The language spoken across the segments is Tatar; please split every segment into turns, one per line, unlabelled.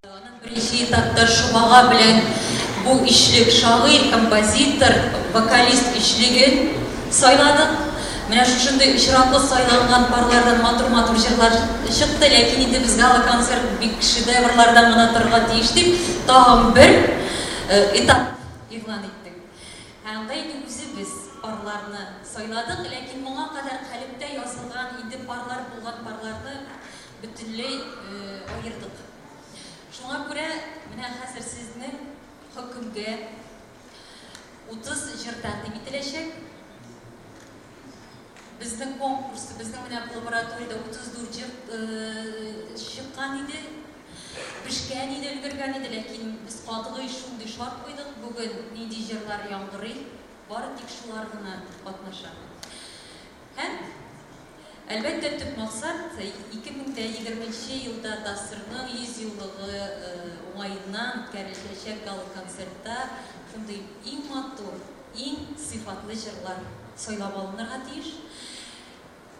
Аның беренче этапта Шобага белән бу өчлек, шагыйрь, композитор, вокалист өчлеген сайладык. Менә шушындый очраклы сайланган парлардан матур-матур җырлар чыкты, ләкин инде без гала-концерт бик шедеврлардан гына торырга тиеш дип, тагын бер этап игълан иттек. Ә анда инде үзебез парларны сайладык, ләкин моңа кадәр калептә язылган, инде парлар булган парларны бөтенләй аердык. Шуңа күрә менә хәзер сезнең хөкемгә 30 җыр тәкъдим ителәчәк. Безнең конкурс, безнең менә лабораториядә 34 җыр чыккан иде, пешкән иде, өлгергән иде, ләкин без катгый шундый шарт куйдык, бүген нинди җырлар яңгырый, бары тик шулар гына катнаша. Һәм, әлбәттә, төп максат, 2020 нче елда ТАССРның 100 еллыгы уңаеннан үткәреләчәк гала-концертта шундый иң матур, иң сыйфатлы җырлар сайлап алынырга тиеш.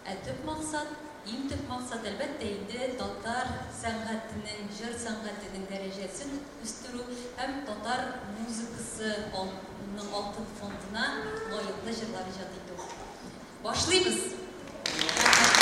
Ә төп максат, иң төп максат, әлбәттә инде, татар сәнгатенең, җыр сәнгатенең дәрәҗәсен үстерү һәм татар музыкасы ның алтын фондына лаеклы җырлар иҗат итү. Башлыйбыз! Рәхмәт.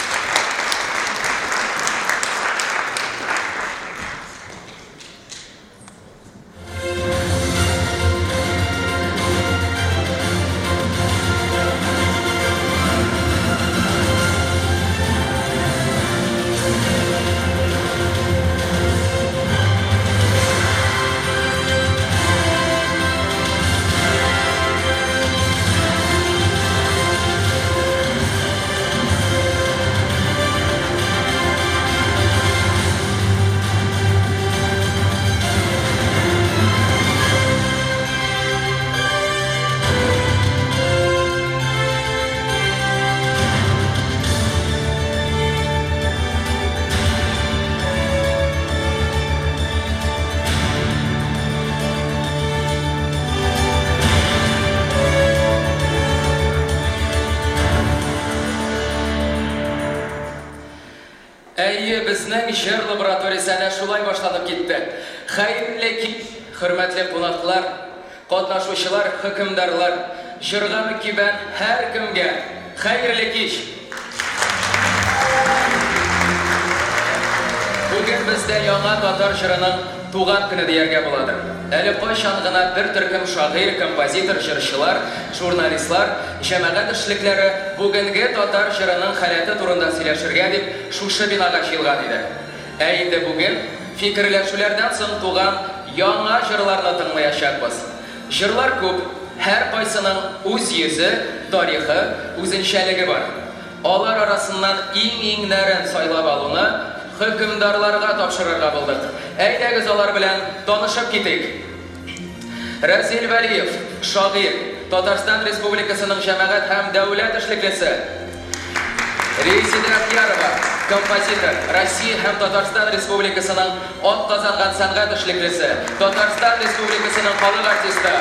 Әйе, безнең җыр лабораториясе әнә шулай башланып китте. Хәерле кич, хөрмәтле кунаклар, катнашучылар, хөкемдарлар, җырга мөкиббән һәркемгә хәерле кич! Бүген бездә яңа татар җырының туган көне дияргә буладыр. Әле кайчан гына бер төркем шагыйрь, композитор, җырчылар, журналистлар, җәмәгать эшлекләре бүгенге татар җырының халәте турында сөйләшергә дип шушы бинага җыелган иде. Ә инде бүген фикерләшүләрдән соң туган яңа җырларны тыңлаячакбыз. Җырлар күп, һәркайсының үз йөзе, тарихы, үзенчәлеге бар. Алар арасыннан иң-иңнәрен сайлап алуны хөкемдарларга тапшырырга булдык. Әйдәгез алар белән танышып китик. Рәзил Вәлиев, шагыйрь, Татарстан Республикасының җәмәгать һәм дәүләт эшлеклесе. Резеда Әхиярова, композитор, Россия һәм Татарстан Республикасының атказанган сәнгать эшлеклесе, Татарстан Республикасының халык артисты.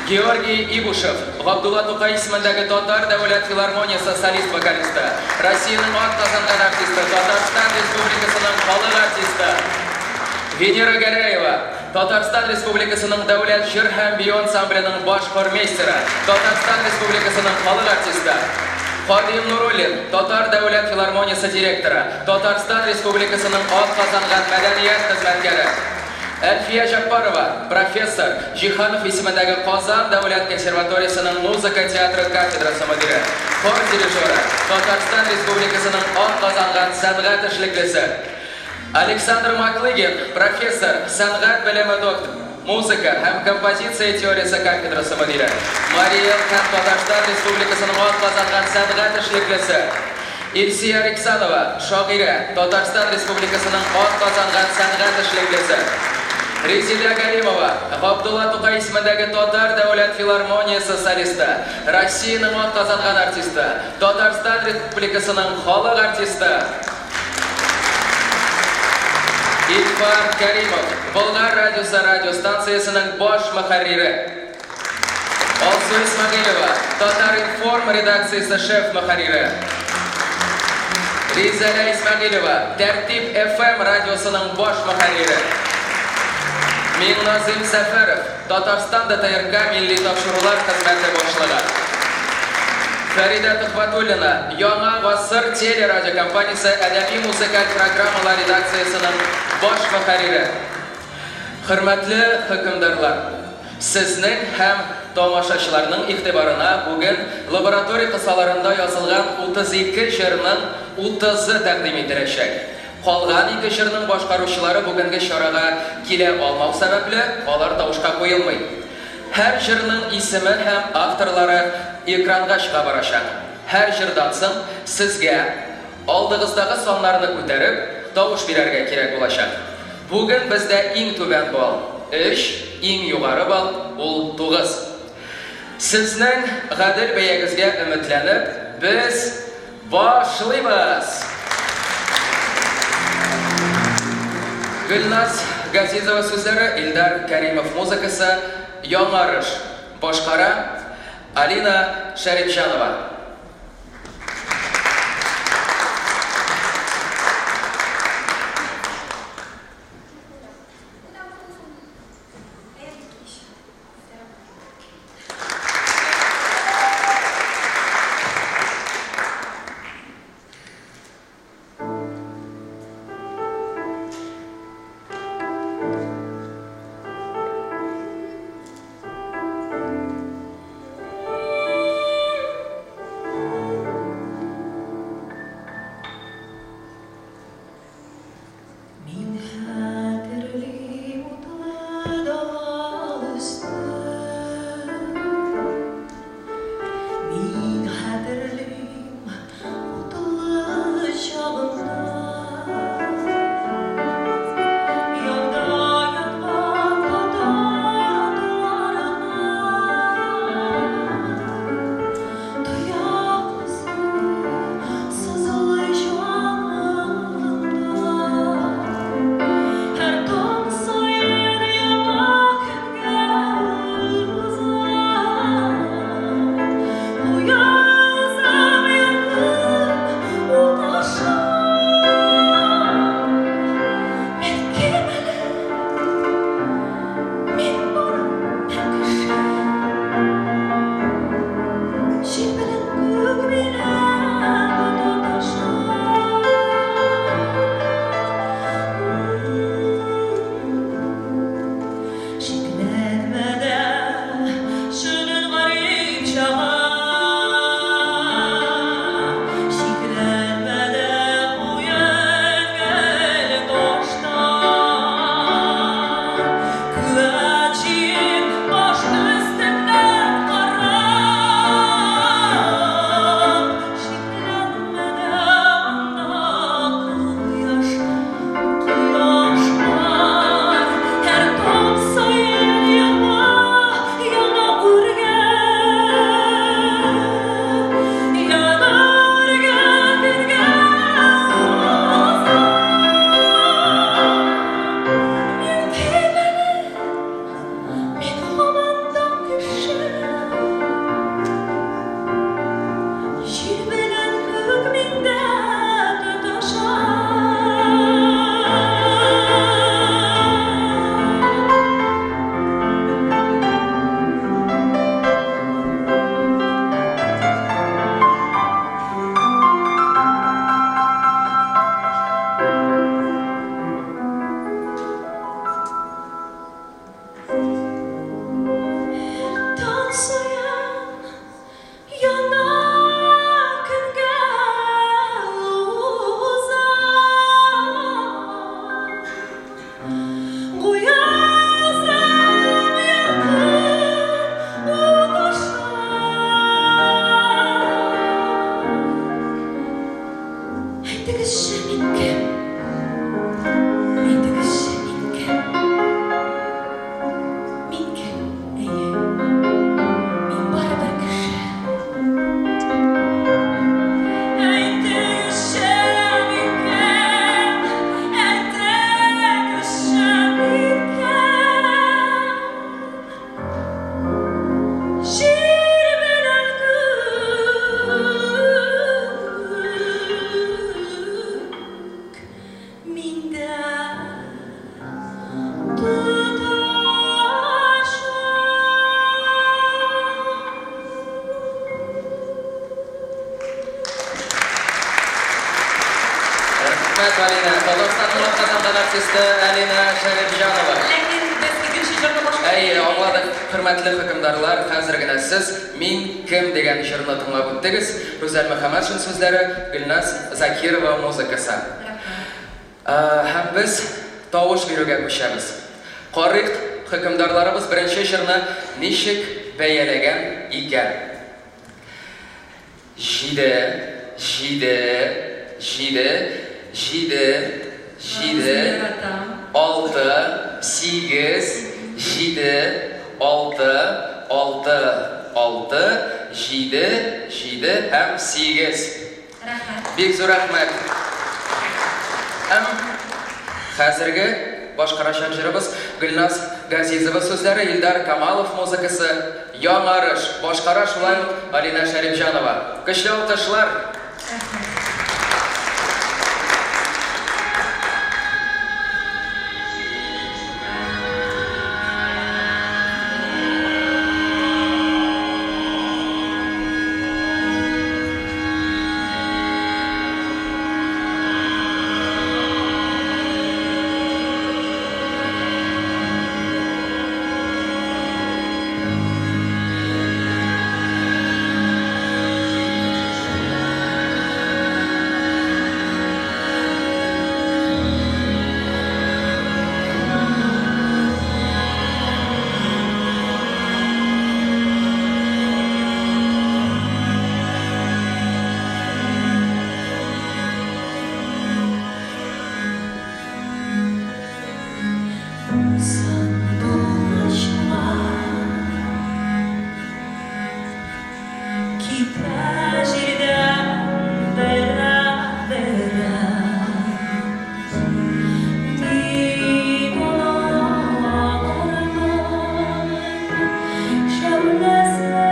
Георгий Ибушев, Габдулла Тукай исемендәге Татар дәүләт филармониясе солист-вокалисты, Россиянең атказанган артисты, Татарстан Республикасының халык артисты. Венера Гәрәева, Татарстан Республикасының Дәүләт җыр һәм бию ансамбленең баш хормейстеры, Татарстан Республикасының халык артисты. Кадыйм Нуруллин, Татар дәүләт филармониясе директоры, Татарстан Республикасының атказанган мәдәният хезмәткәре. Әлфия Җәббарова, профессор, Җиһанов исемендәге Казан дәүләт консерваториясенең музыка театры кафедрасы мөдире, хор дирижеры, Татарстан Республикасының атказанган сәнгать эшлеклесе. Александр Маклыгин, профессор, сәнгать белеме докторы, музыка һәм композиция теориясе кафедрасы мөдире, Марий Эл һәм Татарстан Республикасының атказанган сәнгать эшлеклесе. Илсөя Риксанова, шагыйрә, Татарстан Республикасының атказанган сәнгать эшлеклесе. Резеда Галимова, Габдулла Тукай исемендәге Татар дәүләт филармониясе солисты, Россиянең атказанган артисты, Татарстан Республикасының халык артисты. Илфар Кәримов, Болгар радиосы радиостанциясенең баш мөхәррире. Алсу Исмәгыйлева, Татар-информ редакциясе шеф-мөхәррире. Ризәлә Исмәгыйлева, Тәртип FM радиосының баш мөхәррире. Миңназыйм Сәфәров, Татарстан ДТРК милли тапшырулар хезмәте башлыгы. Фәридә Төхвәтуллина, Яңа гасыр телерадиокомпаниясе әдәби-музыкаль программалар редакциясенең баш мөхәррире. Хөрмәтле хөкемдарлар, сезнең һәм тамашачыларның игътибарына бүген лаборатория кысаларында язылган 32 җырның 30-ы тәкъдим ителәчәк. Калган ике җырның башкаручылары бүгенге чарага килә алмау сәбәпле, алар тавышка куелмый. Һәр җырның исеме һәм авторлары экранга чыга барачак. Һәр җырдан соң сезгә алдыгыздагы саннарны күтәреп, тавыш бирергә кирәк булачак. Бүген бездә иң түбән балл 3, иң югары балл ул 9. Сезнең гадел бәягезгә өметләнеп, без башлыйбыз! Гөлназ Газизова сүзләре, Илдар Кәримов музыкасы, Яңарыш башкара Алина Шәрипҗанова.
Мин хәтерлим утлы дала өстен, Мин хәтерлим утлы чагында. Яуда яткан татар атларының Тояк эзе сызылый җан алдында. Һәр таң саен яңа көнгә уза. Куязым якын ут аша. Мин кем әле? Мин барыбер кеше. Җир белән күк минә тоташа. Шикләнмә дә, шөнен гарип чагы. Шикләнмә дә куен гел таштан. Күәт җыеп баш өстеннән карап. Шикләнмә дә анда кояш, кояш бар. Һәр таң саен яңа, яңа үргә. Яңа үргә көнгә уза. Мин кем әле? Мин һаман да кеше. Җир белән күк миндә тоташа. Таң саен яңа көнгә уза. Куязым якын ут аша. Әйтегезче, мин кем? Әйтегезче, мин кем? Мин кем? Әйе, мин барыбер кеше. Әйтегезче, мин кем? Әйтегезче, мин кем? Җир белән күк
Рәхмәт, Алинә. Татарстанның атказанган артисты Алинә Шәрипҗанова.
Ләкин без икенче җырны башкарып
Әйе, аңладык, хөрмәтле хөкемдарлар, хәзер генә сез Мин кем дигән җырны тыңлап үттегез. Рүзәл Мөхәммәтшин сүзләре, Гөлназ Закирова музыкасы. Һәм без тавыш бирүгә күчәбез. Карыйк, хөкемдарларыбыз беренче җырны ничек бәяләгән икән. Җиде, җиде, җиде, җиде, җиде, алты, сигез, җиде, алты, алты, алты, җиде, җиде һәм сигез.
Рәхмәт.
Бик зур рәхмәт. Һәм хәзерге башкарачак җырыбыз Гөлназ Газизова сүзләре, Илдар Камалов музыкасы, Яңарыш. Башкара шулай ук Алинә Шәрипҗанова. Көчле алкышлар!
Рәхмәт. Сандугачлар китә җирдән берәм-берәм. Мин аларның шәүләсенә,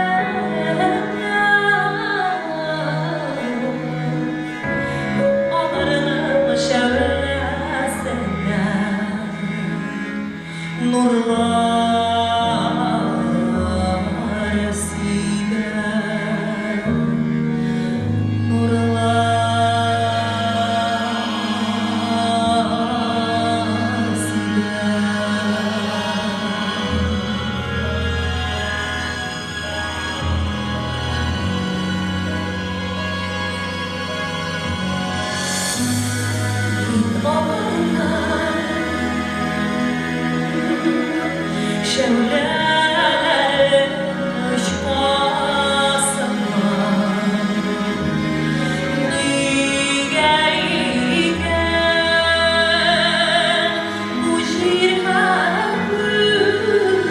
аларның шәүләсенә нурлар сибәм, нурлар сибәм. Мин аларның шәүләләрен очмасыннан. Нигә икән бу җир һәм күк?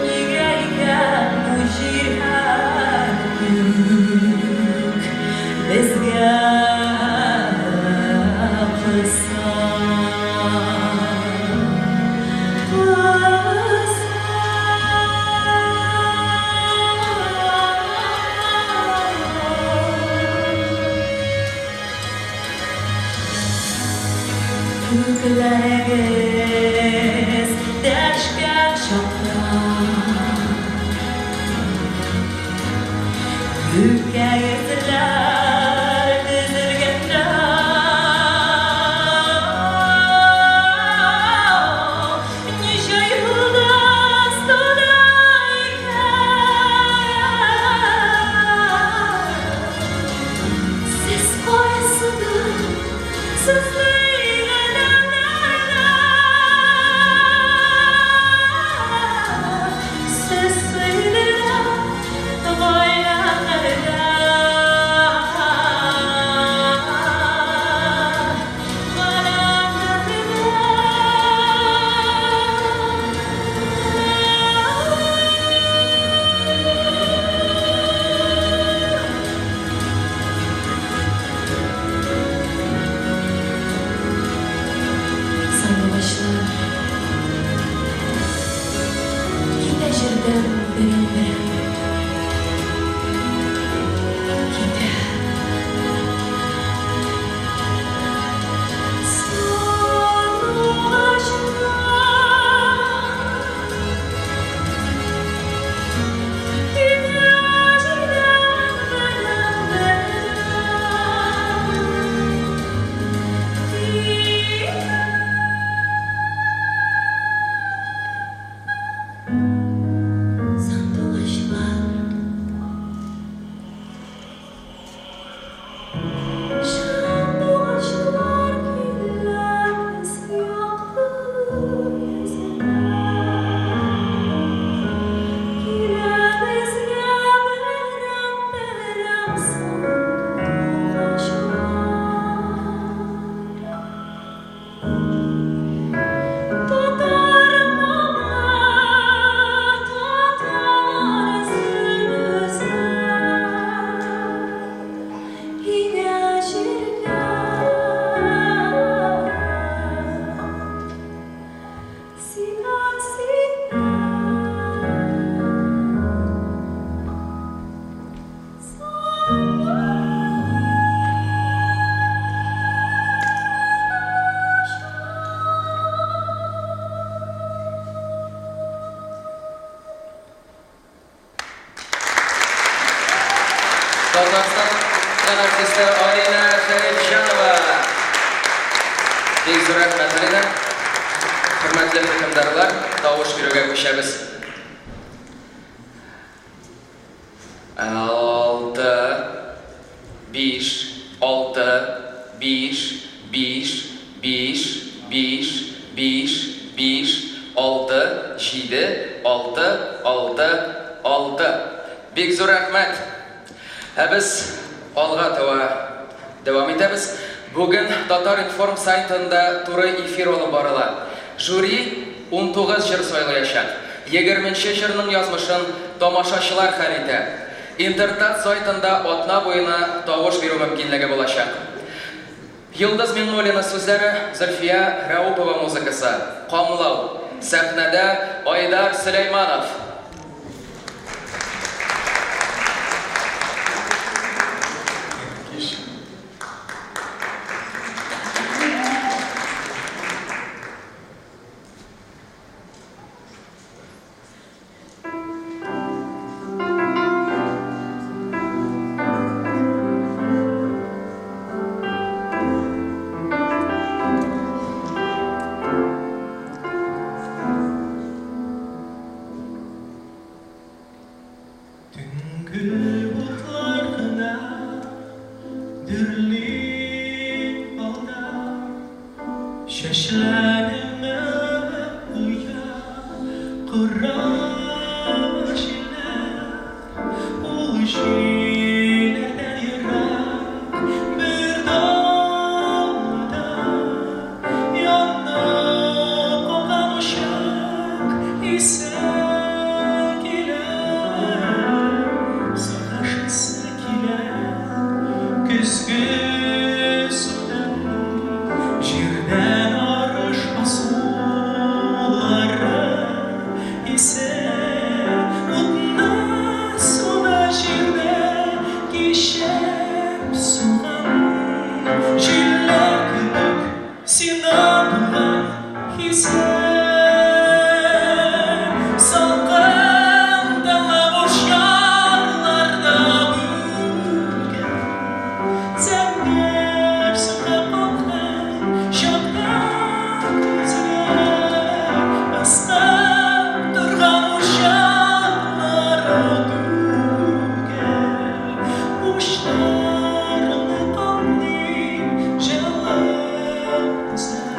Нигә икән бу җир һәм күк безгә кысан? Кысан. Күкләрегез дәшкән чакта, Күккә йөзләр тезелгәндә, Ничә йолдыз туды икән? Сез кайсыдыр сүзләр Сез сөйләгән гаиләләрдә.
Татарстан артисты Алина Шәрифҗанова. Бик зур рәхмәт, Алина. Хөрмәтле хөкемдарлар, тавыш бирүгә күчәбез. 6 5 6 5 5 5 5 5 5 6 7 6 6 6. Бик зур рәхмәт. Ә без алга таба дәвам итәбез. Бүген Татар-информ сайтында туры эфир алып барыла. Жюри 19 җыр сайлаячак. 20нче җырның язмышын тамашачылар хәл итә. Интертат сайтында атна буена тавыш бирү мөмкинлеге булачак. Йолдыз Миңнуллина сүзләре, Зөлфия Рәупова музыкасы. Камлау. Сәхнәдә Айдар Сөләйманов.
Кич. Төнге утлар гына дөрли алда, Чәчләреңне оя кора җилләр. Ул җилләрдән ерак бер далада Янып калган учак исе килә. Сагыш исе килә көзге судан, Җирдән арыш басулары исә. Утны, суны җирдә кичеп суган Җилләр кебек сиңа булган хисләр. Салкын таңы буш ярларда бүген, Зәңгәр суга калкан чакта күзләр, Ысқып торган учаклары түгел, Учларыңны каплый җылы күзләр.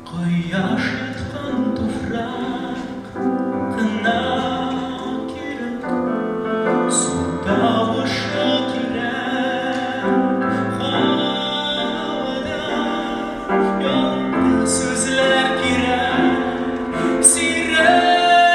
Кояш йоткан туфрак кына кирәк, Су тавышы кирәк һавада, Якты сүзләр кирәк, сирәк-сирәк.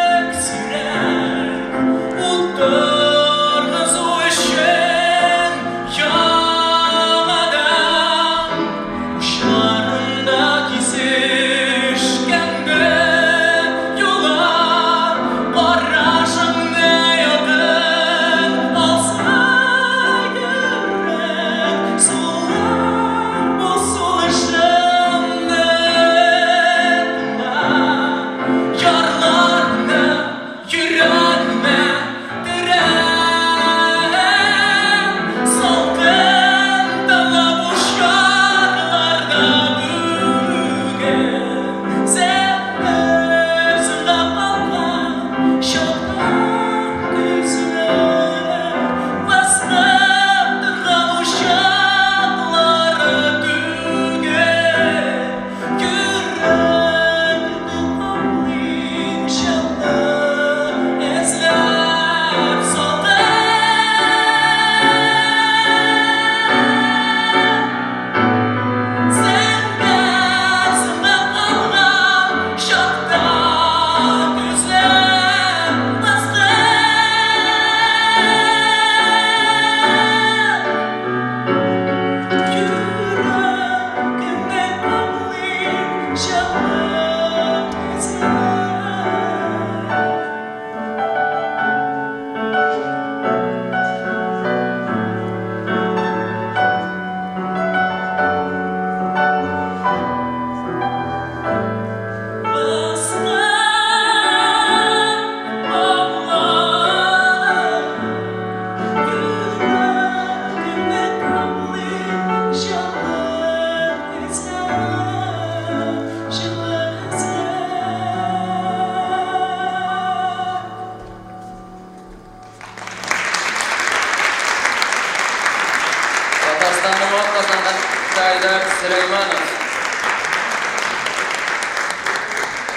Сөләйманов.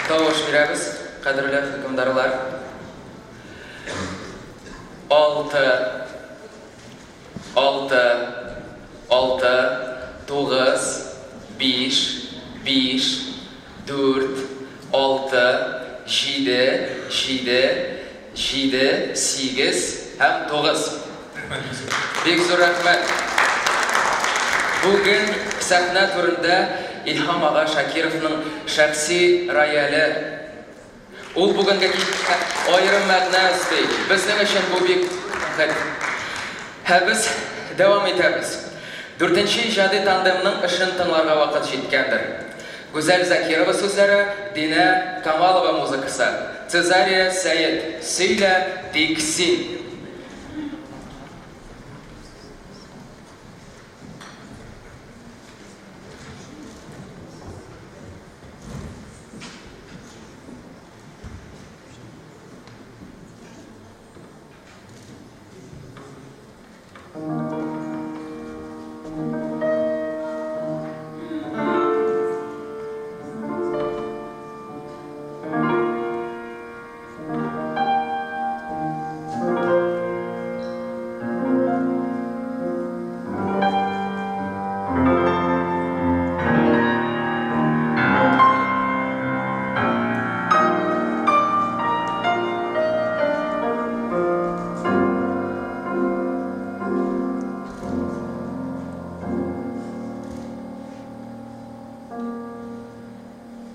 Тавыш бирәбез, кадерле хөкемдарлар. 6 6 6 9 5 5 4 6 7 7 7 8 һәм 9. Бик зур рәхмәт. Бүген сәхнә түрендә Илһам ага Шакировның шәхси рояле. Ул бүгенге кичкә аерым мәгънә өсти. Безнең өчен бу бик бәхет. Һәм без дәвам итәбез. Дүртенче иҗади тандемның эшен тыңларга вакыт җиткәндер. Гүзәл Закирова сүзләре, Динә Камалова музыкасы. Цезария Сәет, Сөйлә тик син.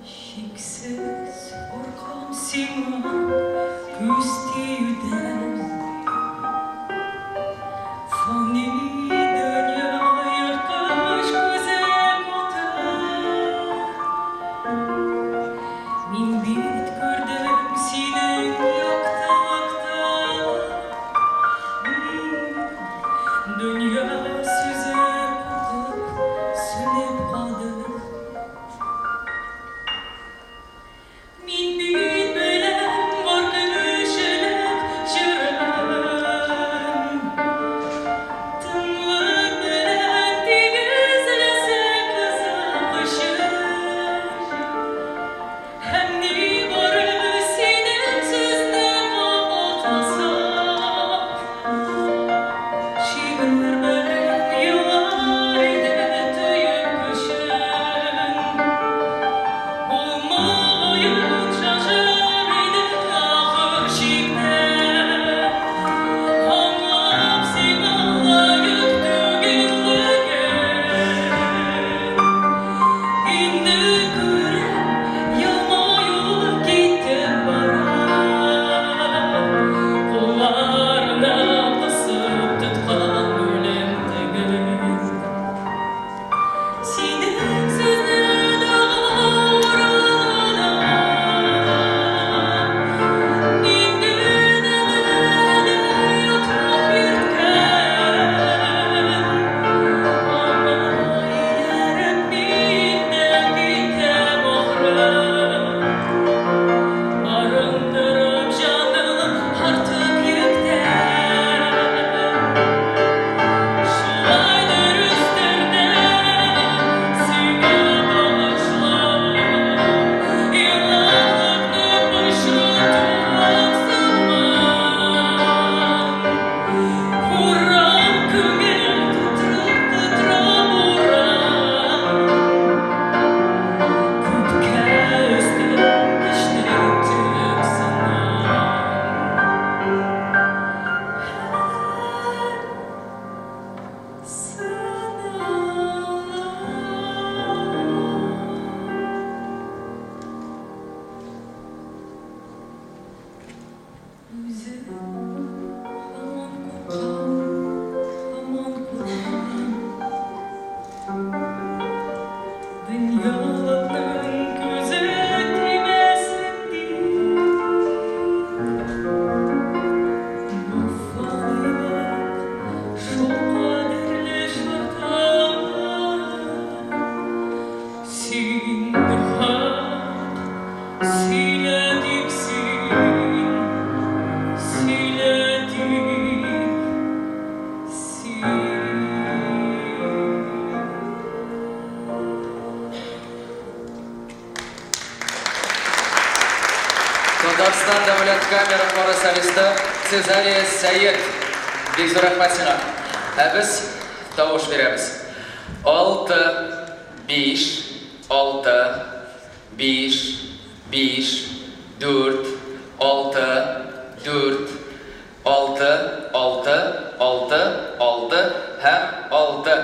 Чиксез куркам сиңа күз тиюдән. Фани дөнья ерткыч күзен аты. Мин бит күрдем синең яктылыкта. Дөнья сүзе куркып сүнеп калды. Мин бит беләм бар кешелек җырын. Тынлык белән тигезләсә кызык өчен. Һәм ни бары синең сүзне кабатласам, шигырь белән елар иде тоеп көчен. Булмагаен шашыр иде ахыр чиктә. Аңлап сиңа лаек түгеллеген. Инде күрәм, елмаюы китеп бара. Кулларына кысып тоткан үлем теген. Синең сүзне дага урынына мин генә беләм йотлап йөрткән. Аңа ияреп мин дә китәм ахры. Арындырып җаным артык йөктән. Шулай дөрестер дә сиңа багышлап, Еланлыкны пычратулык сыман. Урам күңел тутырып тутырып урам. Күпкә өстен көчне төп сынам. Үзем һаман куркам, һаман куркам. Дөньялыкның күзе тимәсен дип. Бу фанилык шул кадерле шартлар. Син хак, сөйлә тик син, сөйлә.
камера хоры солисты Цезария Сәет. Бик зур рәхмәт сиңа. Ә без тавыш бирәбез. 6 5 6 5 5 4 6 4 6 6 6 6 һәм 6.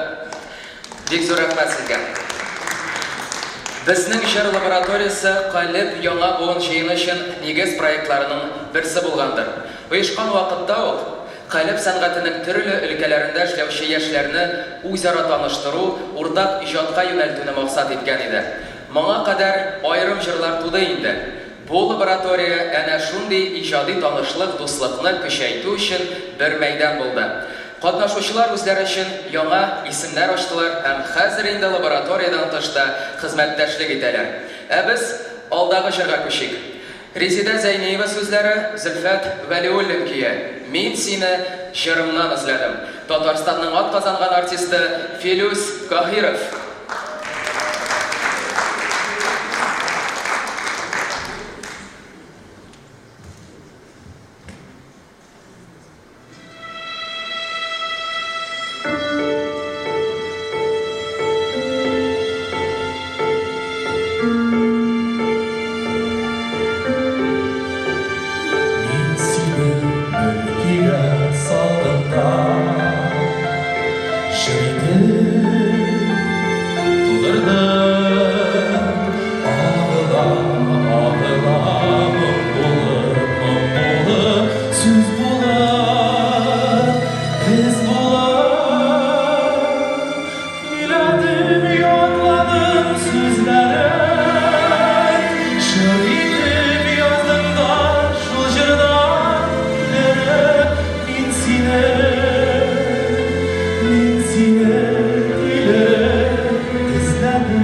Бик зур рәхмәт сезгә. Безнең җыр лабораториясе Калеб яңа буын җыены өчен нигез проектларының берсе булгандыр. Оешкан вакытта ук Калеб сәнгатенең төрле өлкәләрендә эшләүче яшьләрне үзара таныштыру, уртак иҗатка юнәлтүне максат иткән иде. Моңа кадәр аерым җырлар туды инде. Бу лаборатория әнә шундый иҗади танышлык, дуслыкны көчәйтү өчен бер мәйдан булды. Катнашучылар үзләре өчен яңа исемнәр ачтылар һәм хәзер инде лабораториядән тыш та хезмәттәшлек итәләр. Ә без алдагы җырга күчик. Резеда Зәйниева сүзләре, Зөлфәт Вәлиуллин көе Мин сине җырымнан эзләдем. Татарстанның атказанган артисты Филүс Каһиров.
Мин сине бер көйгә салдым да, Җыр итеп тудырдым. Агыла, агыла моң булып, моң булып, сүз булып, эз булып. Көйләдем, ятладым сүзләрен, Җыр итеп яздым да шул җырдан тилереп. Мин сине, мин сине тилереп эзләдем.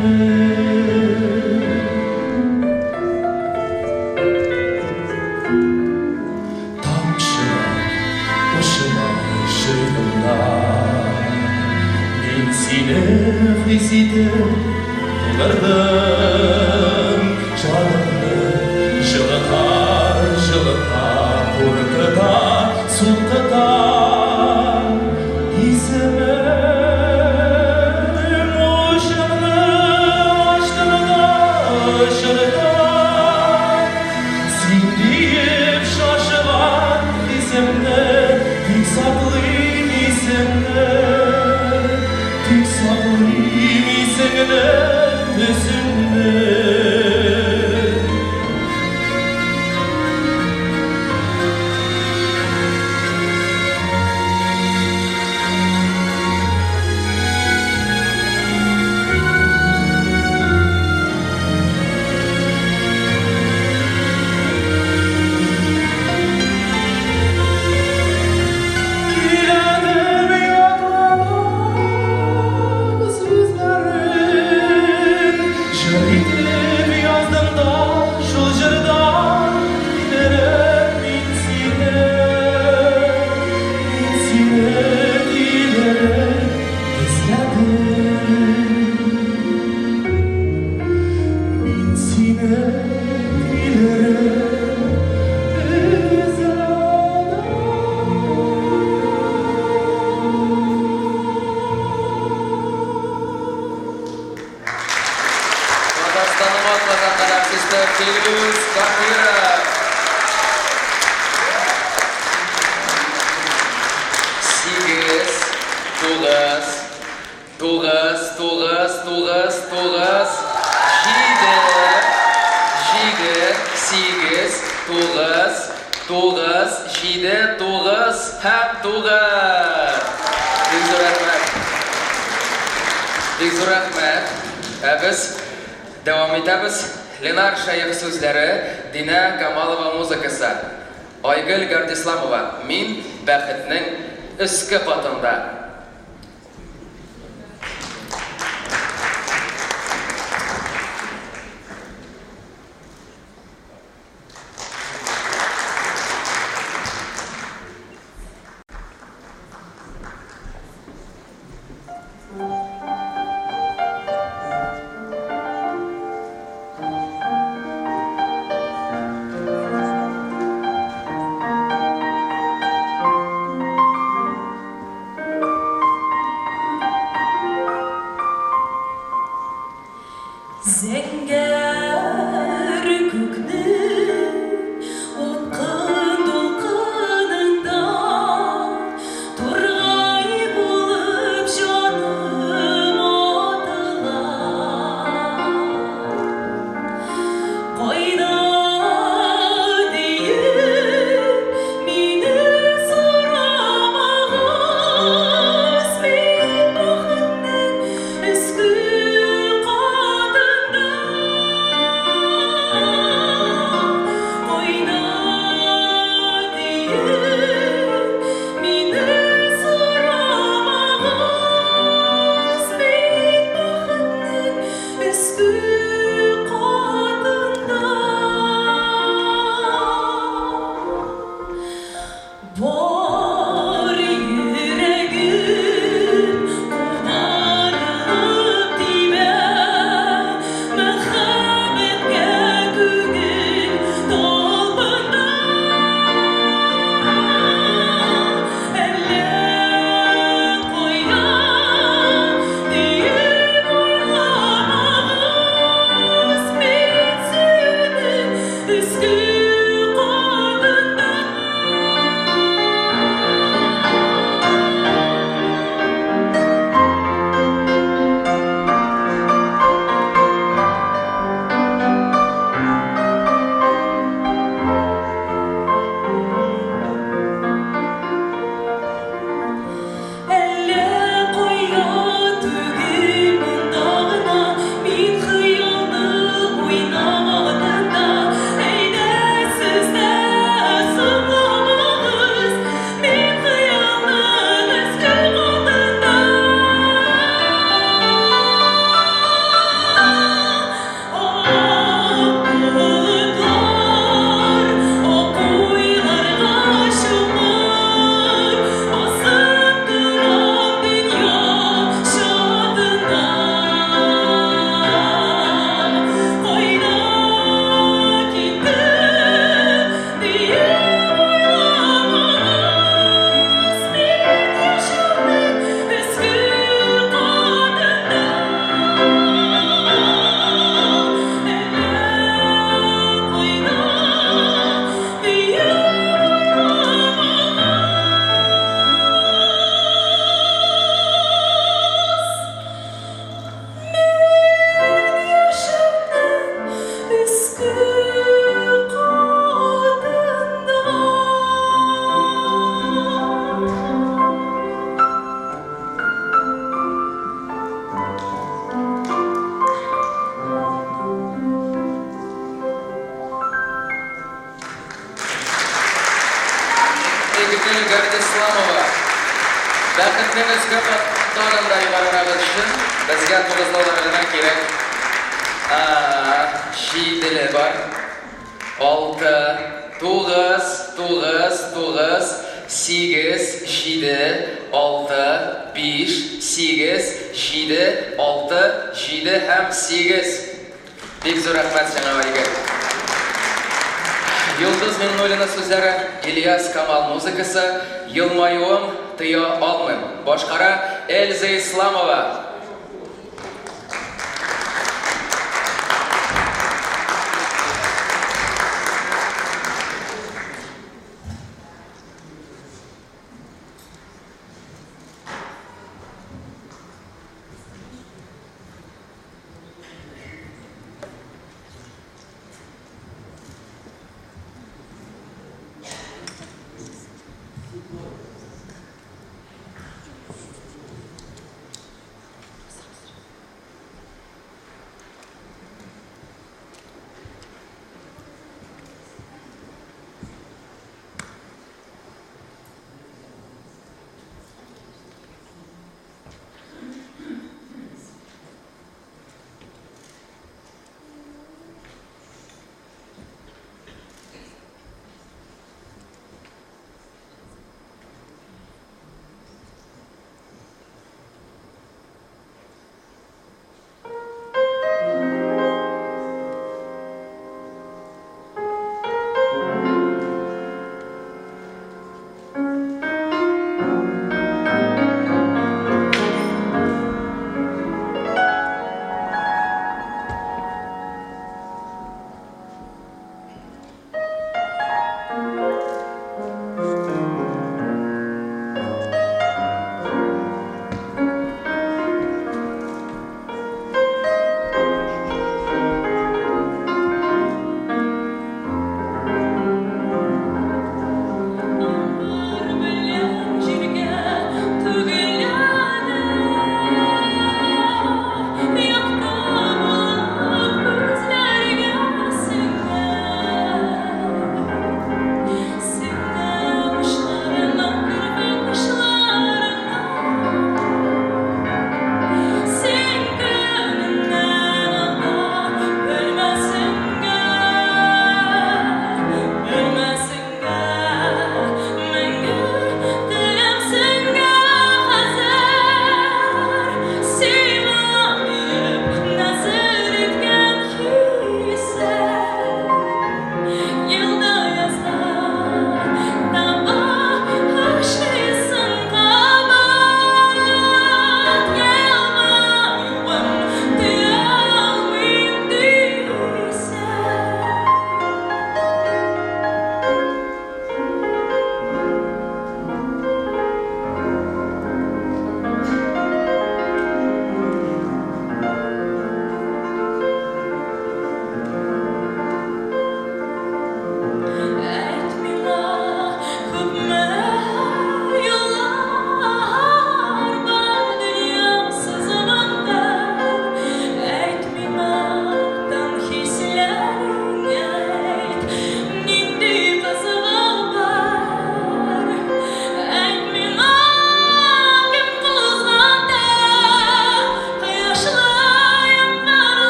Тамчылар учыма җыйдым да, Мин сине хис итеп тудырдым. Җанымны җылыта, җылыта, куркыта, суытыта. Исемем учымны ачтым да җырда. Син диеп шашыган хисемне, Тик саклыйм исемне, Тик саклыйм исеңне, төсеңне. Көйләдем, ятладым сүзләрен, Җыр итеп яздым да шул җырдан тилереп. Мин сине, мин сине тилереп эзләдем. Мин сине тилереп эзләдем.
Татарстанның атказанган артисты Филүс Каһиров. Сигез, тугыз, тугыз, тугыз, тугыз, тугыз, җиде, җиде, сигез, тугыз, тугыз, җиде, тугыз һәм тугыз. Бик зур рәхмәт. Бик зур рәхмәт. Ә без дәвам итәбез. Ленар Шәех сүзләре, Динә Камалова музыкасы. Айгөл Гардисламова, Мин бәхетнең өске катында.
Бар йөрәгем кубарылып тибә, Мәхәббәткә күңел талпына. Әллә кая диеп уйламагыз, мин сөюнең өске катында. Әллә кая түгел, монда гына мин хыялны уйнаганда. Әйдә, сез дә соңламагыз, мин хыялның өске катында. Ак болытлар ак уйларга чумып, басып торам дөнья чатында. Кайда китте диеп уйламагыз, мин яшәүнең өске катында. Әллә кайда диеп уйламагыз, мин яшәүнең өске катында.
Айгөл Габдисламова. Бәхетнең өске тагын да югарырак өчен безгә тугызлаулар гына кирәк. Җиделе бар. 6, 9, 9, 9, 8, 7, 6, 5, 8, 7, 6, 7 һәм 8. Бик зур рәхмәт сиңа, Айгөл. Йолдыз Миңнуллина сүзләре, Ильяс Камал музыкасы, Елмаюым тыя алмыйм. Башкара Эльза Исламова.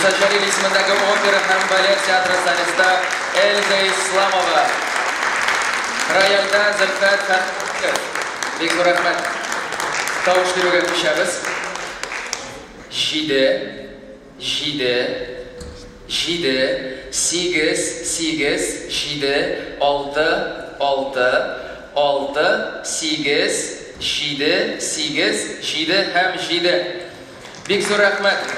Муса Җәлил исемендәге опера һәм балет театры солисты Эльза Исламова. Рояльдә Зөлфәт Фәтхов. Бик зур рәхмәт. Тавыш бирүгә күчәбез. Җиде, җиде, җиде, сигез, сигез, җиде, алты, алты, алты, сигез, җиде, сигез, җиде һәм җиде. Бик зур рәхмәт.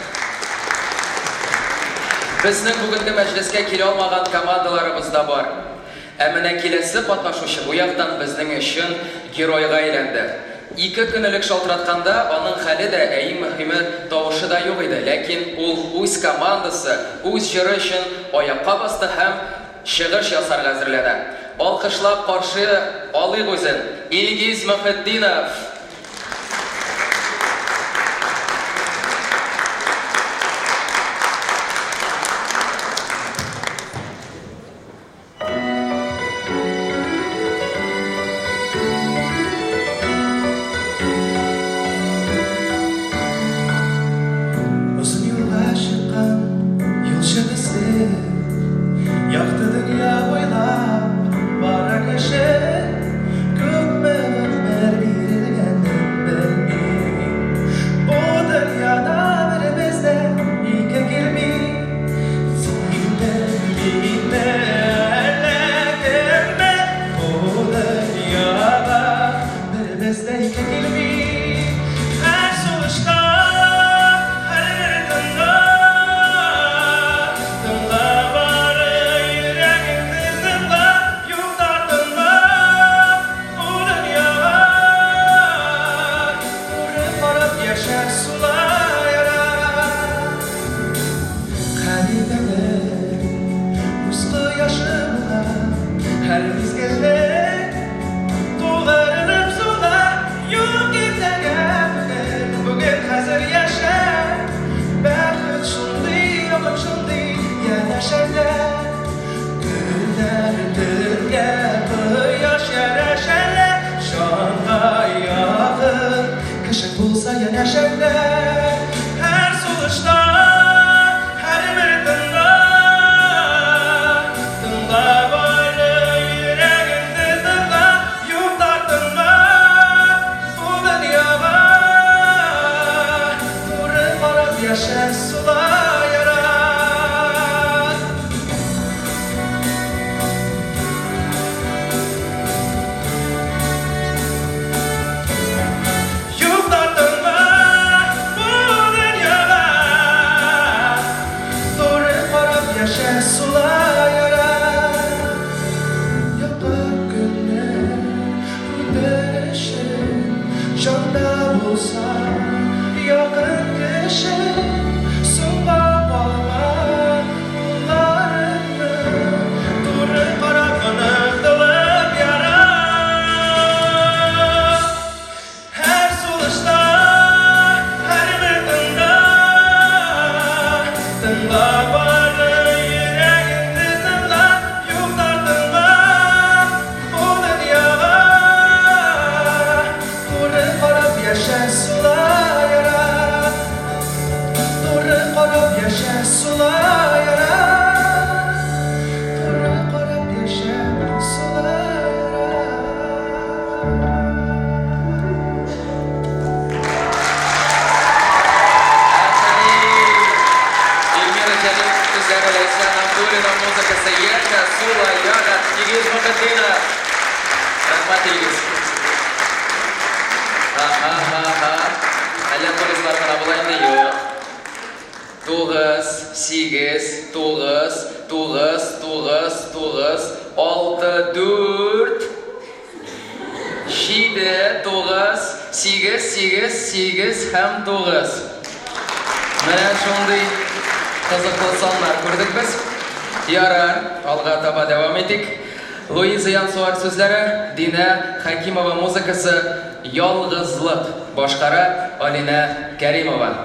Безнең бүгенге мәҗлескә килә алмаган командаларыбыз да бар. Ә менә киләсе катнашучы бу яктан безнең өчен геройга әйләнде. Ике көн элек шалтыратканда, аның хәле дә, ә иң мөһиме, тавышы да юк иде. Ләкин ул үз командасы, үз җыры өчен аякка басты һәм чыгыш ясарга әзерләнә. Алкышлап каршы алыйк үзен, Илгиз Мөхетдинов!
Озын юлга чыккан юлчы төсле, Якты дөнья буйлап бара кеше. Күпме гомер бирелгәнен белми. Бу дөньяда беребез дә ике килми. Синме, минме, әллә кемме? Бу дөньяда беребез дә ике килми. Һәр сулышта, һәрбер тында тыңла бары йөрәгеңне тыңла, юк тартынма бу дөньяга. Туры карап яшә, сула ярат. Һәр иртәне үз кояшы була, һәр мизгелне тугарылып сула. Юк иртәгә бүген, бүген хәзер яшә. Бәхет шундый, якын шундый, янәшәдә. Көннәр төнгә кояш ярәшәлә, җанга якын кеше булса янәшәңдә. Һәр сулышта, һәрбер тында тыңла бары йөрәгеңне тыңла, юк тартынма бу дөньяга. Туры карап яшә, сула ярат. Юк тартынма бу дөньяга. Туры карап яшә, сула ярат. Якын көннәр үтәр өчен, җанда булса якын кеше, соңга калма кулларыңны, туры карап онытылып ярат. Һәр сулышта, һәрбер тында тыңла бары йөрәгеңне тыңла, юк тартынма бу дөньяга. Туры карап яшә, сула ярат. Туры карап яшә, сула ярат. Туры карап яшә, сула ярат.
Афәрин! Эльмира Җәлил сүзләре, Ләйсән Абдуллина музыкасы, Яшә, сула, ярат, Илгиз Мөхетдинов. Рәхмәт, Илгиз. Ха-ха-ха-ха. Әллә тугызлар гына була инде? Юк. Тугыз, сигез, тугыз, тугыз, тугыз, тугыз, алты, дүрт, җиде, тугыз, сигез, сигез, сигез һәм тугыз. Менә шундый кызыклы саннар күрдек без. Ярар, алга таба дәвам итик. Луиза Янсуар сүзләре, Динә Хәкимова музыкасы, Ялгызлык башкара Алинә Кәримова.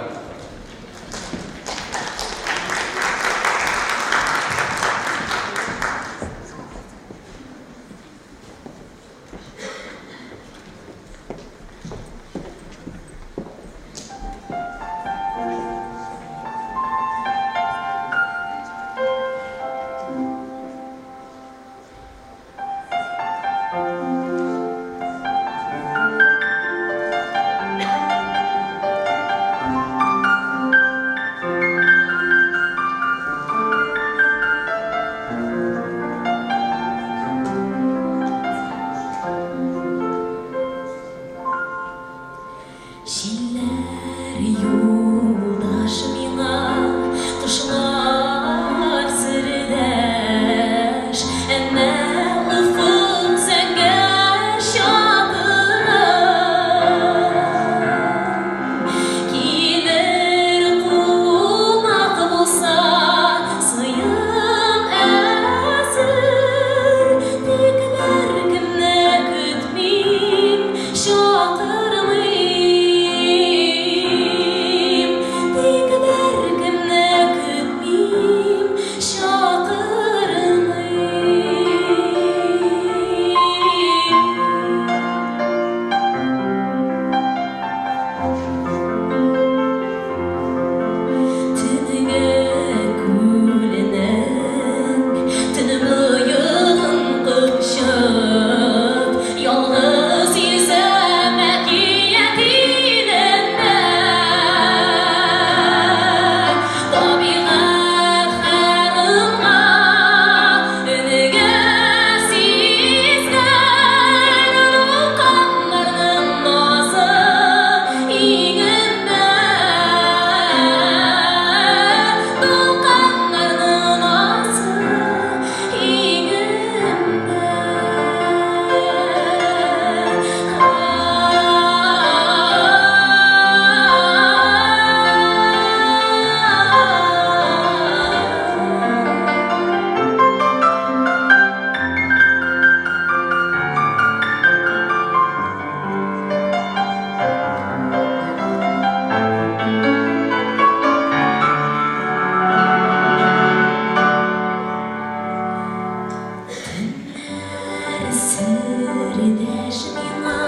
Җилләр юлдаш миңа, кошлар сердәш, әмма офык зәңгәр чатыры. Килер кунак булса, сыем әзер, тик беркемне көтмим, чакырмыйм. Тик беркемне көтмим, чакырмыйм. Төнге күленең төнбоегын кочып, ялгыз йөзәм әкият илендә. Табигать ханымга өнегә сизгән дулкыннарның назы иңемдә. Дулкыннарның назы иңемдә. Төннәр сердәш миңа,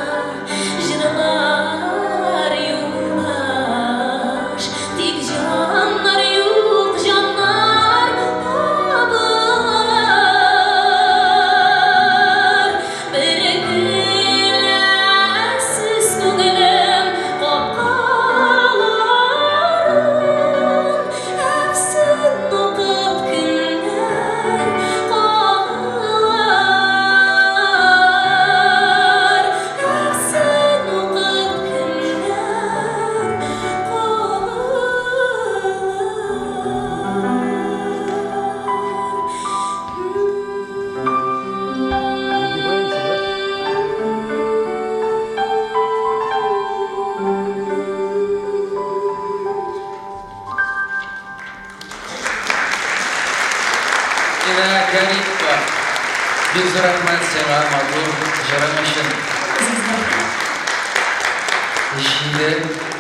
җырлар юлдаш, тик җаннар юк, җаннар табылыр. Бер көләсез күңелем капкаларын, әфсен укып кемнәр кагылар, әфсен укып кемнәр
Нагибаемся, да?
Динә Гарипова, бик зур рәхмәт сиңа матур җырың өчен. 7,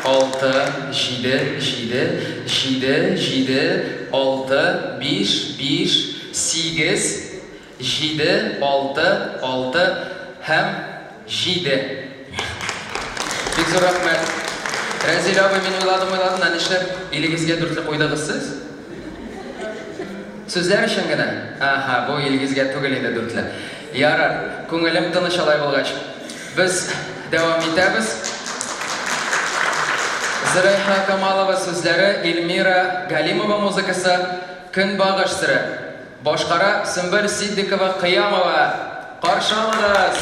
6, 7, 7, 7, 7, 6, 5, 5, 8, 7, 6, 6 һәм 7. Бик зур рәхмәт. Рәзил абый, мин уйладым, уйладым, да нишләп Илгизгә дүртле куйдыгыз сез? Сүзләр өчен генә? Аһа, бу Илгизгә түгел инде дүртле. Ярар, күңелем тыныч алай булгач. Без дәвам итәбез. Зөләйха Камалова сүзләре, Эльмира Галимова музыкасы, Көнбагыш сере. Башкара Сөмбел Ситдикова Кыямова. Каршы алыгыз!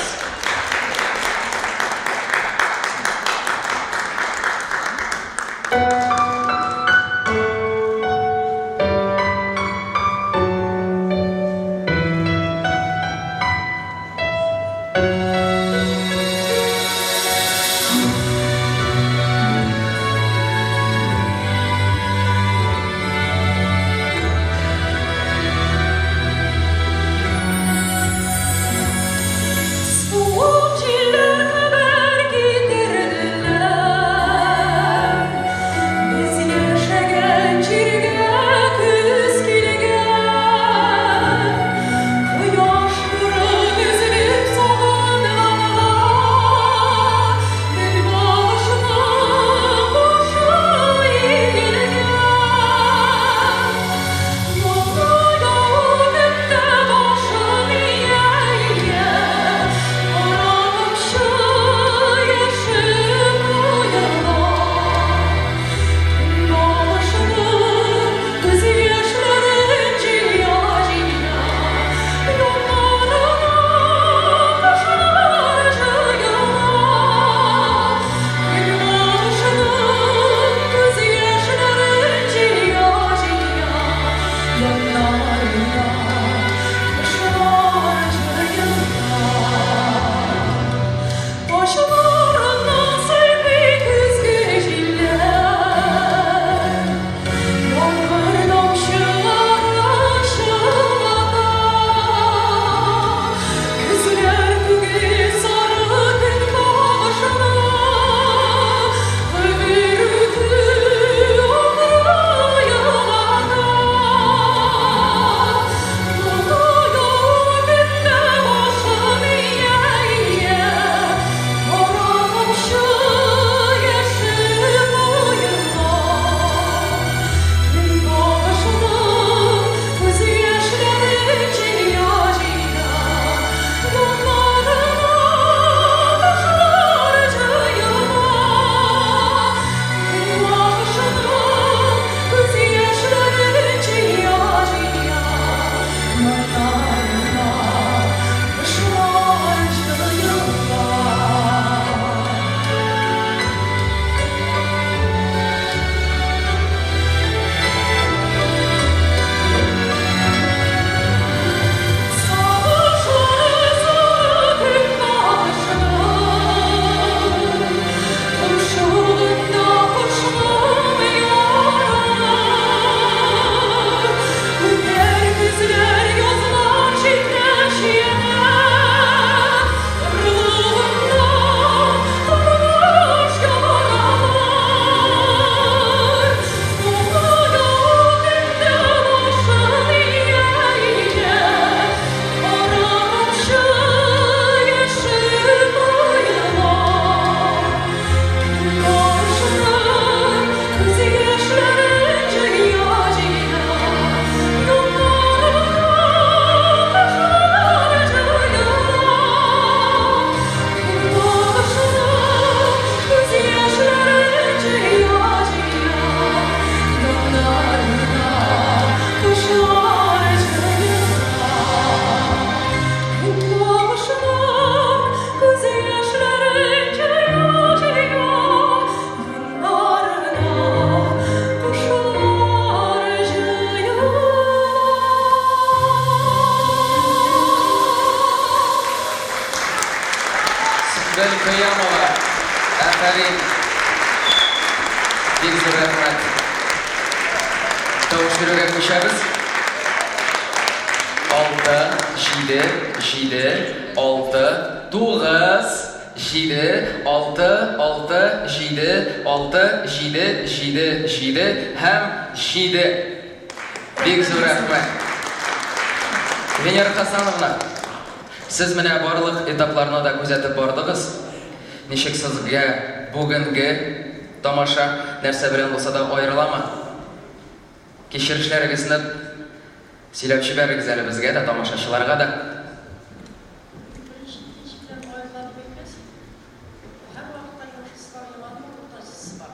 Суык җилләр хәбәр китерделәр.
бирүгә күчәбез. 6, 7, 7, 6, 9, 7, 6, 6, 7, 6, 7, 7, 7 һәм 7. Бик зур рәхмәт. Венера Хасановна, сез менә барлык этапларны да күзәтеп бардыгыз. Ничек сезгә бүгенге тамаша нәрсә белән булса да аерыламы? Кичерешләрегезне сөйләп җибәрегез әле безгә дә, тамашачыларга да.
Беренче, икенче белән аерыла дип әйтмәс идем. Һәрвакытта яхшысы бар, яманы бар, уртачасы бар.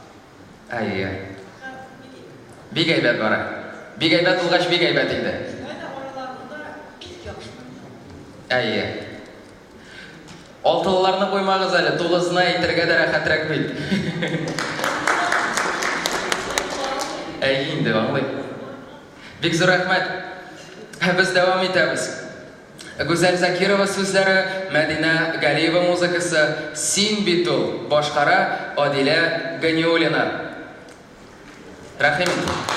Әйе.
Һәм бик әйбәт.
Бик әйбәт бара. Бик әйбәт булгач, бик әйбәт инде.
Шулай да араларында бик яхшы бара.
Әйе. Алтылыларны куймагыз әле, тугызны әйтергә дә рәхәтрәк бит. Әйе инде, аңлыйм. Бик зур рәхмәт. Без дәвам итәбез. Гүзәл Закирова сүзләре, Мәдинә Галиева музыкасы, Син бит ул, башкара Адилә Ганиуллина. Рәхим ит.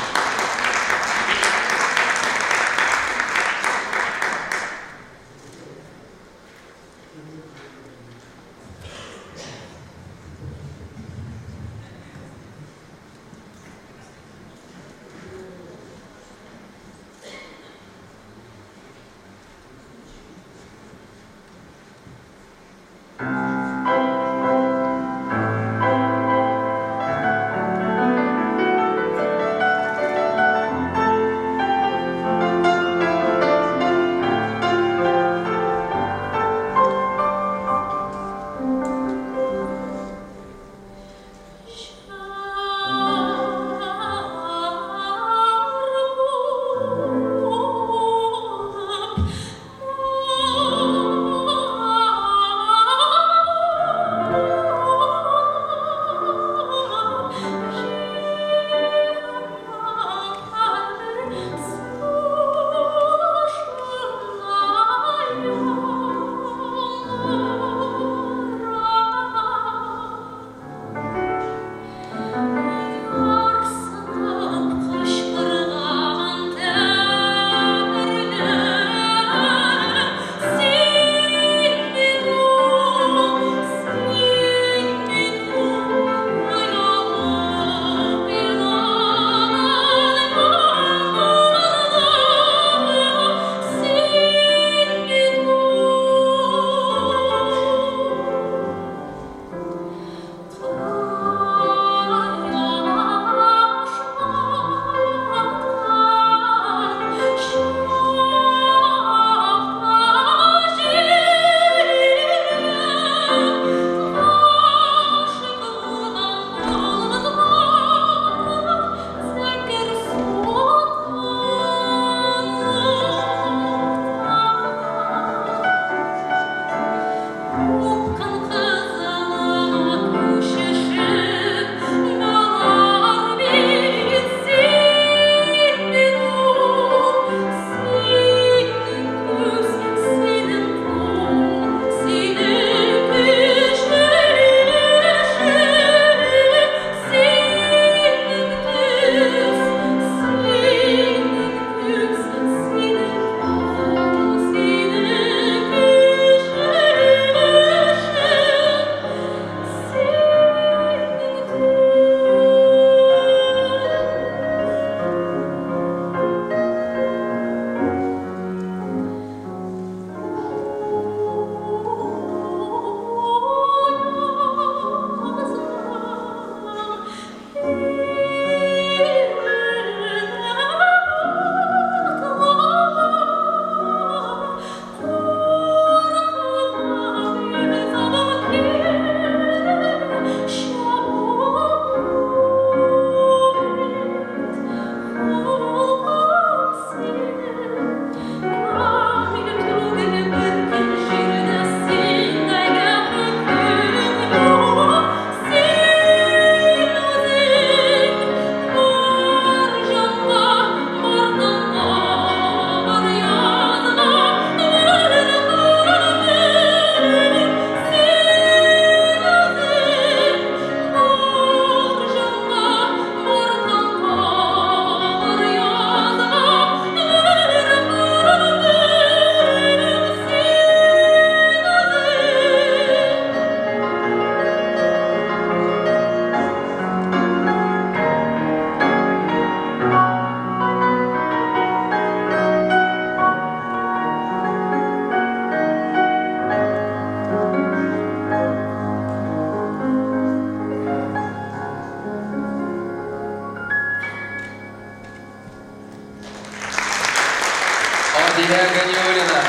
Наилә Ганиуллина.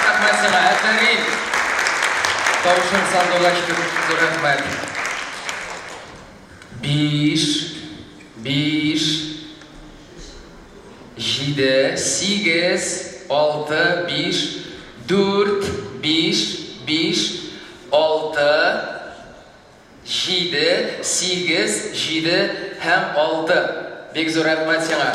Рәхмәт сиңа, афәрин! Тавышың сандугач кебек, зур рәхмәт. 5 5 7 8 6 5 4 5 5 6 7 8 7 һәм 6. Бик зур рәхмәт сиңа.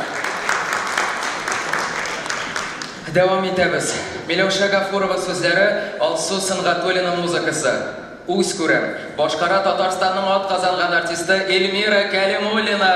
Дәвам итәбез. Миләүшә Гафурова сүзләре, Алсу Сөнгатуллина музыкасы. Үз күрәм. Башкара Татарстанның атказанган артисты Эльмира Кәлимуллина.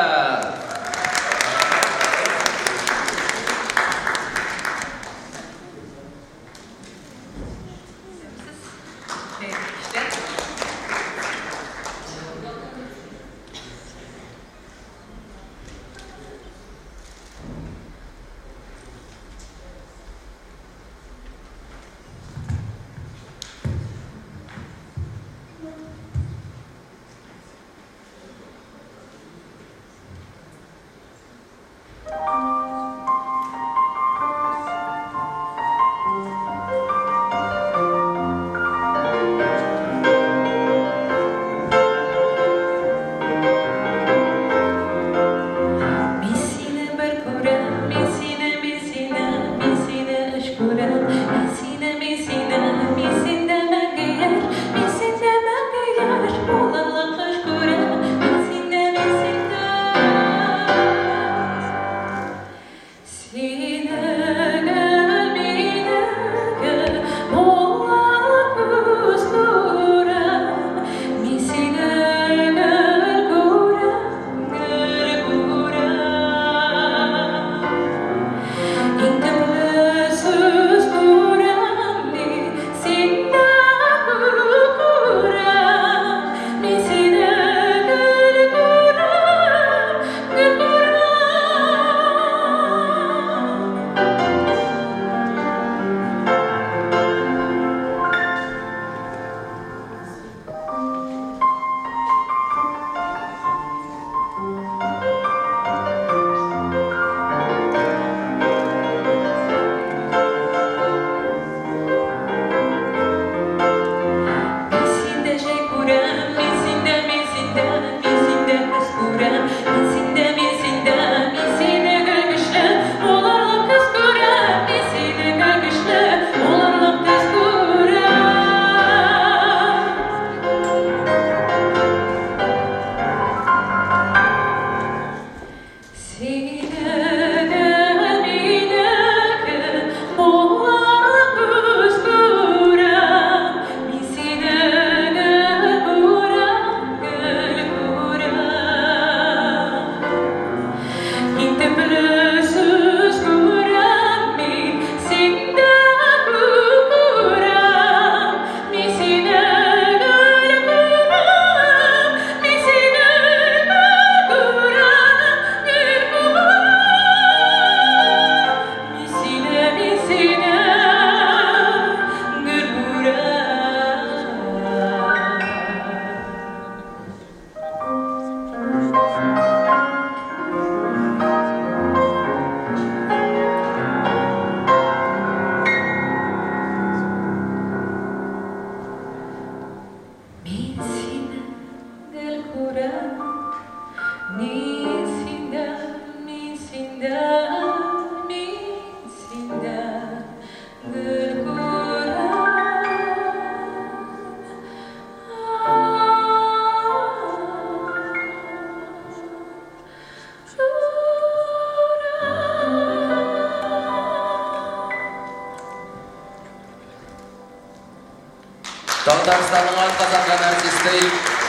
Татарстанның атказанган артисты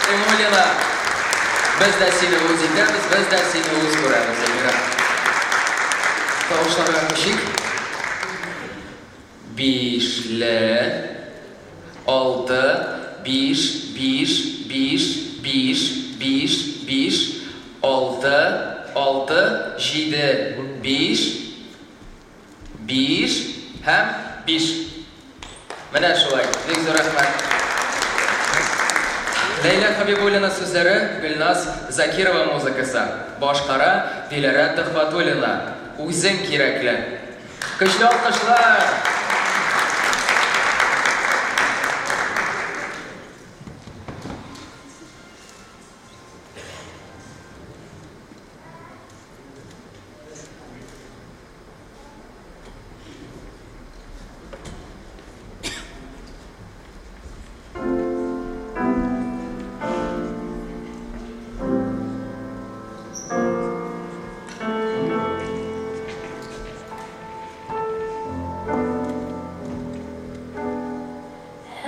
Кәлимуллина. Без дә сине үз итәбез, без дә сине үз күрәбез, Эльмира. Тавышларга күчик. 5, 6, 5, 5, 5, 5, 5, 5, 6, 6, 7, 5, 5 һәм 5. Менә шулай. Бик зур рәхмәт. Ләйлә Хабибуллина сүзләре, Гөлназ Закирова музыкасы. Башкара Диләрә Төхвәтуллина. Үзең кирәкле. Көчле алкышлар!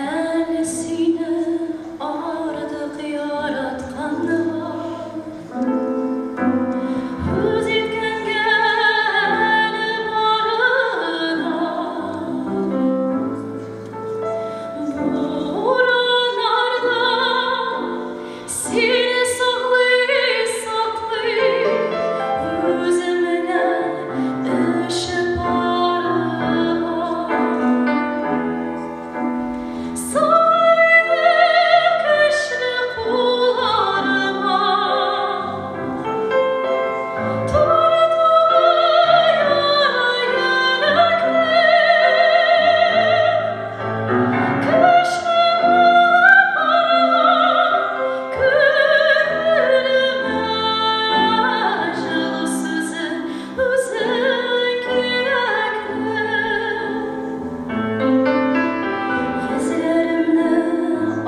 Әле сине артык яратканга, Үз иткәнгә әле барына. Бураннарда сине саклый-саклый, Үземне өшеп барам. Сарылып көчле кулларыма, Тартыла яра йөрәкне. Көчле булып барган күңелемә, Җылы сүзең үзең кирәкле. Йөзләремне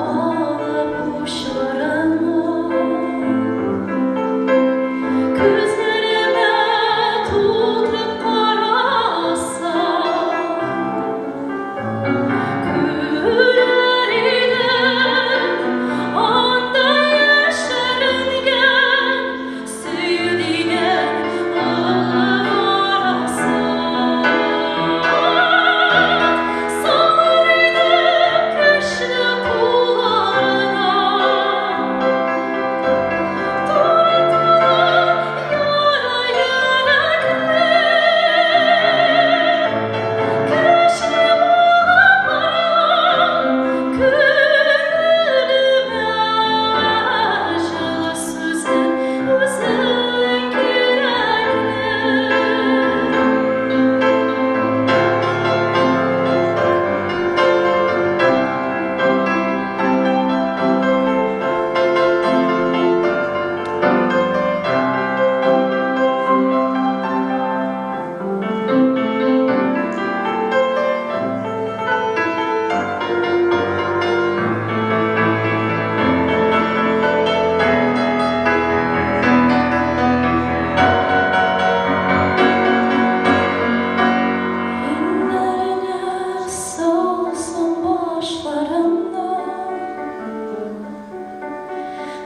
алып учларыңа, Күзләремә тутырып карасаң, Күрер идең анда яшеренгән Сөю дигән олы гарасат. Салыр идем көчле кулларыңа, Тартыла яра йөрәкне. Көчле булып барган күңелемә, Җылы сүзең үзең кирәкле. Иңнәренә салсам башларымны,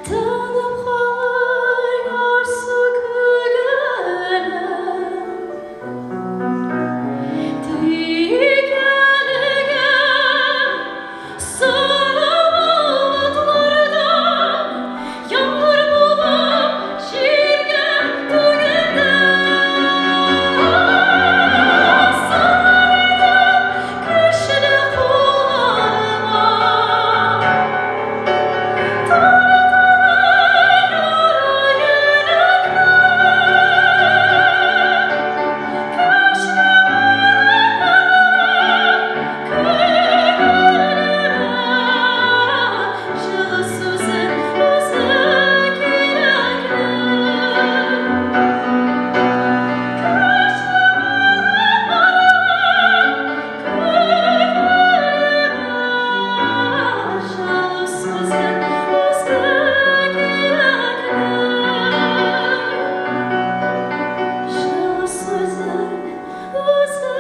Тынып калыр ярсу күңелем. Тик әлегә сары болытлардан Яңгыр булып җиргә түгелде. Салыр идем көчле кулларыма, Тартыла яра йөрәкне. Көчле булып барган күңелемә, Җылы сүзең үзең кирәкле. Көчле булып барган күңелемә, Җылы сүзең үзең кирәкле. Җылы сүзең үзең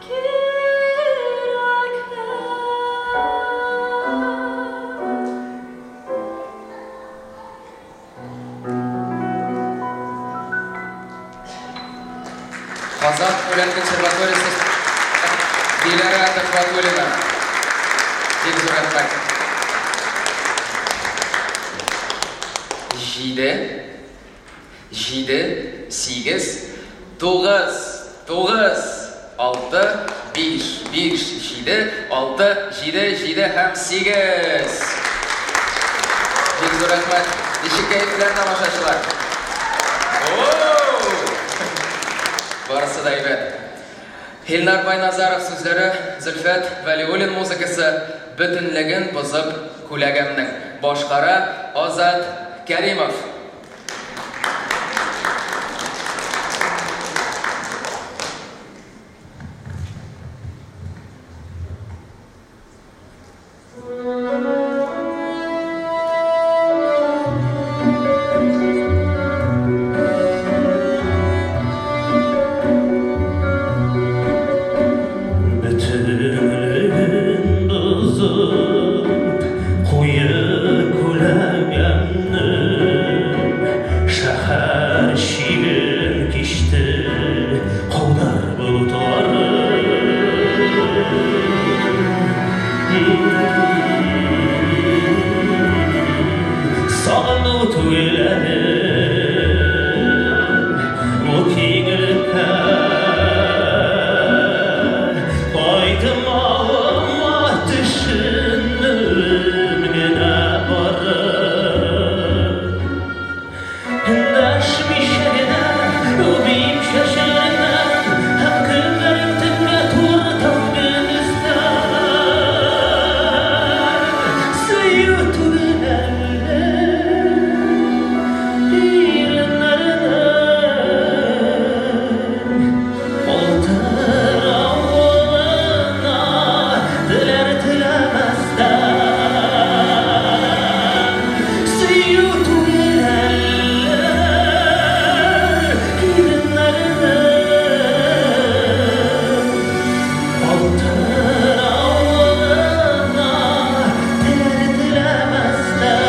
кирәкле.
Казан дәүләт консерваториясе Диләрә Төхвәтуллина. Бик зур рәхмәт. 7, 7, 8, 9, 9, 6, 5, 5, 7, 6, 7, 7 һәм 8. Бик зур рәхмәт. Ничек кәефләр, тамашачылар? Оу! Барысы да әйбәт. Илнар Байназаров сүзләре, Зөлфәт Вәлиуллин музыкасы, Бөтенлеген бозып күләгәмнең. Башкара Азат Кәримов.
Бөтенлеген бозып, куе күләгәмнең шәһәр чиген кичте каудар болытлары. Сагыну түгел әле бу киңлеккә кайтмавыма төшенүем генә барып. Эндәшмичә генә үбим чәчләреңнән һәм көннәрем төнгә туры тәүге төстә. Сөю түгел әле иреннәренең калтыравына теләр теләмәстән. Сөю түгел әле иреннәренең калтыравына теләр теләмәстән.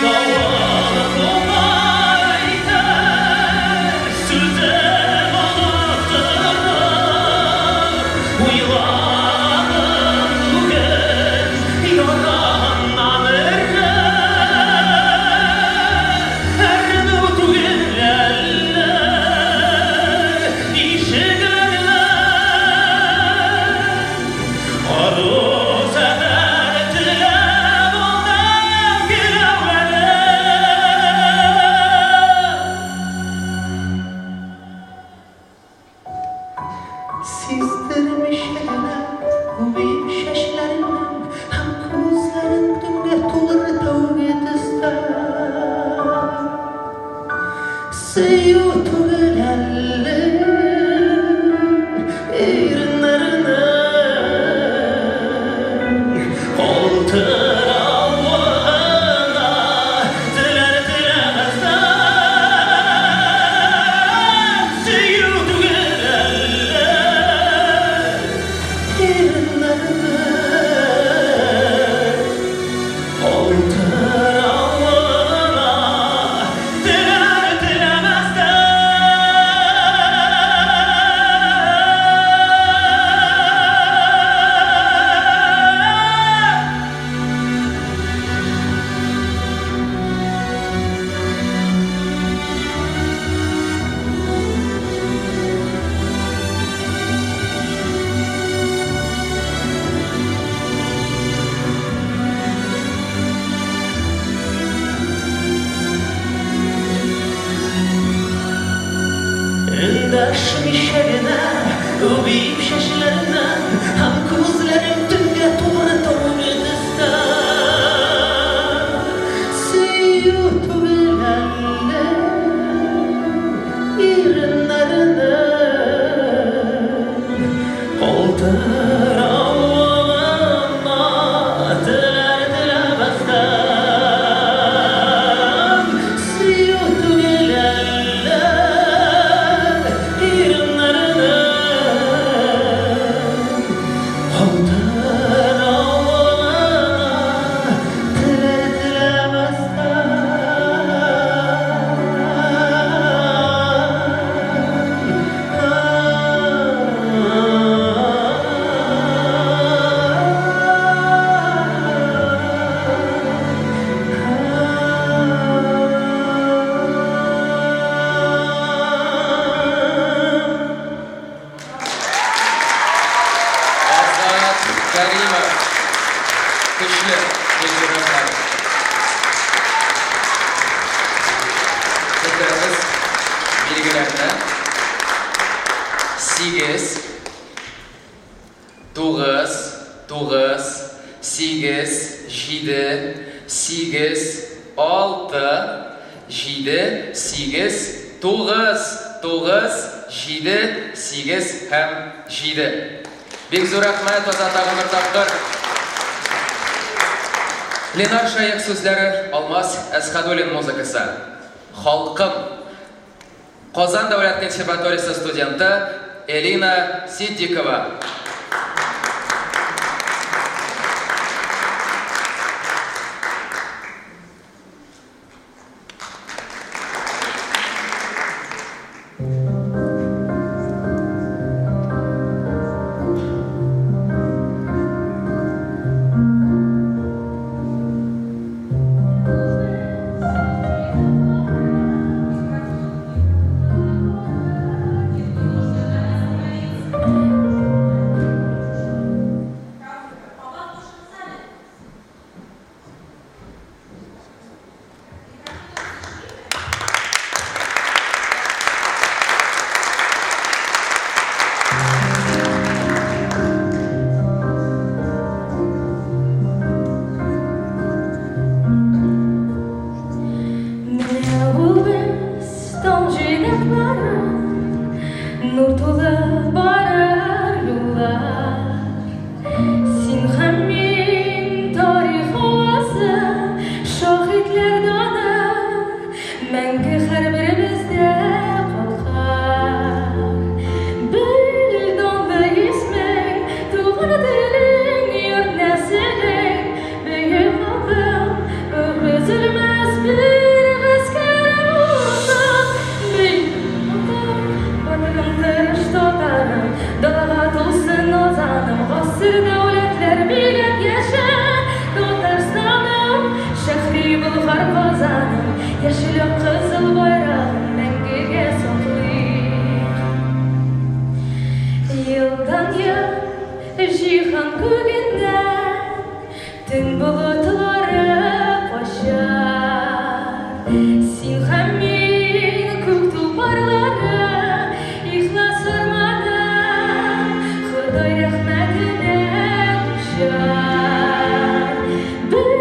Давыл кубайтыр, сүзем оныттырыр, уйладым бүген яраннан эрер. Әрнү түгел әллә ишекләрнең ару сәфәр теләп алдым келәүләрен. Сиздермичә генә үбим чәчләреңнән һәм күзләрең төнгә тулыр тәүге төстә. Сөю түгел әле иреннәренең калтыравына теләр теләмәстән. Сөю түгел әле иреннәренең калтыравына теләр теләмәстән. Эндәшмичә генә үбим чәчләреңнән һәм күзләрем төнгә туры тәүге төстә. Сөю түгел әле иреннәренең калтыравына теләр теләмәстән. Сөю түгел әле иреннәренең калтыравына теләр теләмәстән.
Рәхмәт. Бетерәбез билгеләрне. 8 9 9 8 7 8 6 7 8 9 9 7 8 һәм 7. Бик зур рәхмәт, Азат, тагын бер тапкыр. Ленар Шәех сүзләре, Алмаз Әсхәдуллин музыкасы. Халкым. Казан дәүләт консерваториясе студенты Элина Ситдикова.
Менә ул без таң җыйнаклары, Нур тулы барыр юллар. Син һәм мин тарих авазы, Шаһитләр даны, Мәңге һәрберебездә калкар. Бел данлы исмең, туган телең, йорт нәселең, Бөек халкым, өзелмәс бер гаскәр булсак. Бөек халкым, батырым, тырыш татарым, Далага тулсын азаным, Гасыр дәүләтләр биләп яшә, Татарстаным, шәһри Болгар Казаным, Яшел ак кызыл байрагын мәңгегә саклыйк. Елдан ел җиһан күгеннән Төн болытлары кача. Син һәм мин күк тулпарлары, Ихлас арманым, Ходай рәхмәтенә дучар. Бел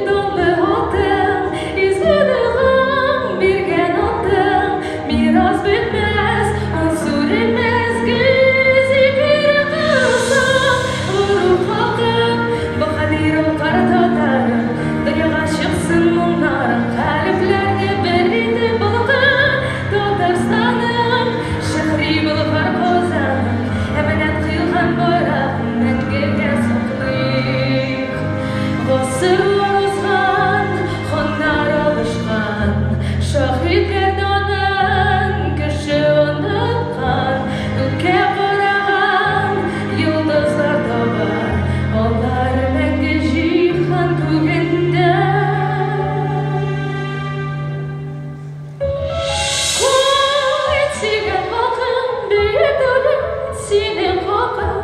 данлы атың, изге догаң, биргән антың, Мирас бетмәс, ул сүрелмәс гел зикер кылсаң. Горур халкым, баһадир алкар татарым, Дөньяга чыксын моңнарың, калебләрне бер итеп балкыр. Татарстаным, шәһри Болгар Казаным, Әманәт кыйлган байрагын мәңгегә саклыйк. Гасырлар узган, ханнар алышкан, Шаһитләр данын кеше оныткан, Күккә караган йолдызлар да бар, Алар мәңге җиһан күгендә. Кайт, сөйгән халкым, бөек дәүләт, синең хакың,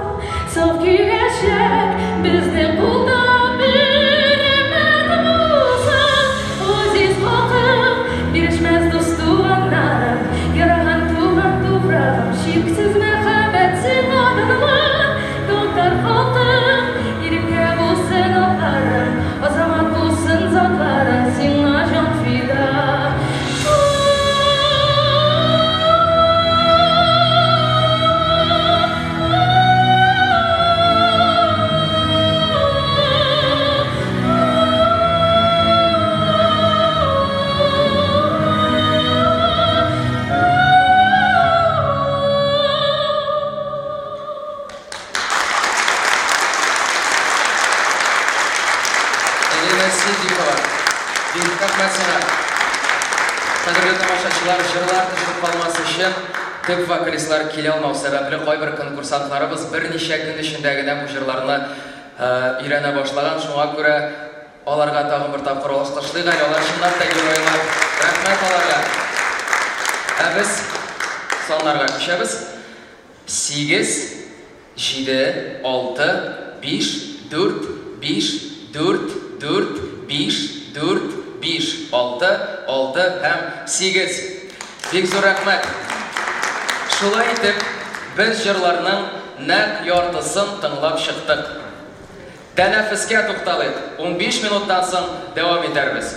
Саф киләчәк безнең кулда бер өмет булса. Газиз халкым, бирешмәс дус туганнарым, Яраган туган туфрагым, чиксез мәхәббәт сиңа данлы. Татар халкым, иреккә булсын атларың, Азамат булсын затларың, сиңа җан фида.
Элина Ситдикова. Бик рәхмәт сиңа. Кадерле тамашачылар, җырлар төшеп калмас өчен төп вокалистлар килә алмау сәбәпле кайбер конкурсантларыбыз берничә көн эчендә генә бу җырларны өйрәнә башлаган. Шуңа күрә аларга тагын бер тапкыр алкышлыйк әле. Алар чынлап та геройлар. Рәхмәт аларга. Ә без саннарга күчәбез. 8 7 6 5 4 5 4 4 5, 4, 5, 6, 6 һәм 8. Бик зур рәхмәт. Шулай итеп, без җырларның нәкъ яртысын тыңлап чыктык. Тәнәфескә тукталыйк. 15 минуттан соң дәвам итәрбез.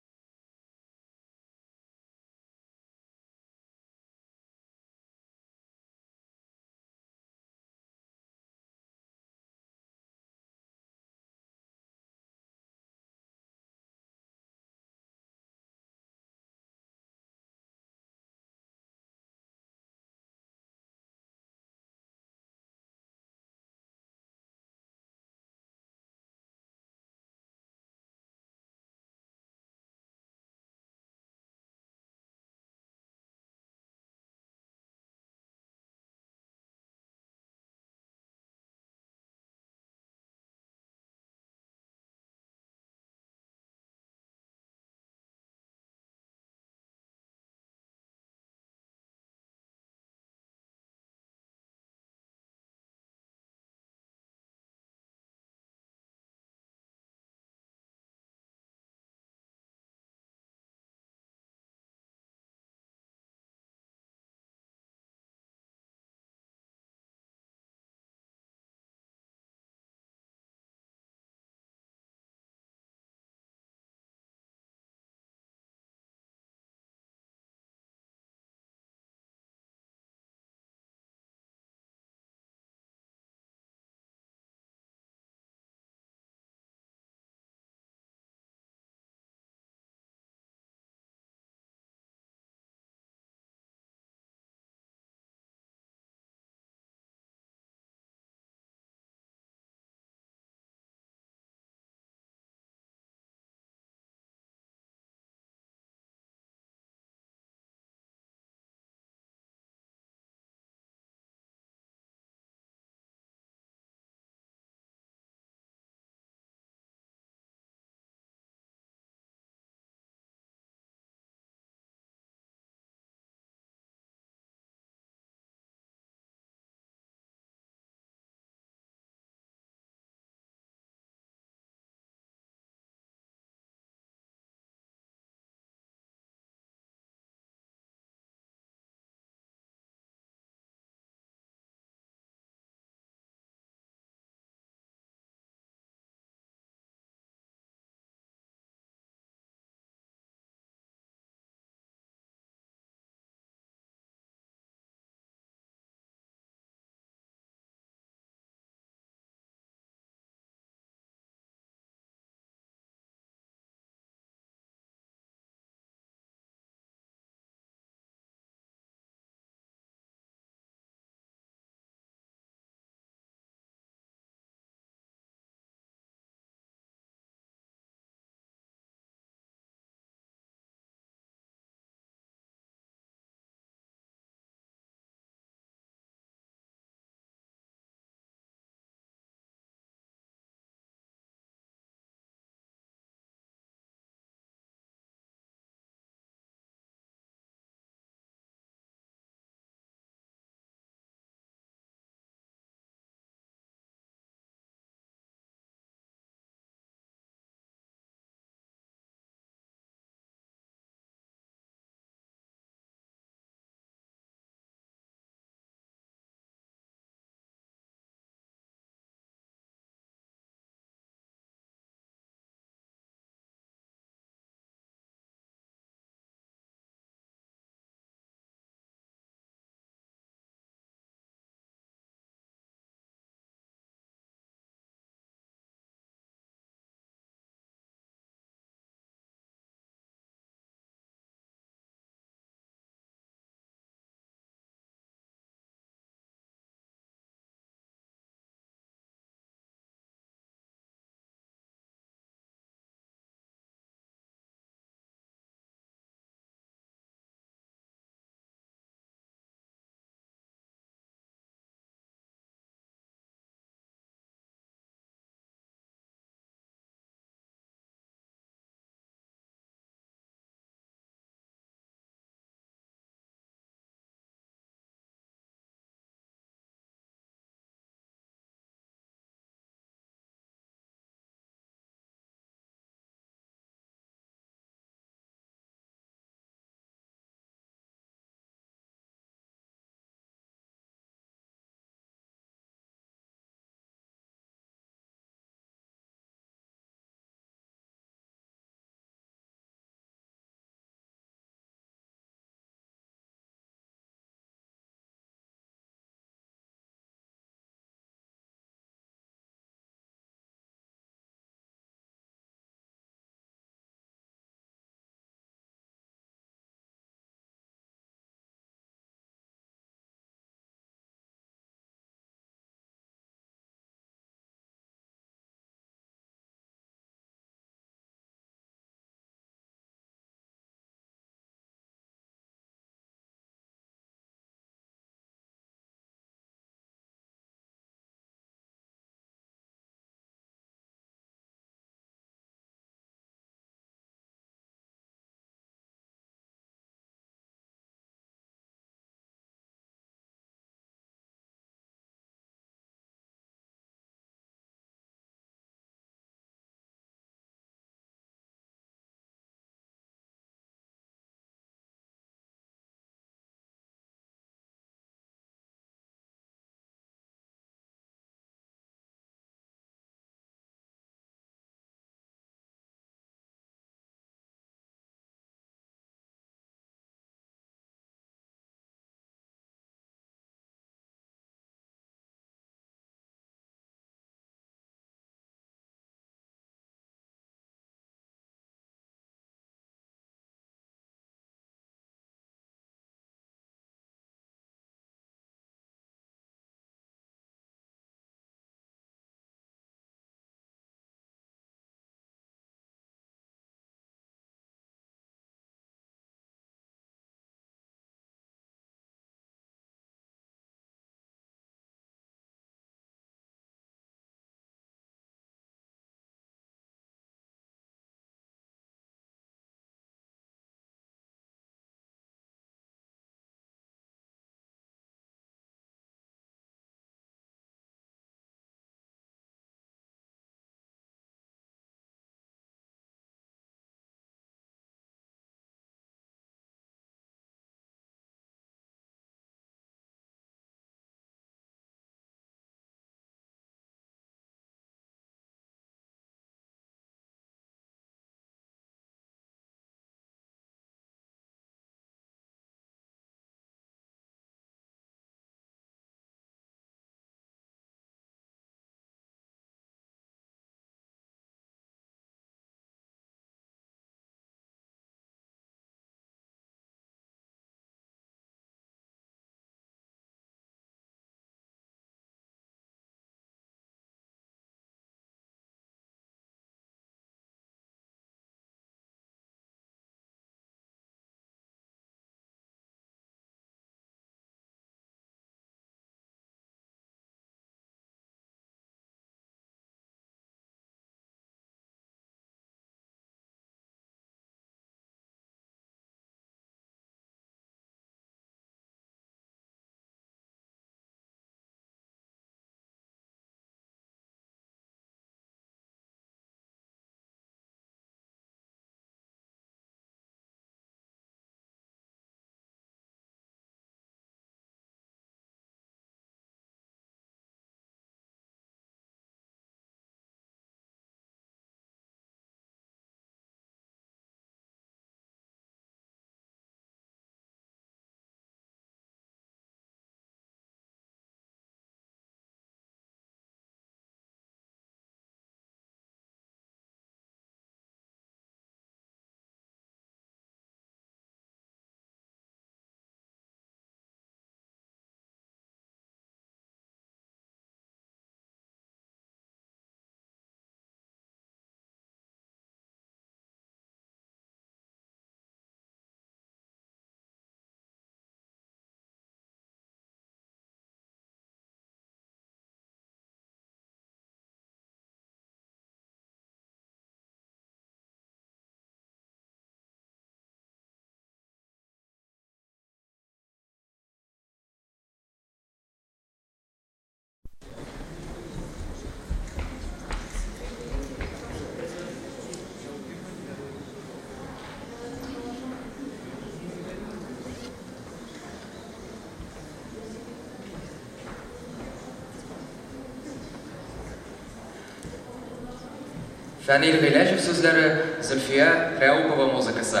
Фәнил Гыйләҗев сүзләре, Зөлфия Рәүпова музыкасы.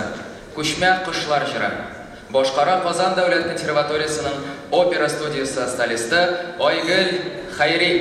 Күчмә кошлар җыры. Башкара Казан дәүләт консерваториясенең опера студиясе солисты Айгөл Хәйри.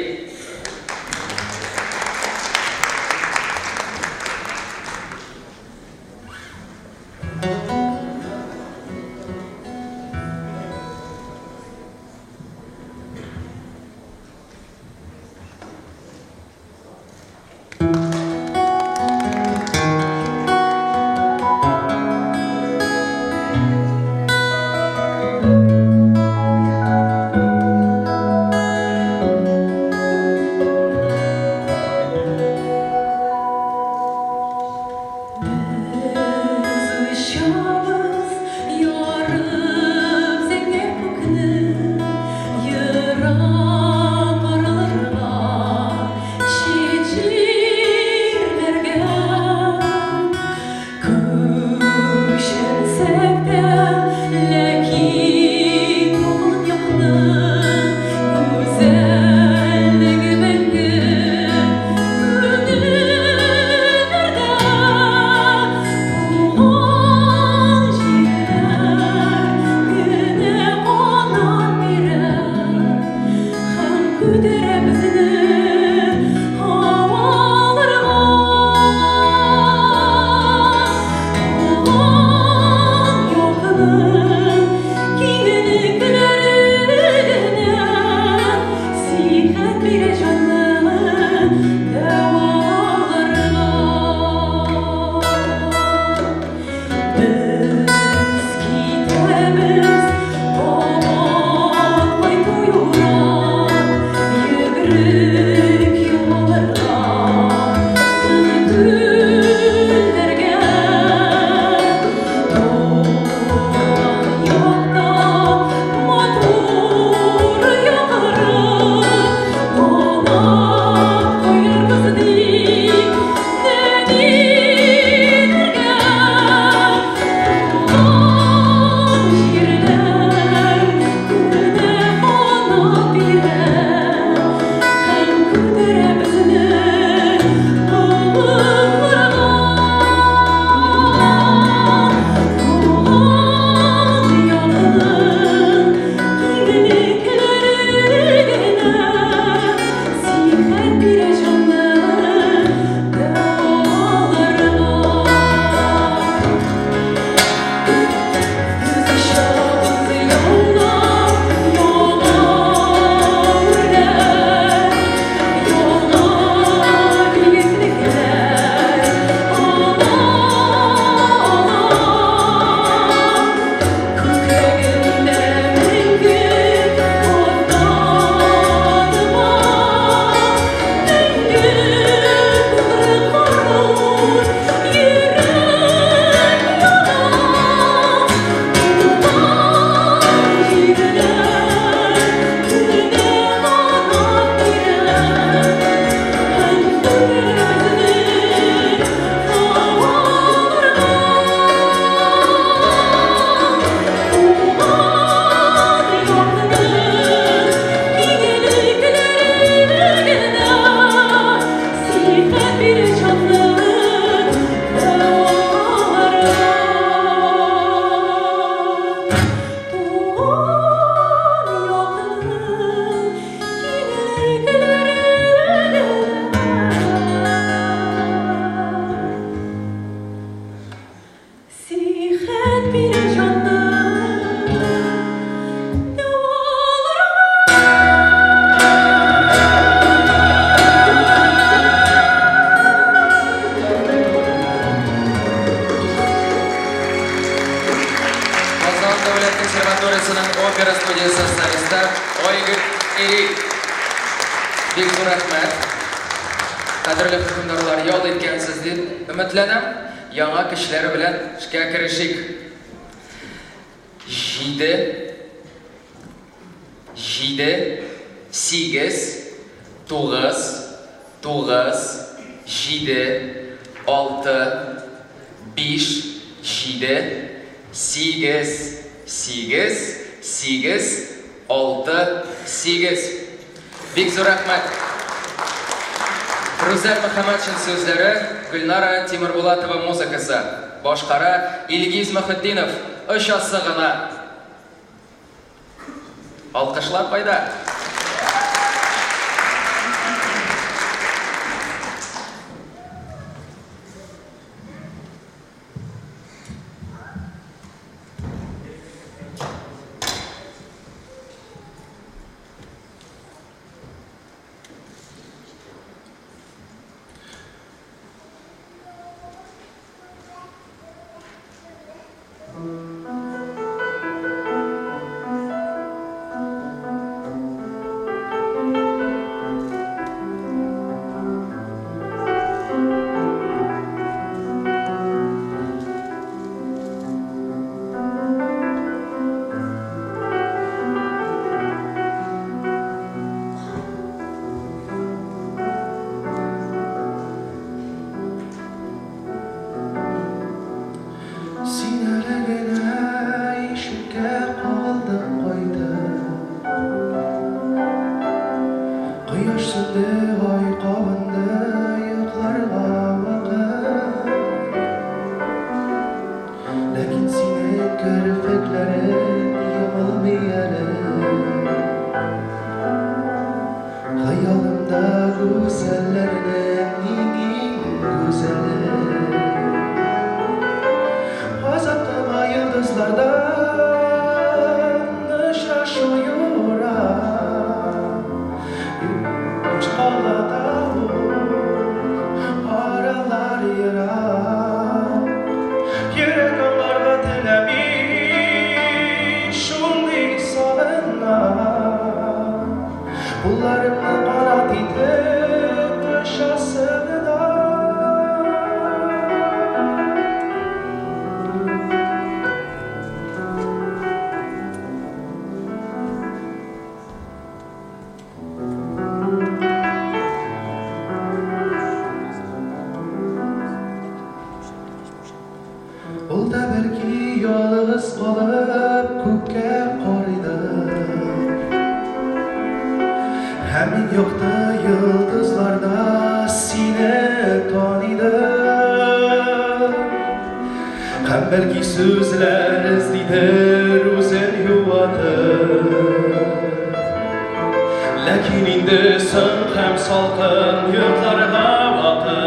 Рүзәл Мөхәммәтшин сүзләре, Гөлнара Тимербулатова музыкасы. Башкара Илгиз Мөхетдинов. Очасы гына. Алкышлар кайда?
Син әле генә ишеккә кагылдың кайтып. Кояш сүнде, ай кабынды, йокларга вакыт. Ләкин синең керфекләрең йомылмый әле. Хыялымда гүзәлләрнең иң-иң гүзәле. Азатлама йолдызлардан очрашу юрап. Башкалада ул, аралар ерак. Йөрәк аңларга теләми, шундый сагына. Кулларымны канат итеп очасы гына. Ул да бәлки ялгыз калып күккә карыйдыр. Һәм мин якты йолдызларда сине таныйдыр. Һәм бәлки сүзләр эзлидер үзен юатыр. Ләкин инде соң һәм салкын йокларга вакыт.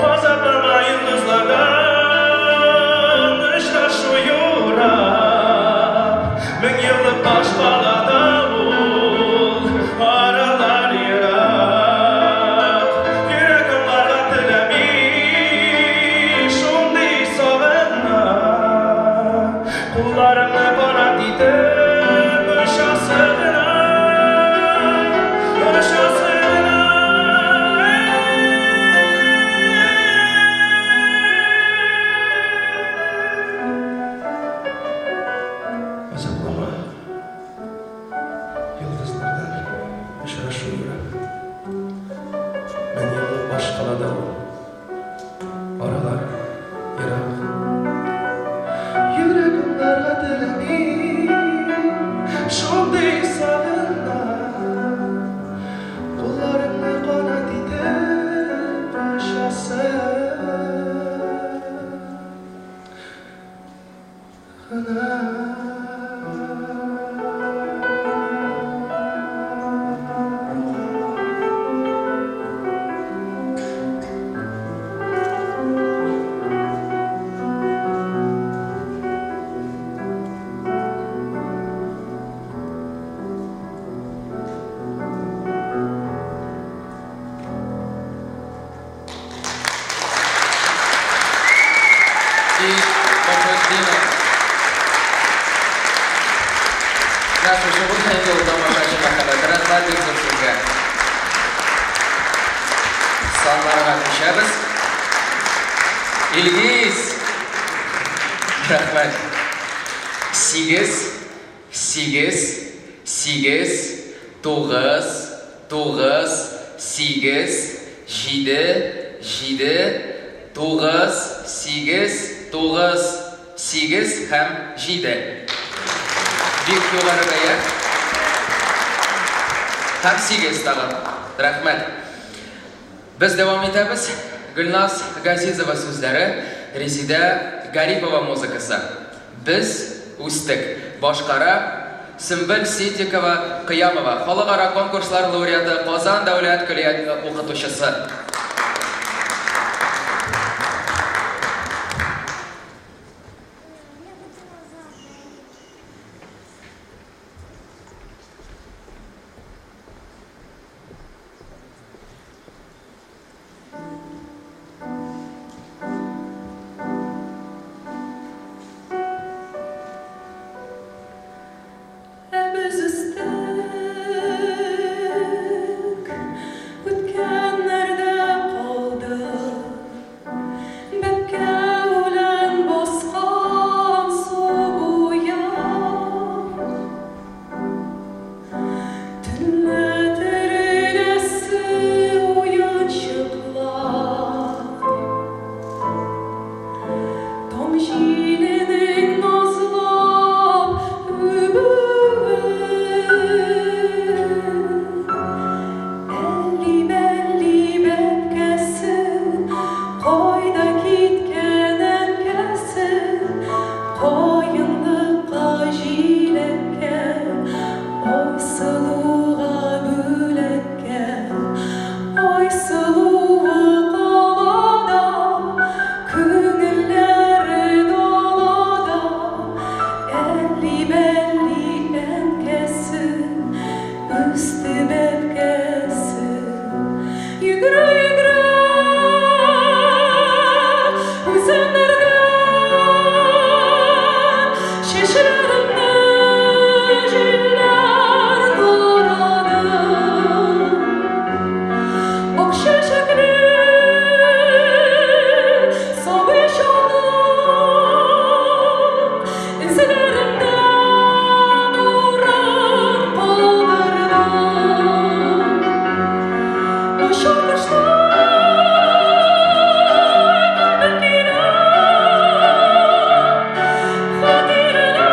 Азаплама йолдызлардан очрашу юрап. Мең еллык башкалада ул, аралар ерак. Йөрәк аңларга теләми, шундый сагына. Кулларымны канат итеп очасы гына, очасы гына. Азаплама йолдызлардан очрашу юрап. Мең еллык башкалада ул, аралар ерак. Йөрәк аңларга теләми, шундый сагына. Кулларымны канат итеп очасы гына.
И Мөхетдинов. Менә шушы булса инде ул тамашачы мәхәббәте. Рәхмәт бик зур сезгә. Саннарга күчәбез. Илгиз! Рәхмәт. 8, 8, 8, 9, 9, 8, 7, 7, 9, 8, 9, 8 һәм 7. Бик югары бәя. Һәм 8 тагын. Рәхмәт. Без дәвам итәбез. Гөлназ Газизова сүзләре, Резидә Гарипова музыкасы. Без үстек. Башкара Сөмбел Ситдикова Кыямова, халыкара конкурслар лауреаты, Казан дәүләт көллият укытучысы.
Ә без үстек, үткәннәрдә калдык. Бәбкә үлән баскан су буе. Төнлә тереләсе уенчыклар. Таң җиленең назлап үбүе. Әлли-бәлли бәбкәсе, кайда киткән әнкәсе? Каенлыкка, җиләккә, Айсылуга бүләккә. Айсылуы калада, күңелләре далада. Әлли-бәлли әнкәсе, үсте бәбкәсе. Йөгерә-йөгерә үзәннәрдә, чәчләремне җилләр тарады. Ак чәчәкле сабый чагым эзләремдә урын калдырды. Очар кошлар кайтып килә, хатирәләрдә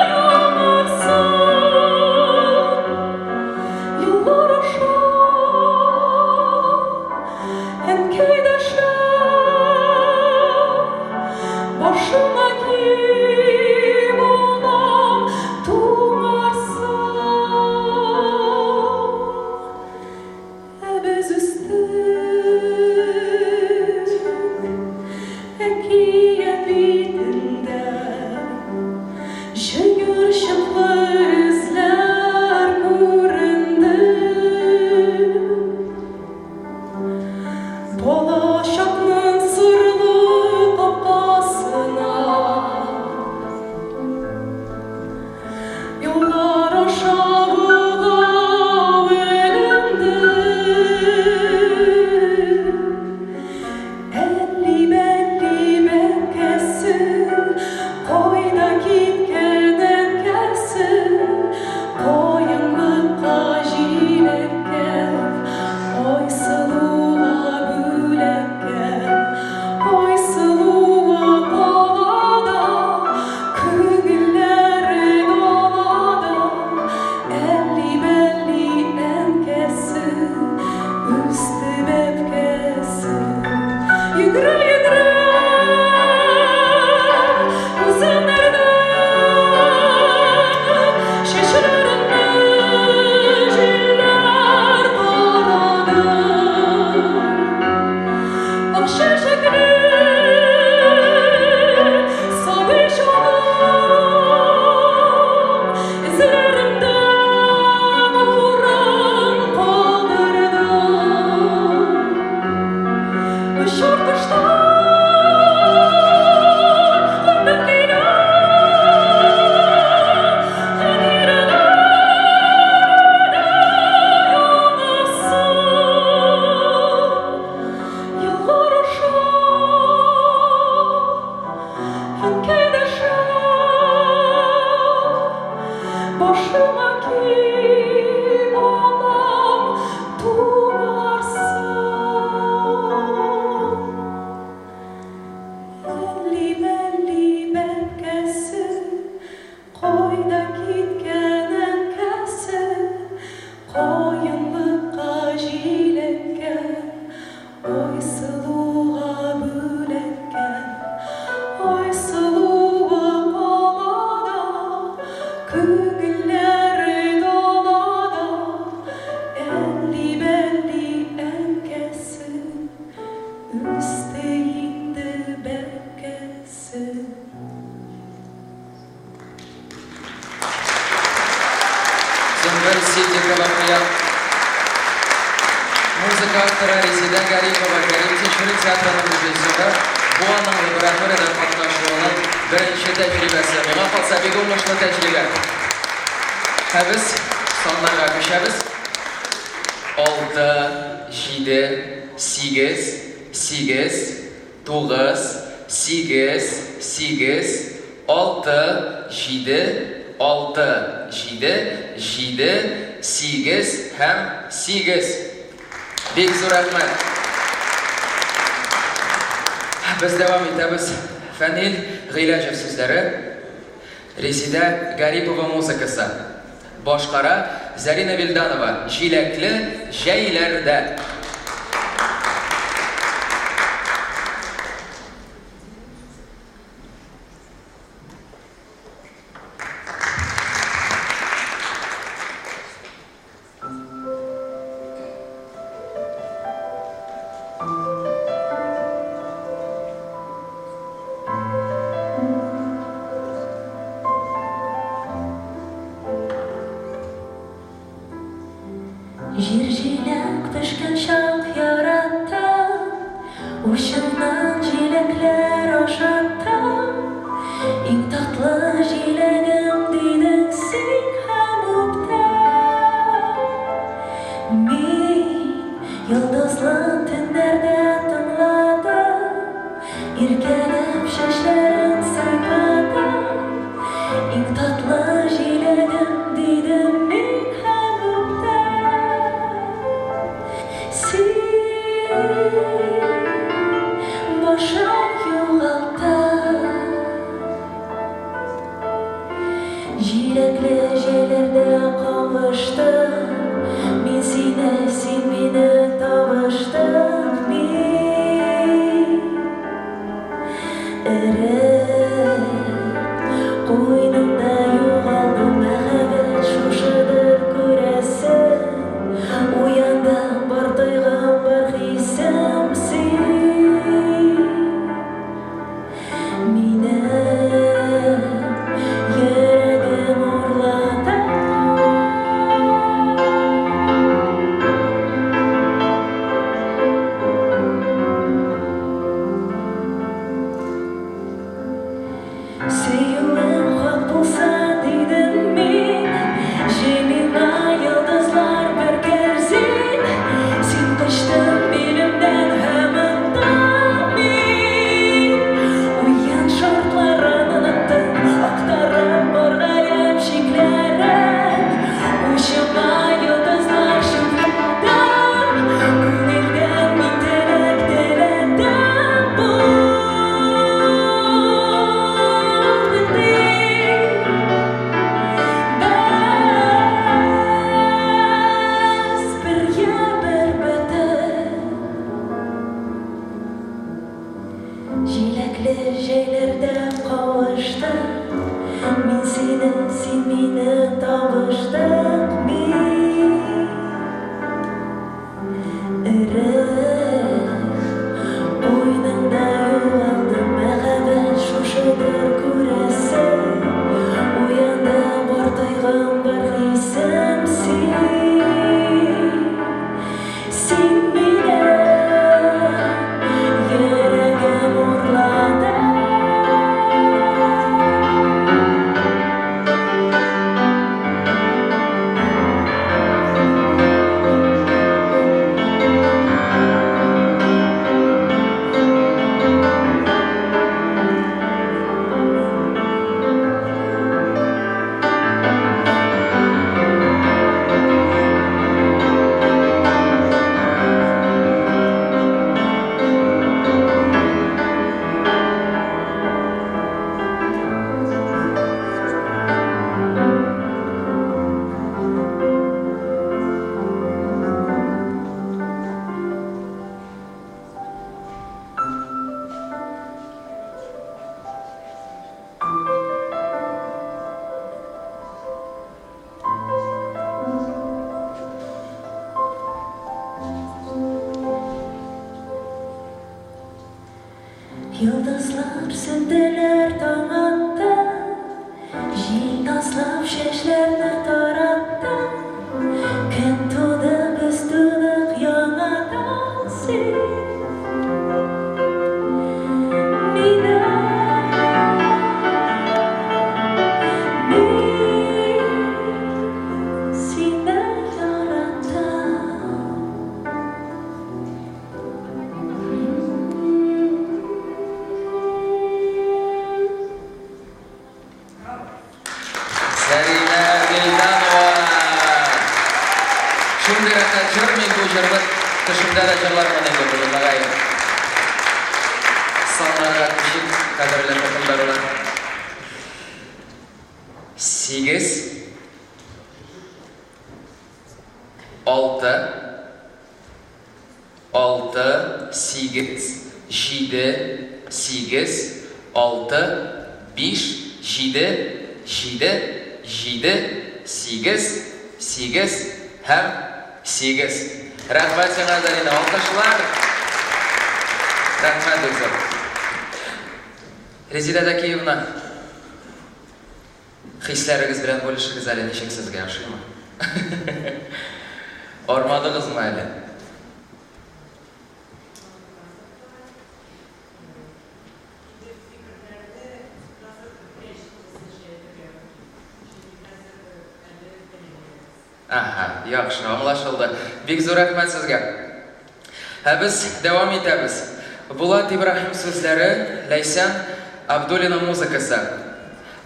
яңарсын. Еллар аша әнкәй дәшә, башыма ки, балам, туңарсың. Ә без үстек әкият битендә, җыерчыклы эзләр күренде. Балачакның сырлы капкасына юллар аша богау эленде. Әлли-бәлли бәбкәсе, кайда киткән әнкәсе? Каенлыкка, җиләккә, Айсылуга бүләккә. Айсылуы калада, күңелләре далада. Әлли-бәлли әнкәсе, үсте бәбкәсе. Йөгерә-йөгерә үзәннәрдә, чәчләремне җилләр тарады. Ак чәчәкле сабый чагым эзләремдә урын калдырды. Очар кошлар кайтып килә, хатирәләрдә яңарсын. Еллар аша әнкәй дәшә, башыма ки, балам, туңарсың. Әлли-бәлли бәбкәсе, кайда киткән әнкәсе?
Айгөл Ситдикова куя. Музыка авторы Резеда Гарипова, Кәрим Тинчурин театрының режиссеры. Бу аның лабораториядә катнашуының беренче тәҗрибәсе. Миңа калса, бик уңышлы тәҗрибә. Ә без саннарга күчәбез. 6, 7, 8, 8, 9, 8, 8, 6, 7, 6, 7, 7, 8 һәм 8. Бик зур рәхмәт. Без дәвам итәбез. Фәнил Гыйләҗев сүзләре, Резеда Гарипова музыкасы. Башкара Зарина Вилданова Җиләкле җәйләрдә.
Җир җиләк пешкән чак яраттым, Учыңнан җиләкләр ашаттым. Иң татлы җиләгем дидең син һәм үптем. Мин йолдызлы төннәрдә тыңладым, Иркәләп чәчләрең сыйпадым. Иң татлы җиләгем дидем мин һәм үптем. Син башың югалттың. Җиләкле җәйләрдә кавыштык, Мин сине, син мине табыштык. Мин эреп куеныңда югалдым, Мәхәббәт шушыдыр күрәсең. Уяндым, бар тойгым, бар хисем син. Минем йөрәгем урладың. Сөюем хак булса дидем мин, Җый миңа йолдызлар бер кәрзин. Син кочтың билемнән һәм оттым мин. Уен шартларын оныттым, Актарып бар галәм чикләрен. Учыма йолдызлар чүпләдем, Күңелдән мин теләк теләдем. Булды без бергә бер бөтен. Җиләкле җәйләрдә кавыштык, Мин сине, син мине табыштык. Мин эреп куеныңда югалдым, Мәхәббәт шушыдыр күрәсең. Уяндым, бар тойгым, бар хисем син. Син минем йөрәгем урладың. Йолдызлар сүнделәр, таң атты, Җил назлап чәчләрне таратты.
җырны төшемдә дә җырлармын инде бүген, мөгаен. Саннарга күчик, кадерле хөкемдарлар. 8 6 6 8 7 8 6 5 7 7 7 8 8 һәм 8. Рәхмәт сиңа, Зарина. Алкышлар. Рәхмәт, бик зур. Резеда Зәкиевна, хисләрегез белән бүлешегез әле, ничек сезгә, ошыймы? Армадыгызмы әле? Әһә, яхшы, аңлашылды. Бик зур рәхмәт сезгә. Ә без дәвам итәбез. Булат Ибраһим сүзләре, Ләйсән Абдуллина музыкасы.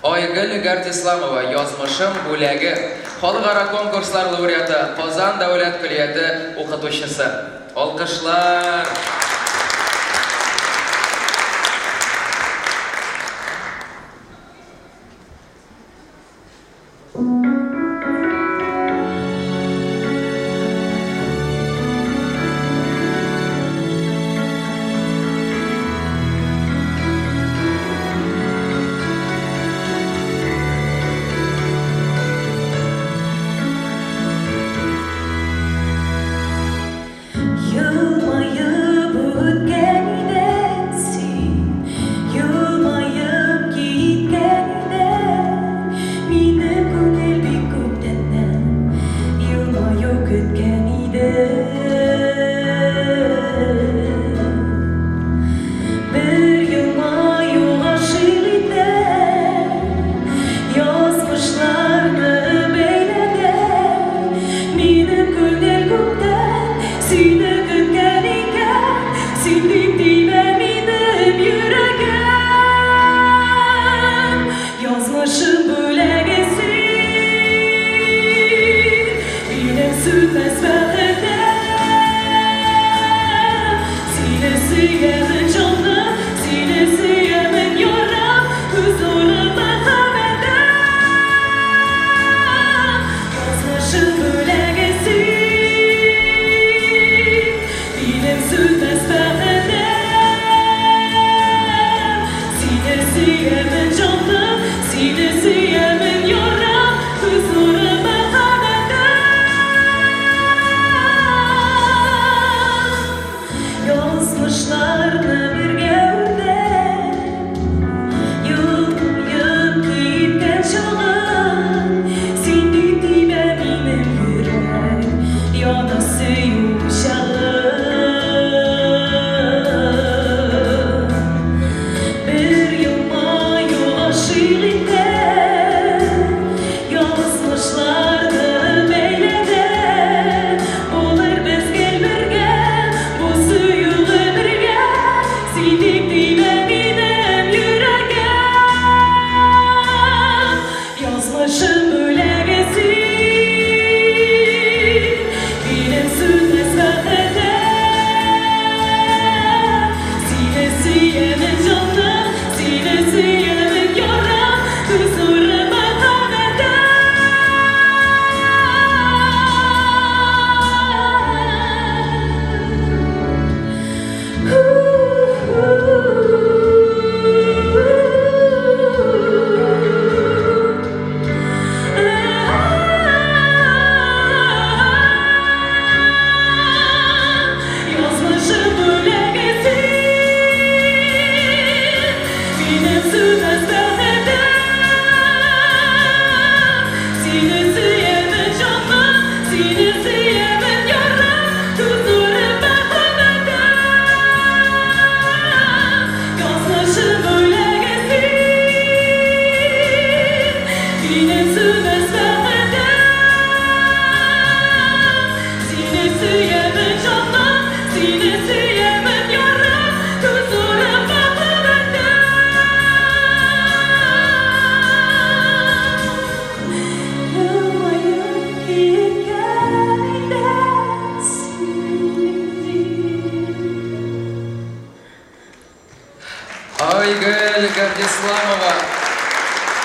Айгөл Гардисламова, Язмышым бүләге. Халыкара конкурслар лауреаты, Казан дәүләт көллияте укытучысы. Алкышлар!
Елмаеп үткән идең син, елмаеп киткән идең, минем күңел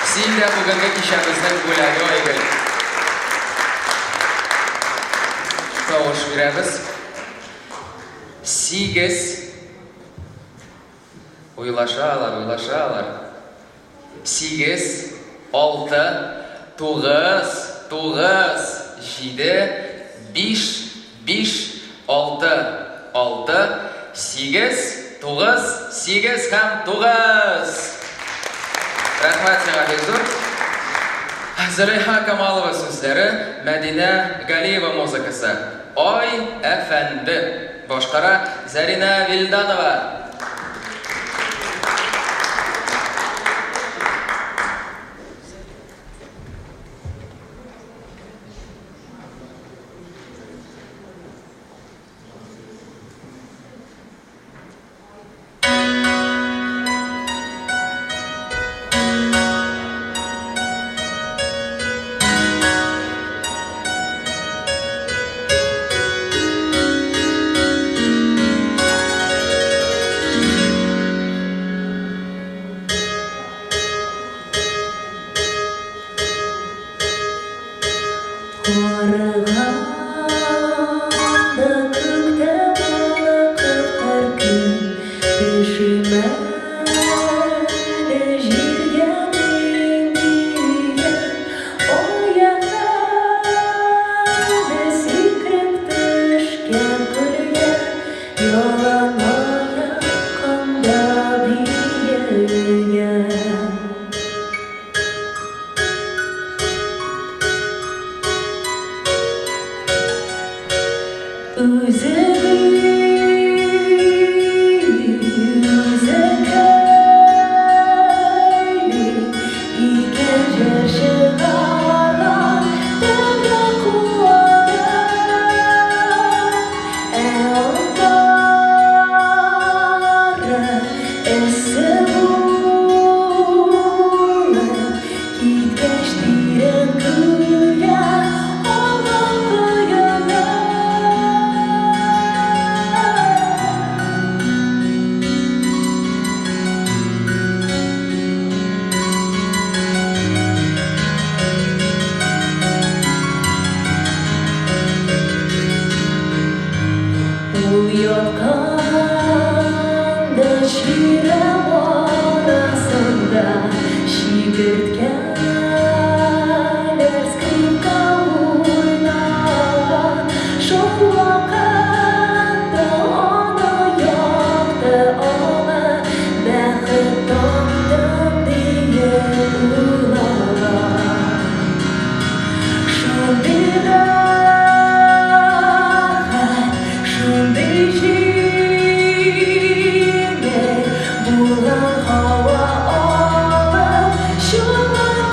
Син дә бүгенге кичәбезнең бүләге, Айгөл. Тавыш бирәбез. 8. Уйлашалар, уйлашалар. 8, 6, 9, 9, 7, 5, 5, 6, 6, 8, 9, 8 һәм 9. Рәхмәт сиңа бик зур. Зөләйха Камалова сүзләре, Мәдинә Галиева музыкасы. Ай әфәнде. Башкара Зәринә Вилданова.
Караганда күктә балкып һәр көн, Төшим әле җиргә мин дигән. Ай әфәнде сикереп төшкән күлгә, Яланаяк анда биегән. Үзе бии, үзе көйли, икән җыр чыгарган тәмле куәте. Ә аннары эссе булып киткәч тирән күлгә алган коены. Ул ятканда чирәм арасында чикерткәләр скрипка уйнаган. Шул вакытта ана якты аңы бәхет таптым диеп уйлаган. Шундый рәхәт, шундый җиңел булган һава алып чумган.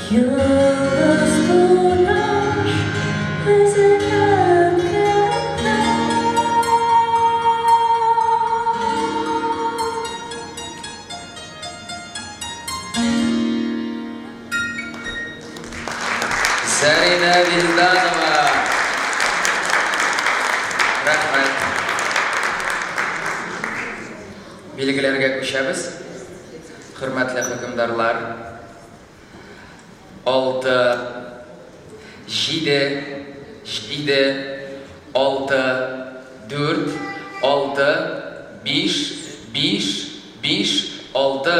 Йолдыз туташ өзелеп китә.
Зәринә Вилданова. Рәхмәт. Билгеләргә күчәбез. Хөрмәтле хөкемдарлар. 6 7 7 6 4 6 5 5 5 6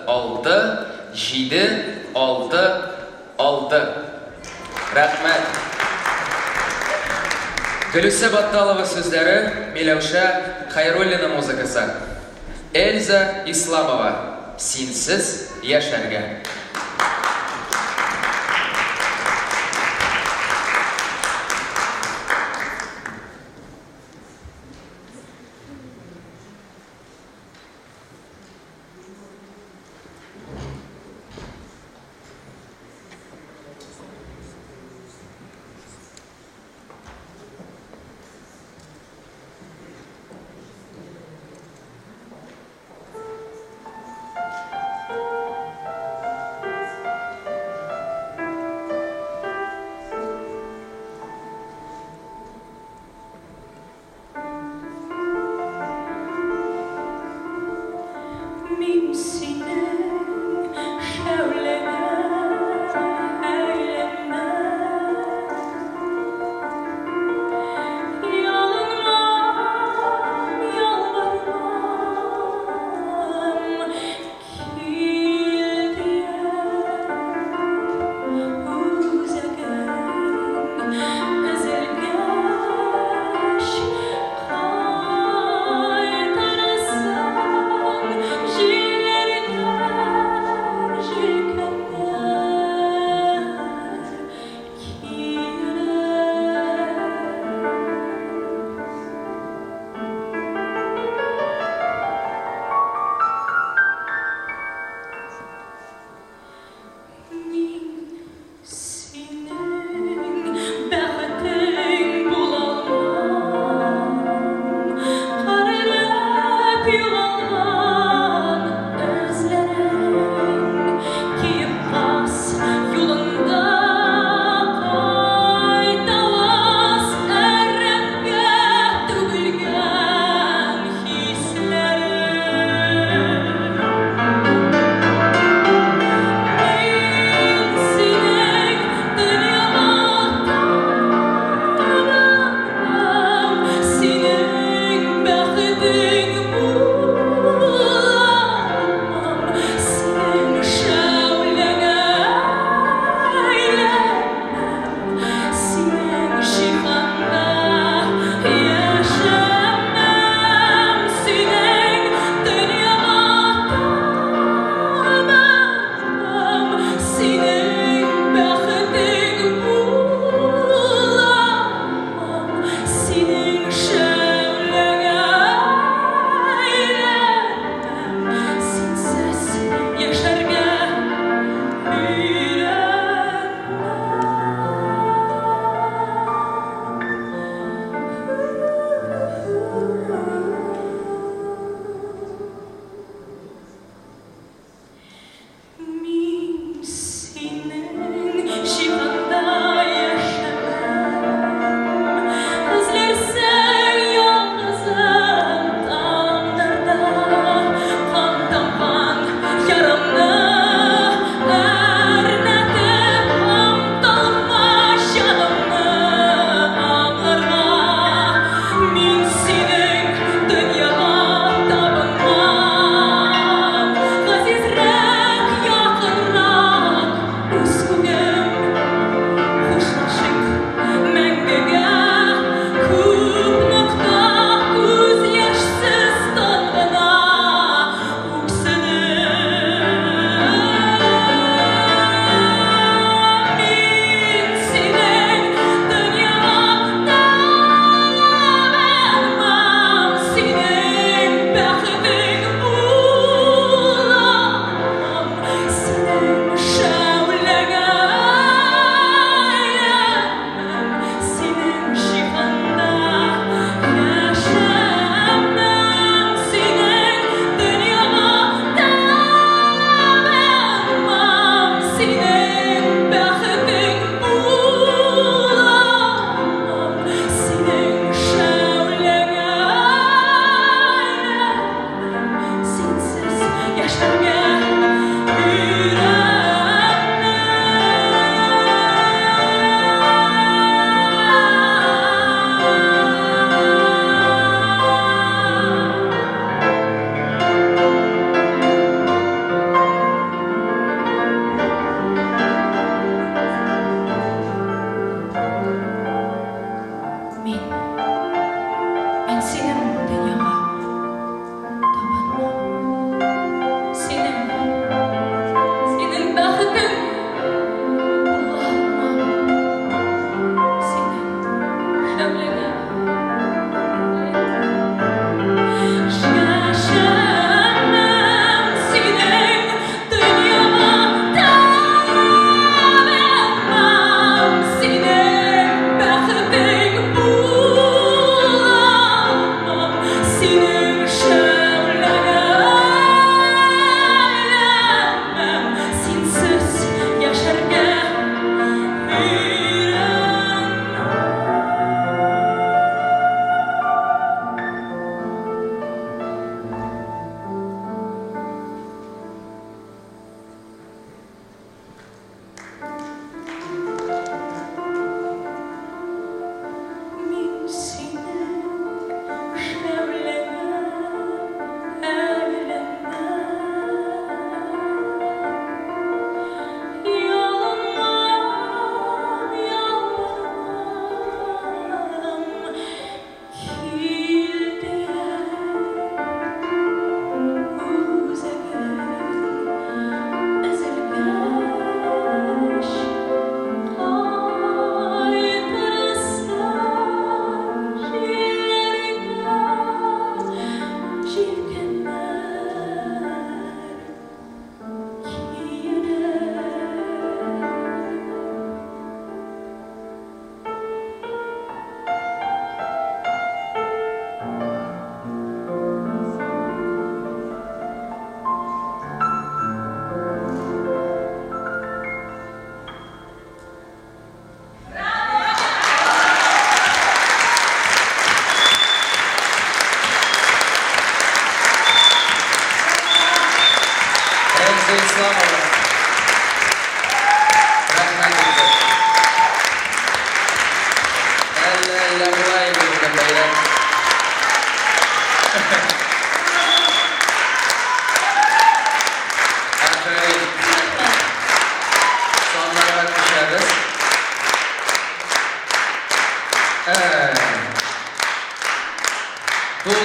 6 7 6 6. Рәхмәт. Гөлүсә Батталова сүзләре, Миләүшә Хәйруллина музыкасы. Эльза Исламова, Синсез яшәргә.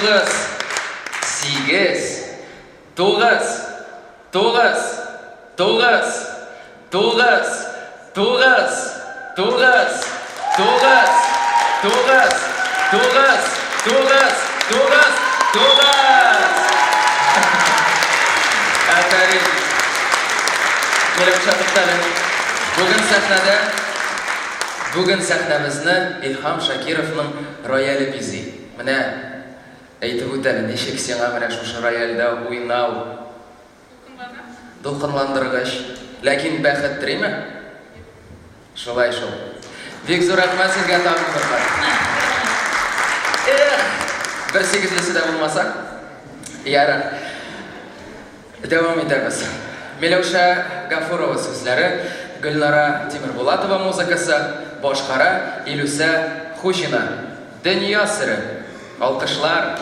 Тугыз, сигез, тугыз, тугыз, тугыз, тугыз, тугыз, тугыз, тугыз, тугыз, тугыз, тугыз, тугыз, тугыз! Афәрин! Миләүшә, туктале. Бүген сәхнәдә, бүген сәхнәбезне Илһам Шакировның рояле бизи. Менә әйтеп үт әле, ничек сиңа менә шушы рояльдә уйнау?
Дулкынланам.
Дулкынландыргыч. Ләкин бәхет триме? Шулай шул. Бик зур рәхмәт сезгә тагын бер кат. Эх, бер сигезлесе дә булмаса. Ярар. Дәвам итәбез. Миләүшә Гафурова сүзләре, Гөлнара Тимербулатова музыкасы, башкара Илүсә Хуҗина. Дөнья сере. Алкышлар.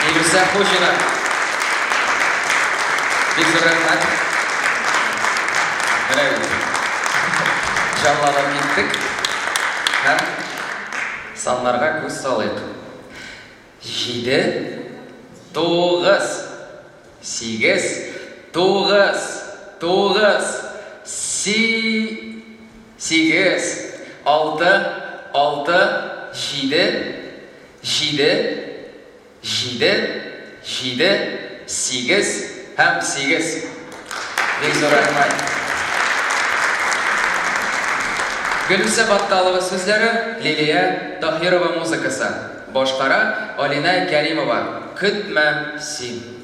Илүсә Хуҗина. Бик зур рәхмәт. Менә бит. Җанланып киттек. Һәм саннарга күз салыйк. 7 9 8 9 9 8 6 6 7 7 7 7 8 һәм 8. Бик зур рәхмәт. Гөлүсә Батталова сүзләре, Лилия Таһирова музыкасы. Башкара Алинә Кәримова. Көтмә син.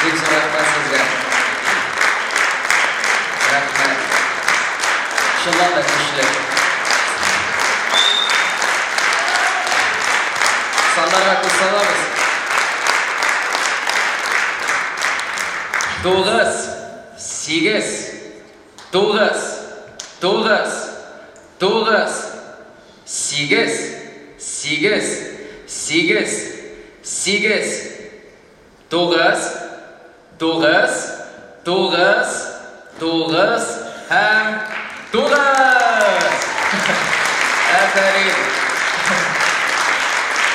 Бик зур рәхмәт сезгә. Рәхмәт. Чыннан да көчле. Саннарга күз салабыз. 9, 8, 9, 9, 9, 8, 8, 8, 8, 9, 9, 9, 9 һәм 9! Афәрин!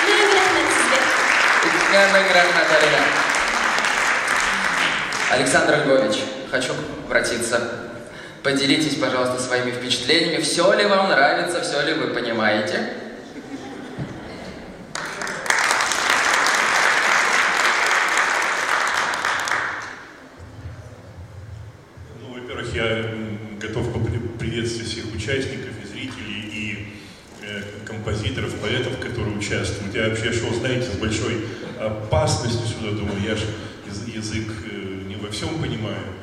Мең рәхмәт сезгә.
Мең рәхмәт, Алина. Александр Львович, хочу обратиться. Поделитесь, пожалуйста, своими впечатлениями. Все ли вам нравится, все ли вы понимаете?
Ну, во-первых, я готов приветствовать всех участников и зрителей, и композиторов, поэтов, которые участвуют. Я вообще шел, знаете, с большой опасностью сюда, думаю, я же язык не во всем понимаю.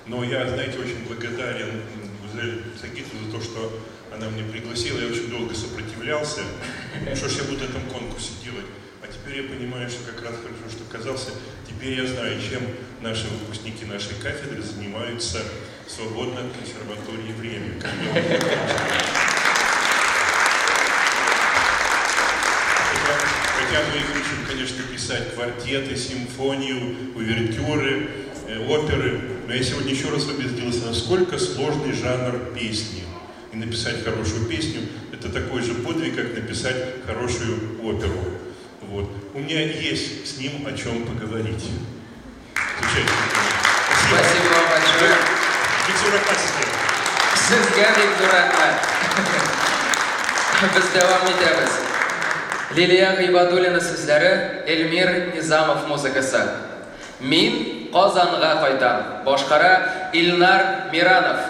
Но я, знаете, очень благодарен Гузель Сагитовой за то, что она меня пригласила. Я очень долго сопротивлялся. Что ж я буду на этом конкурсе делать? А теперь я понимаю, что как раз хорошо, что оказался. Теперь я знаю, чем наши выпускники нашей кафедры занимаются свободно от консерватории время. Хотя мы их учим, конечно, писать квартеты, симфонию, увертюры, оперы. Но я сегодня еще раз убедился, насколько сложный жанр песни. И написать хорошую песню – это такой же подвиг, как написать хорошую оперу. Вот. У меня есть с ним о чем поговорить. Замечательно.
Спасибо. Спасибо вам большое. Сезгә бик зур рәхмәт. Без дәвам итәбез. Лилия Гыйбадуллина сүзләре, Эльмир Низамов музыкасы. Мин Казанга кайтам. Башкара Илнар Миранов.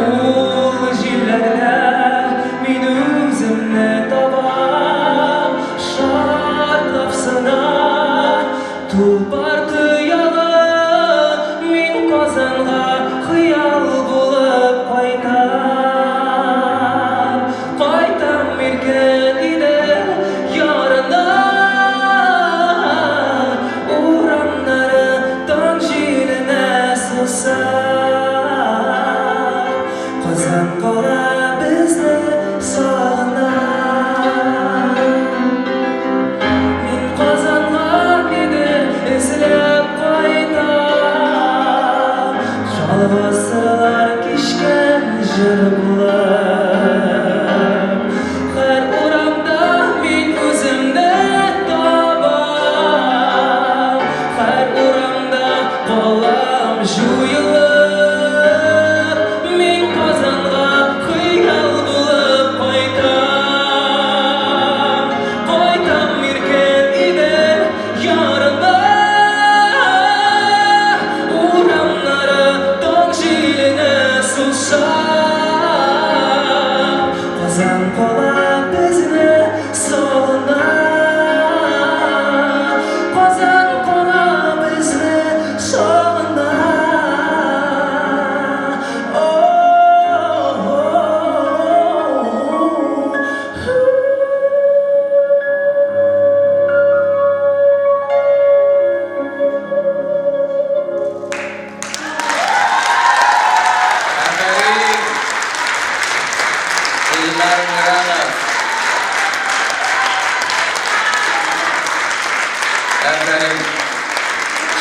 Ул җилләрдә мин үземне табам.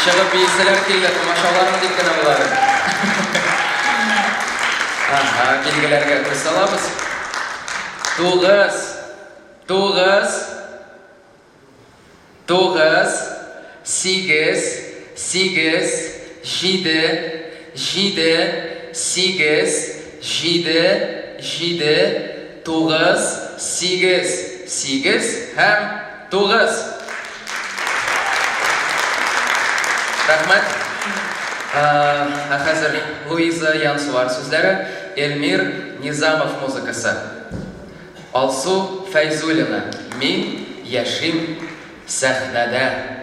Чыгып бииселәр килде, тамашалармы дип кенә уйладым. Ага, билгеләргә күз салабыз. 9 9 9 8 8 7 7 8 7 7 9 8 8 һәм 9. Рәхмәт. Ә хәзер Луиза Янсуар сүзләре, Эльмир Низамов музыкасы. Алсу Фәйзуллина, Мин яшим сәхнәдә.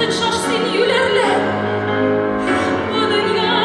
Шаш син юләрләр. Бу дөнья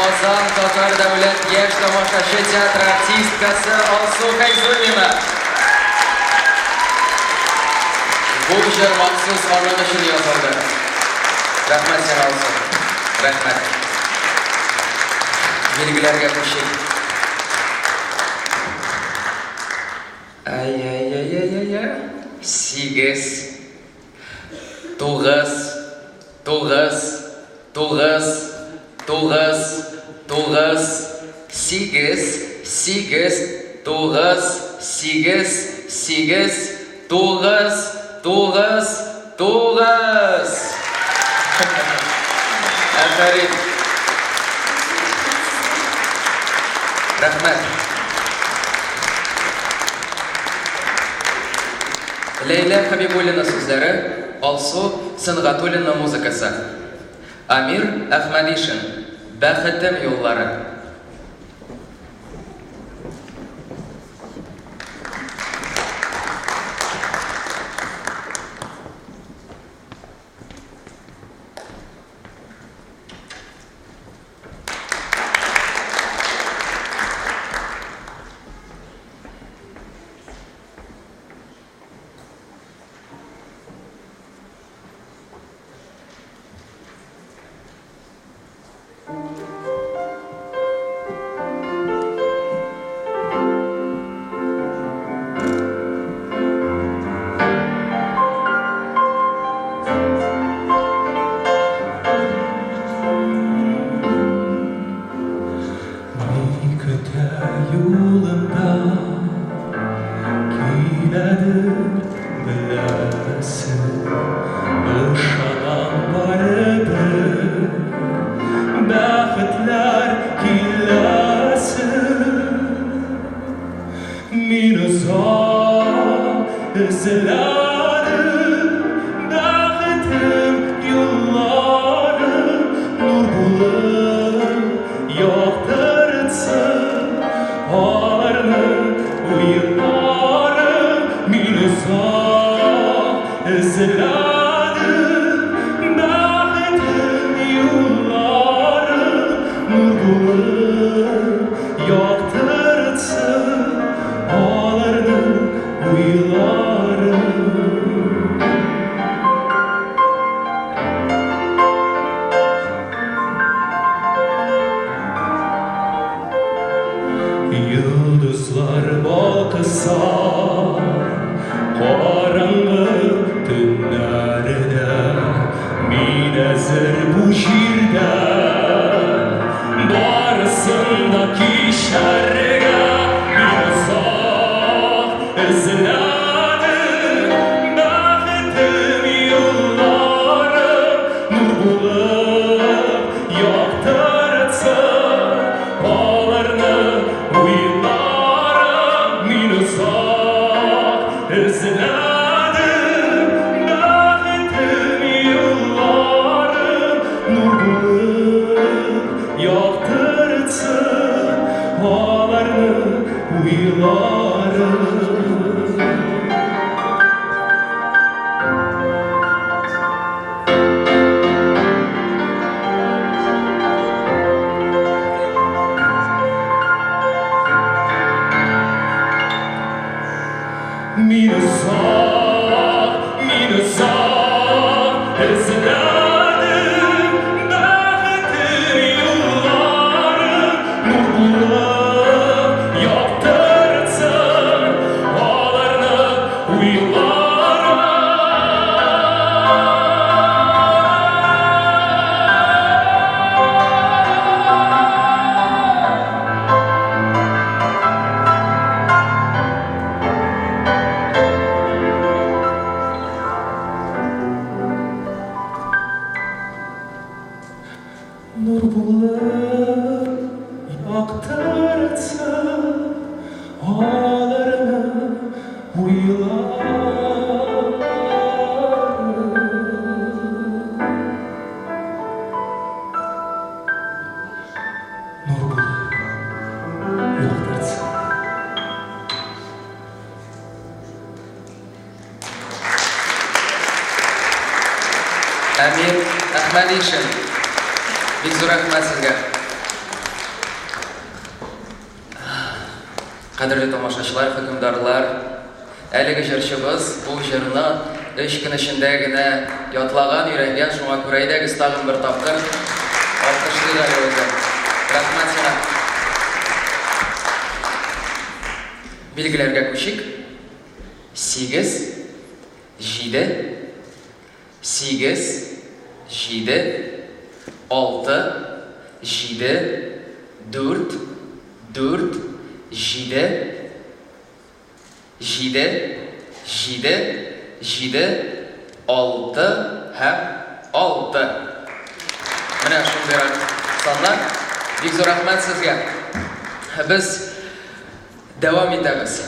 Казан татар дәүләт яшь тамашачы театры артисткасы Алсу Фәйзуллина. Бу җыр махсус аның өчен язылды. Рәхмәт сиңа, Алсу. Рәхмәт. Билгеләргә күчик. Ай-яй-яй-яй-яй. 8 9 9 9 9 9 8 8 9 8 8 9 9 9. Афәрин. Рәхмәт. Ләйлә Хәбибуллина сүзләре, Алсу Сөнгатуллина музыкасы. Амир Әхмәдишин. Бәхетем юллары.
Ни көтә юлымда, киләдер беләсең. Ышанам барыбер, бәхетләр киләсен. Мин озак эзләдем бәхетем юлларын, нур булып яктыртсын аларның уйларын. Мин озак эзләдем бәхетем юлларын, нур булып яктыртсын аларның уйларын. Йолдызлар балкыса караңгы төннәрдә, мин әзер бу җирдә барысын да кичәргә. Мин озак эзләдем бәхетем юлларын, нур булып яктыртсын аларның уйларын. Мин озак эзләдем бәхетем юлларын, нур булып яктыртсын аларның уйларын. Мин озак эзләдем бәхетем юлларын, нур булып яктыртсын аларның уйларын. Нур булып яктыртсын аларның уйларын. Нур булып яктыртсын.
Әмир Әхмәдишин. Бик зур рәхмәт сезгә. Кадерле тамашачылар, хөкемдарлар, әлеге җырчыбыз бу җырны өч көн эчендә генә ятлаган, өйрәнгән, шуңа күрә әйдәгез тагын бер тапкыр алкышлыйк әле үзен. Рәхмәт сиңа. Билгеләргә күчик. 8 7 8 7 6 7 4 4 7 7 7 7 6 һәм 6. Менә шундыйрак саннар. Бик зур рәхмәт сезгә. Без дәвам итәбез.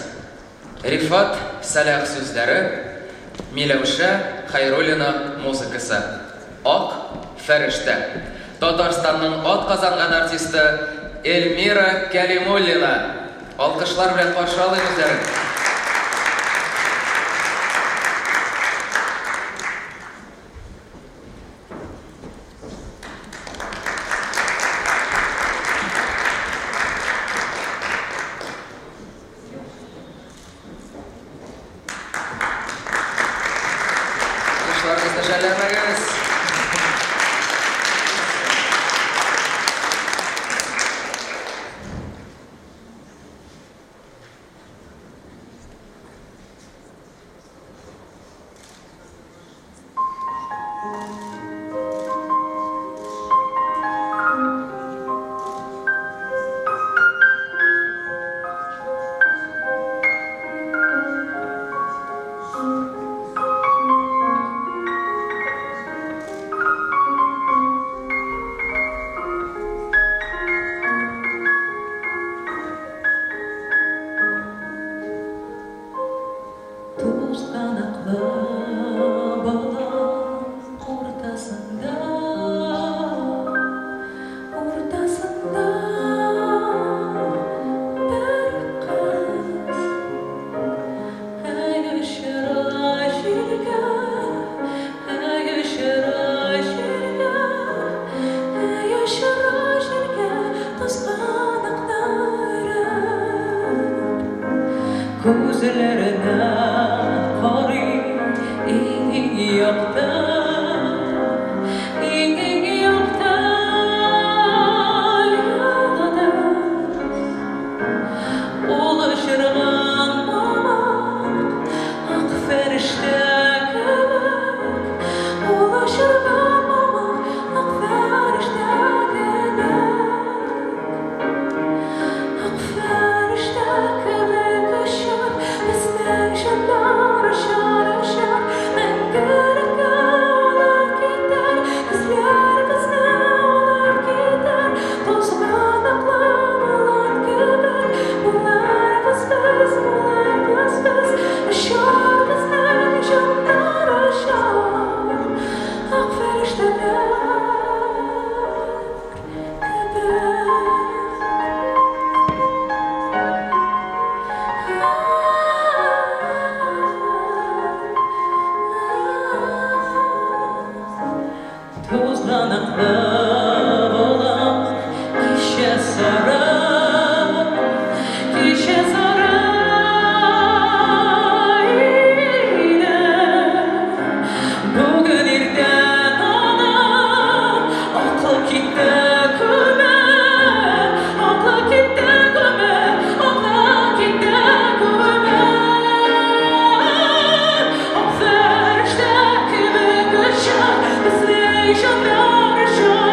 Рифат Сәлах сүзләре, Миләүшә Хәйруллина музыкасы. Ак фәрештә. Татарстанның атказанган артисты Эльмира Кәлимуллина. Алкышлар белән каршы алыйк үзләрен. Алкышларыгызны жәлләмәгез.
Тузганаклы болын уртасында, уртасында бер кыз. Әй очыра җилгә, әй очыра җилгә, әй очыра җилгә тузганакны өреп. Күзләренә карый иң-иң якты, иң-иң якты йолдыз. Ул очырган мамык ак фәрештә кебек, ул очырган мамык ак фәрештә кебек. Ак фәрештә кебек очар, безнең җаннар очар, очар, мәңгелеккә алып китәр, эзләр безне алып китәр, тузганаклы болан кебек, булырбыз без, булырбыз без, очар безнең җаннар очар, ак фәрештәләр кебек. Тузганаклы болан кичә сары, кичә сары иде. Бүген иртән аның аклы китте күмер, аклы китте күмер, аклы китте күмер. Ак фәрештә кебек очар, безнең җаннар очар.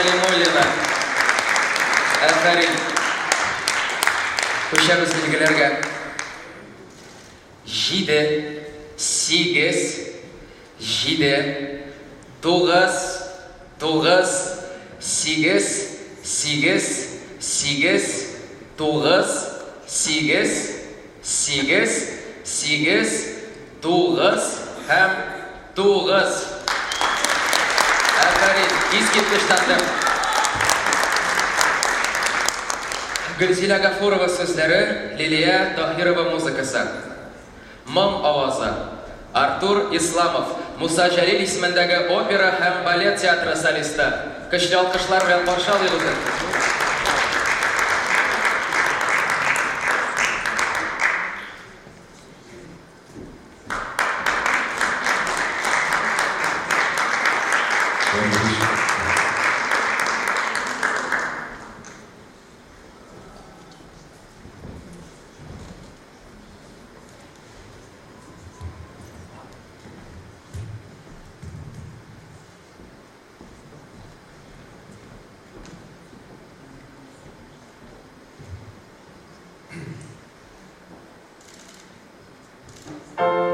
Кәлимуллина. Афәрин. Күчәбез билгеләргә. 7, 8, 7, 9, 9, 8, 8, 8, 9, 8, 8, 8, 9 һәм 9. Афәрин, искиткеч тандем. Гөлзилә Гафурова сүзләре, Лилия Таһирова музыкасы. Моң авазы. Артур Исламов, Муса Җәлил исемендәге опера һәм балет театры солисты. Көчле алкышлар белән каршы алыйк үзен.
Oh.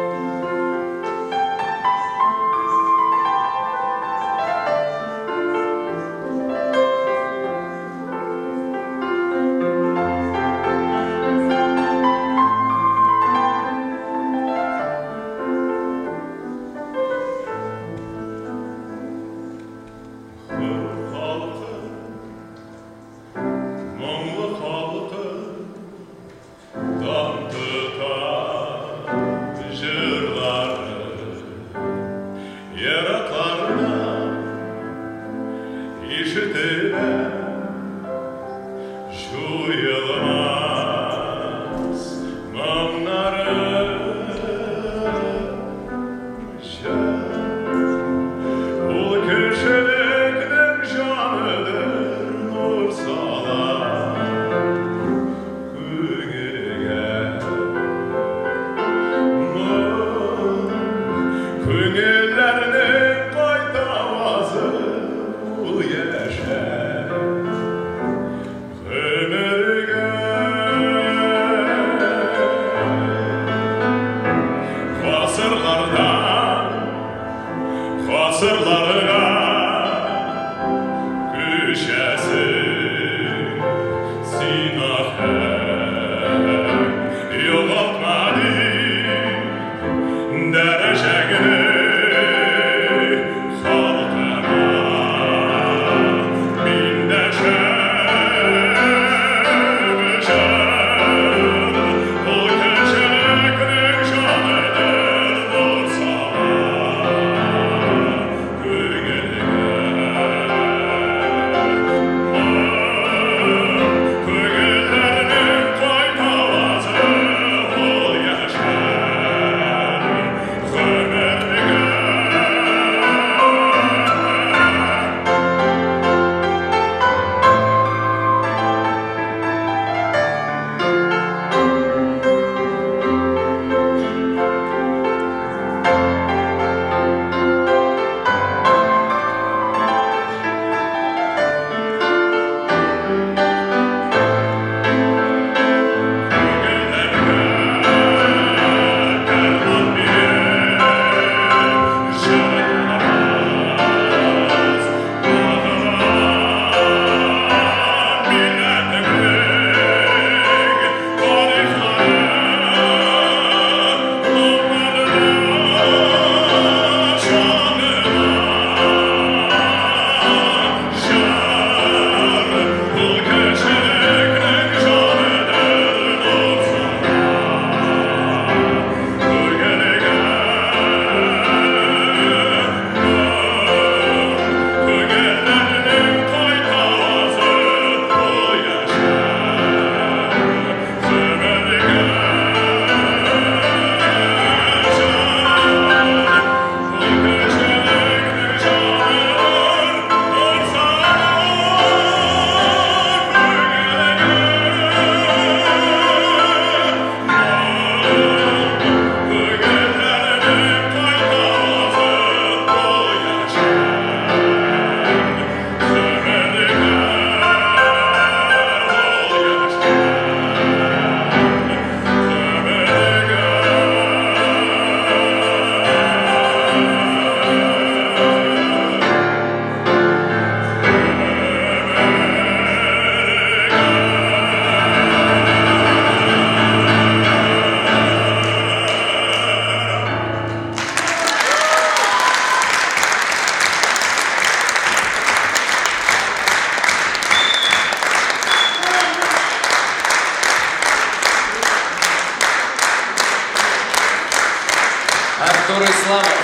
Исламов.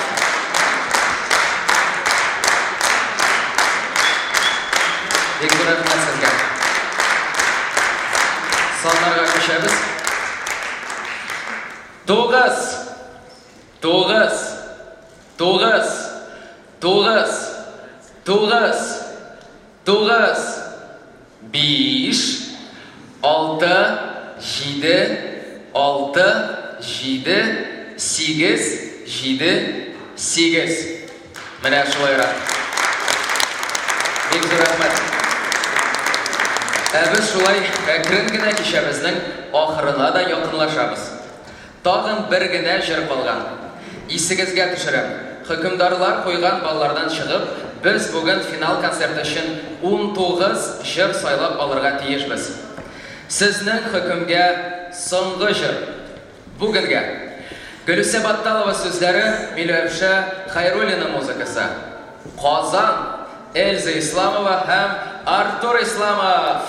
Бик зур рәхмәт сезгә. Саннарга күчәбез. 9 9 9 9 9 9 5 6 7 6 7 8 7 8. Менә шулайрак. Бик зур рәхмәт. Ә без шулай әкрен генә кичәбезнең ахырына да якынлашабыз. Тагын бер генә җыр калган. Исегезгә төшерәм. Хөкемдарлар куйган баллардан чыгып, без бүген финал концерты өчен 19 җыр сайлап алырга тиешбез. Сезнең хөкемгә соңгы җыр. Бүгенгә. Гөлүсә Батталова сүзләре, Миләүшә Хайруллина музыкасы. Казан, Эльза Исламова һәм Артур Исламов.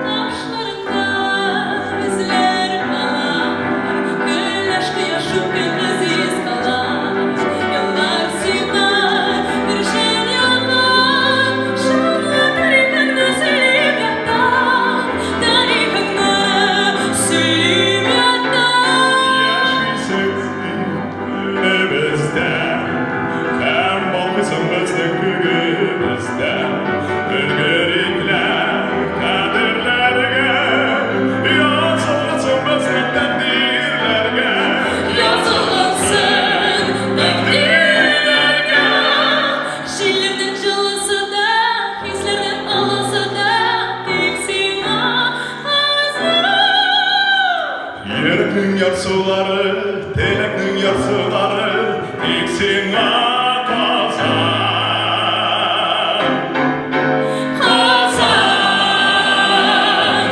Ташларында эзләр кала, Көнләш кояшы көн кала. Еллар сиңа бер якын, Шанлы тарихыңны сөйлим яттан, Тарихыңны сөйлим яттан.
Яшисең күңелебездә, һәм балкыйсың безнең күгебездә. Өлгерекләр кадерләргә, язылгансың безнең тәкъдирләргә.
Язылгансың тәкъдирләргә. Җилләрнең җылысы да, хисләрнең олысы да, тик сиңа Казан.
Йөрәкнең ярсулары, теләкнең ярсулары, тик сиңа Казан.
Казан,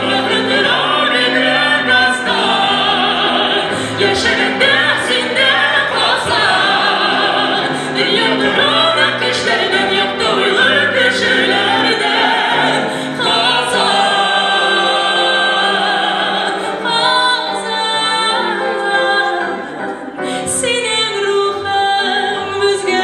мәхрүм бигрәк астан, Яшәгәндә синдә Казан. Дөнья тора кешеләрдән, якты уйлы кешеләрдән. Казан, Казан, синең рухың безгә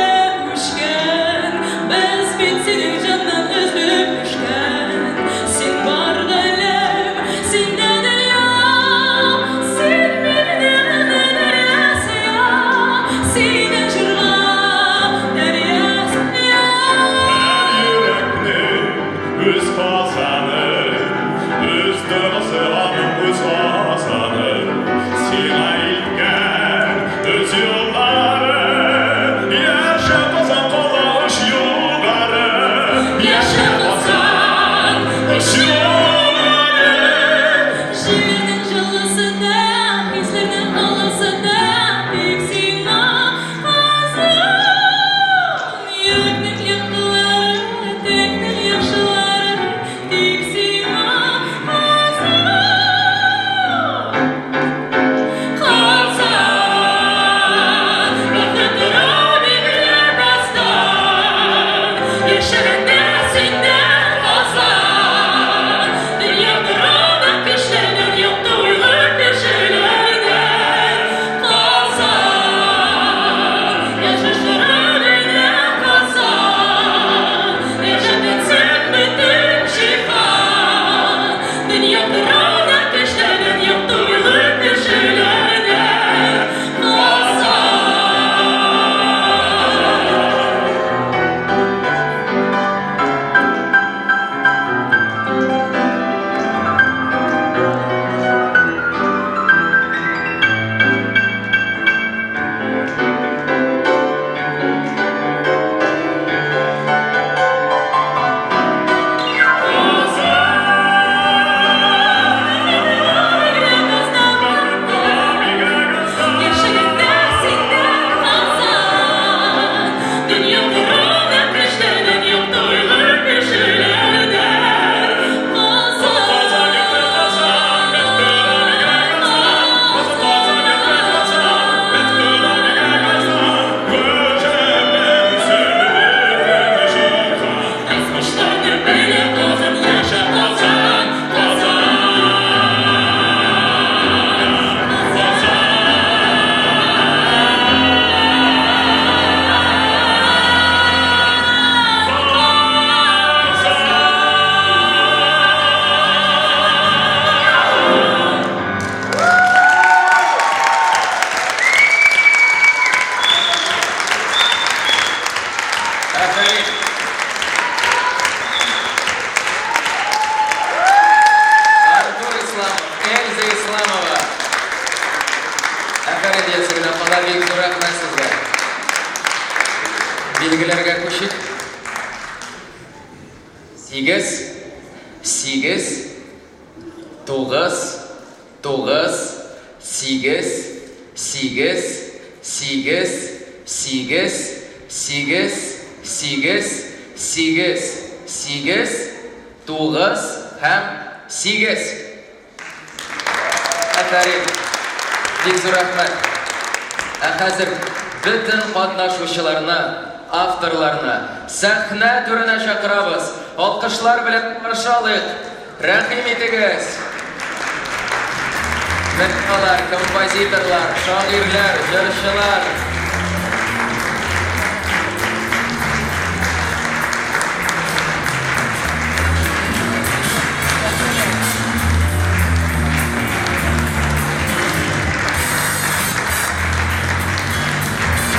Билгеләргә күчик. 8, 8, 9, 9, 8, 8, 8, 8, 8, 8, 8, 8, 9 һәм 8. Афәрин! Бик зур рәхмәт! Ә хәзер бөтен катнашучыларны, авторларны сәхнә түренә чакырабыз. Алкышлар белән каршы алыйк. Рәхим итегез! Менә алар, композиторлар, шагыйрьләр, җырчылар.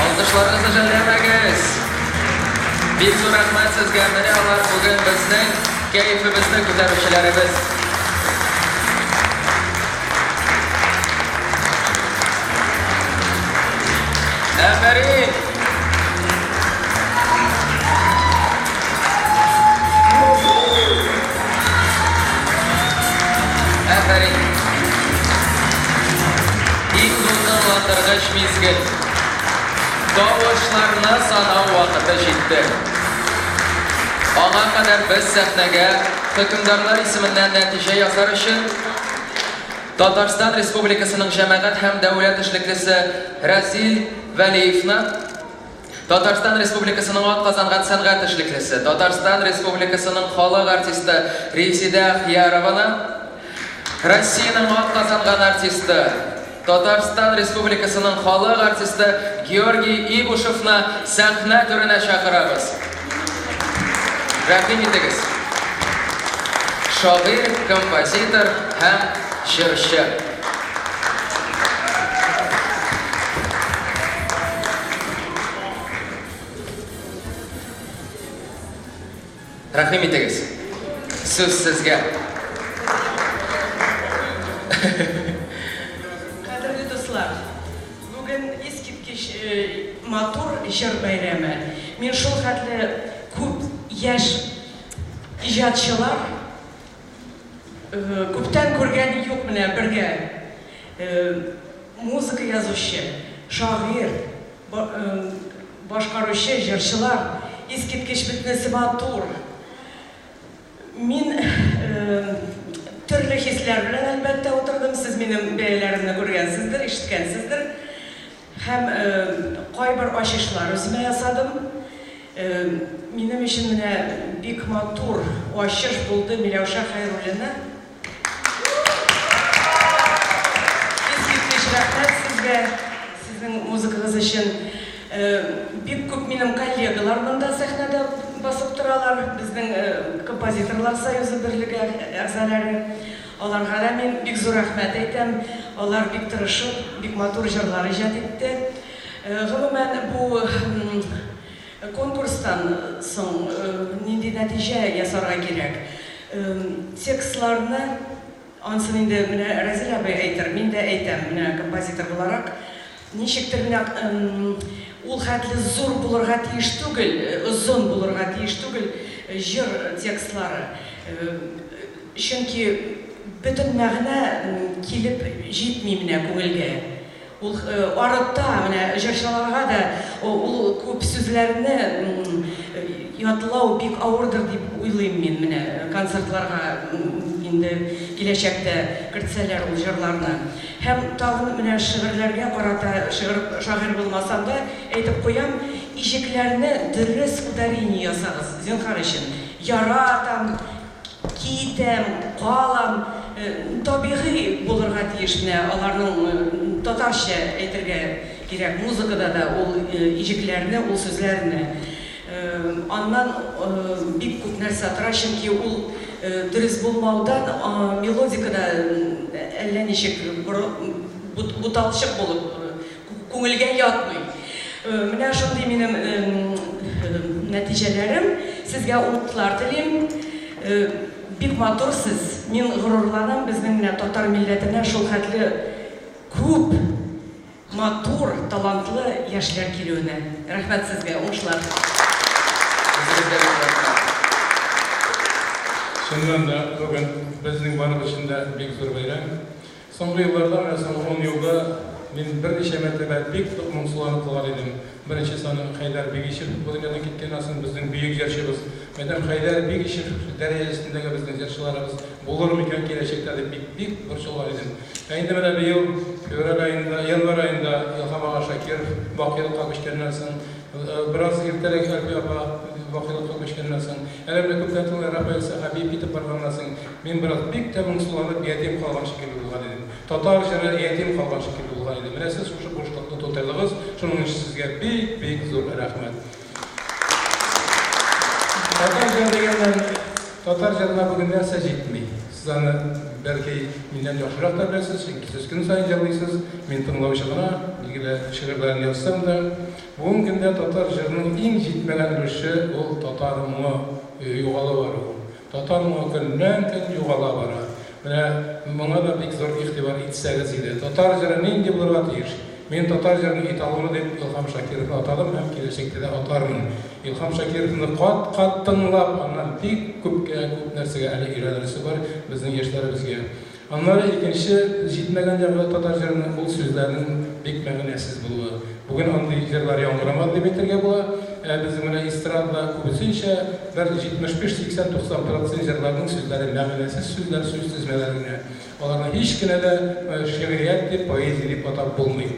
Алкышларыгызны жәлләмәгез. Бик зур рәхмәт сезгә. Менә алар бүген безнең кәефебезне күтәрүчеләребез. Афәрин! Афәрин! Иң дулкынландыргыч мизгел. Тавышларны санау вакыты җитте. Аңа кадәр без сәхнәгә хөкемдарлар исеменнән нәтиҗә ясар өчен Татарстан Республикасының җәмәгать һәм дәүләт эшлеклесе Рәзил Вәлиевны, Татарстан Республикасының атказанган сәнгать эшлеклесе, Татарстан Республикасының халык артисты Резидә Әхъярованы, Россиянең атказанган артисты, Татарстан Республикасының халык артисты Георгий Ибушевны сәхнә түренә чакырабыз. Рәхим итегез. Шагыйрь, композитор һәм җырчы. Рәхим итегез. Сүз сезгә.
Кадерле дуслар, бүген искиткеч матур җыр бәйрәме. Мин шул хәтле күп яшь иҗатчылар күптән күргән юк менә бергә. Музыка язучы, шагыйрь, башкаручы җырчылар, искиткеч бөтенесе матур. Мин төрле хисләр белән, әлбәттә, утырдым. Сез минем бәяләремне күргәнсездер, ишеткәнсездер. Һәм кайбер ачышлар үземә ясадым. Минем өчен менә бик матур ачыш булды Миләүшә Хәйруллина. Искиткеч рәхмәт сезгә, сезнең музыкагыз өчен. Бик күп минем коллегалар монда сәхнәдә басып торалар. Безнең Композиторлар союзы берлеге әгъзалары. Аларга да мин бик зур рәхмәт әйтәм. Алар бик тырышып, бик матур җырлар иҗат итте. Гомумән, бу конкурстан соң нинди нәтиҗә ясарга кирәк? Текстларны, ансын инде менә Рәзил абый әйтер, мин дә әйтәм, менә композитор буларак, ничектер менә ул хәтле зур булырга тиеш түгел, озын булырга тиеш түгел җыр текстлары. Чөнки бөтен мәгънә килеп җитми менә күңелгә. Ул арытта, менә җырчыларга да ул күп сүзләрне ятлау бик авырдыр дип уйлыйм мин, менә концертларга инде киләчәктә кертсәләр ул җырларны. Һәм тагын менә шигырьләргә карата, шигырь шагыйрь булмасам да, әйтеп куям, иҗекләрне дөрес ударение ясагыз, зинһар өчен. Яратам, Китәм, калам, табигый булырга тиеш менә аларның татарча әйтергә кирәк музыкада да ул иҗекләрне, ул сүзләрне. Аннан бик күп нәрсә тора, чөнки ул дөрес булмаудан мелодика да әллә ничек буталчык булып күңелгә ятмый. Менә шундый минем нәтиҗәләрем. Сезгә уңышлар телим. Бик матур сез. Мин горурланам безнең менә татар милләтенә шул хәтле күп матур, талантлы яшьләр килүенә. Рәхмәт сезгә, уңышлар!
Үзегезгә бик рәхмәт.
Чыннан да, бүген безнең барыбыз өчен дә бик зур бәйрәм. Соңгы елларда, менә соңгы ун елда мин берничә мәртәбә бик нык моңсуланып калган идем. Беренче саны Хәйдәр Бигичев бу дөньядан киткәннән соң безнең бөек җырчыбыз. Мәйтәм, Хәйдәр Бигичев дәрәҗәсендәге безнең җырчыларыбыз булыр микән киләчәктә дип бик, бик борчылган идем. Ә инде менә быел февраль аенда, январь аенда Илһам ага Шакиров бакыйлыкка күчкәннән соң, бераз иртәрәк Әлфия апа бакыйлыкка күчкәннән соң, әле менә күптән түгел Рафаэль Сәхәбиев китеп барганнан соң, мин бераз бик тә моңсуланып, ятим калган шикелле булган идем. Татар җыры ятим калган шикелле булган иде. Менә сез шушы бушлыкны тутырдыгыз, шуның өчен сезгә бик-бик зур рәхмәт. Татар җыры дигәннән, татар җырына бүген нәрсә җитми? Сез аны, бәлки, миннән яхшырак та беләсез, чөнки сез көн саен җырлыйсыз, мин тыңлаучы гына, билгеле, шигырьләрен язсам да. Бүгенге көндә татар җырының иң җитмәгән өлеше ул татар моңы югала бару. Татар моңы көннән-көн югала бара. Менә моңа да бик зур игътибар итсәгез иде. Татар җыры нинди булырга тиеш? Мин татар җырының эталоны дип Илһам Шакировны атадым һәм киләчәктә дә атармын. Илһам Шакировны кат-кат тыңлап, аннан бик күпкә, күп нәрсәгә әле өйрәнерсе бар безнең яшьләребезгә. Аннары икенче җитмәгән ягы татар җырының, ул сүзләрнең бик мәгънәсез булуы. Бүген андый җырлар яңгырамады дип әйтергә була. Ә безнең менә эстрадада күбесенчә, бер 75, 80, 90 процент җырларның сүзләре мәгънәсез сүзләр, сүз тезмәләре генә. Аларны һич кенә дә шигърият дип, поэзия дип атап булмый.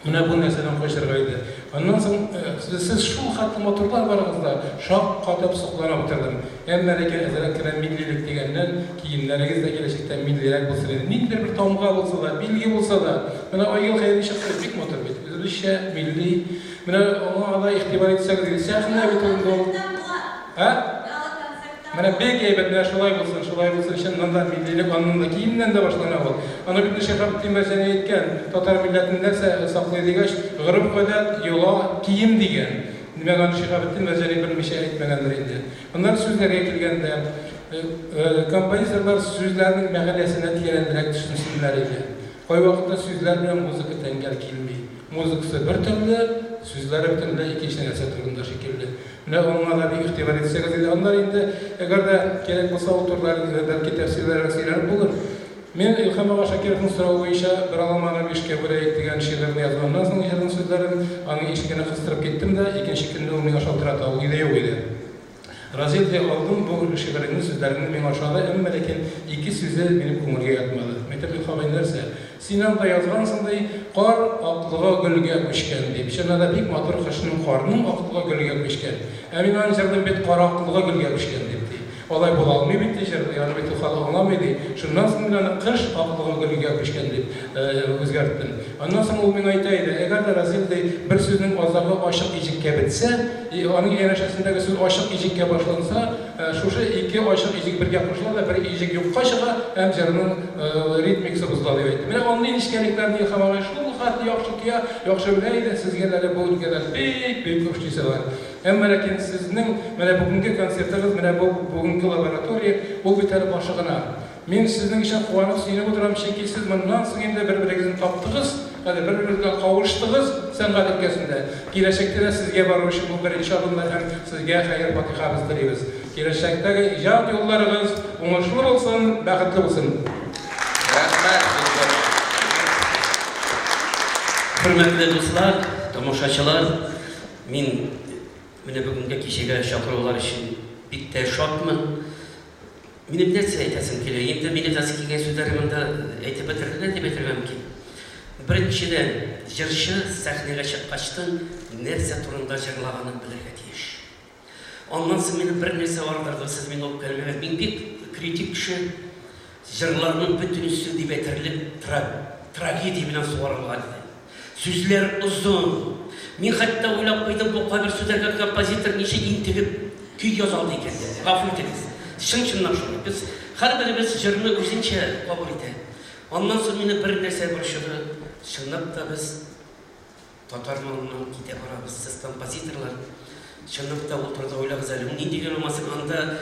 Менә бу нәрсәдән качарга иде. Аннан соң, сез шул хәтле матурлар барыгыз да, шаккатып сокланып утырдым. Әмма ләкин әзрәк кенә миллилек дигәннән, киемнәрегез дә киләчәктә миллирәк булсын иде. Ниндидер бер тамга булса да, билге булса да. Менә Айгөл Хәйри чыкты, бик матур бит. Үзебезчә, милли. Менә аңа да игътибар итсәгез иде. Сәхнә бит ул инде ул. Ә? Менә бик әйбәт, менә шулай булсын, шулай булсын, чыннан да миллилек аннан да, киемнән дә башлана ул. Аны бит Шиһабетдин Мәрҗани әйткән, татар милләтен нәрсә саклый дигәч, гореф-гадәт, йола, кием дигән. Димәк, аны Шиһабетдин Мәрҗани белмичә әйтмәгәндер инде. Аннары сүзләргә килгәндә, композиторлар сүзләрнең мәгънәсенә тирәнрәк төшенсеннәр иде. Кайвакытта сүзләр белән музыка тәңгәл килми. Музыкасы бер төрле, сүзләре бөтенләй икенче нәрсә турында шикелле. Менә аңа да бик игътибар итсәгез иде. Аннары инде, әгәр дә кирәк булса, ул турыда әле бәлки тәфсиллерәк сөйләнеп булыр. Мин Илһам ага Шакировның соравы буенча Бер аламаны бишкә бүләек дигән шигырьне язганнан соң, җырның сүзләрен аның ишегенә кыстырып киттем дә, икенче көнне ул миңа шалтырата, ул өйдә юк иде. Разил, ди, алдым бу шигыреңне, сүзләреңне миңа ошады, әмма ләкин ике сүзе минем күңелгә ятмады. Мәйтәм, Илһам абый, нәрсә? Син анда язгансың, ди, кар аклыгы гөлгә күчкән, дип. Чыннан да бик матур кышның карның аклыгы гөлгә күчкән. Ә мин аны җырлыйм бит кар аклыгы гөлгә күчкән, дип, ди. Алай була алмый бит, ди, җырлый, аны бит ул халык аңламый, ди. Шуннан соң мин аны кыш аклыгы гөлгә күчкән дип үзгәрттем. Аннан соң ул миңа әйтә иде, әгәр дә, Разил, ди, бер сүзнең азагы ачык иҗеккә бетсә, и аның янәшәсендәге сүз ачык иҗеккә башланса, шушы ике ачык иҗек бергә кушыла да, бер иҗек юкка чыга һәм җырның ритмикасы бозыла, дип әйтте. Менә андый нечкәлекләрне Илһам агай шул хәтле яхшы тоя, яхшы белә иде. Сезгә дә әле бу өлкәдә бик-бик күп эшлисе бар. Әмма ләкин сезнең менә бүгенге концертыгыз, менә бу бүгенге лаборатория, ул бит әле башы гына. Мин сезнең өчен куанып, сөенеп утырам, чөнки сез моннан соң инде бер-берегезне таптыгыз, хәзер бер-берегезгә кавыштыгыз сәнгать өлкәсендә. Киләчәктә дә сезгә бару өчен бу беренче адымнар һәм сезгә хәер-фатихабыз телибез. Киләчәктәге иҗат юлларыгыз уңышлы булсын, бәхетле булсын!
Рәхмәт, бик зур.
Хөрмәтле дуслар, тамашачылар, мин менә бүгенге кичәгә чакырулар өчен бик тә шатмын. Минем нәрсә әйтәсем килә? Инде мин әйтәсе килгән сүзләрне монда әйтеп бетерделәр дип әйтергә мөмкин. Беренчедән, җырчы сәхнәгә чыккачтын нәрсә турында җырлаганын белергә тиеш. Аннан соң мине бер нәрсә ардырды, сез мине үпкәләмәгез, мин бик критик кеше. Җырларның бөтенесе дип әйтерлек трагедия белән сугарылган иде. Сүзләр озын. Мин хәтта уйлап куйдым, бу кайбер сүзләргә композитор ничек интегеп көй яза алды икән дип. Гафу итегез. Чын-чынлап шулай. Без һәрберебез җырны үзенчә кабул итә. Аннан соң мине бер нәрсә борчыды, чынлап та без татар моңыннан китә барабыз. Сез композиторлар, чынлап та ул турыда уйлагыз әле. Нинди генә булмасын, анда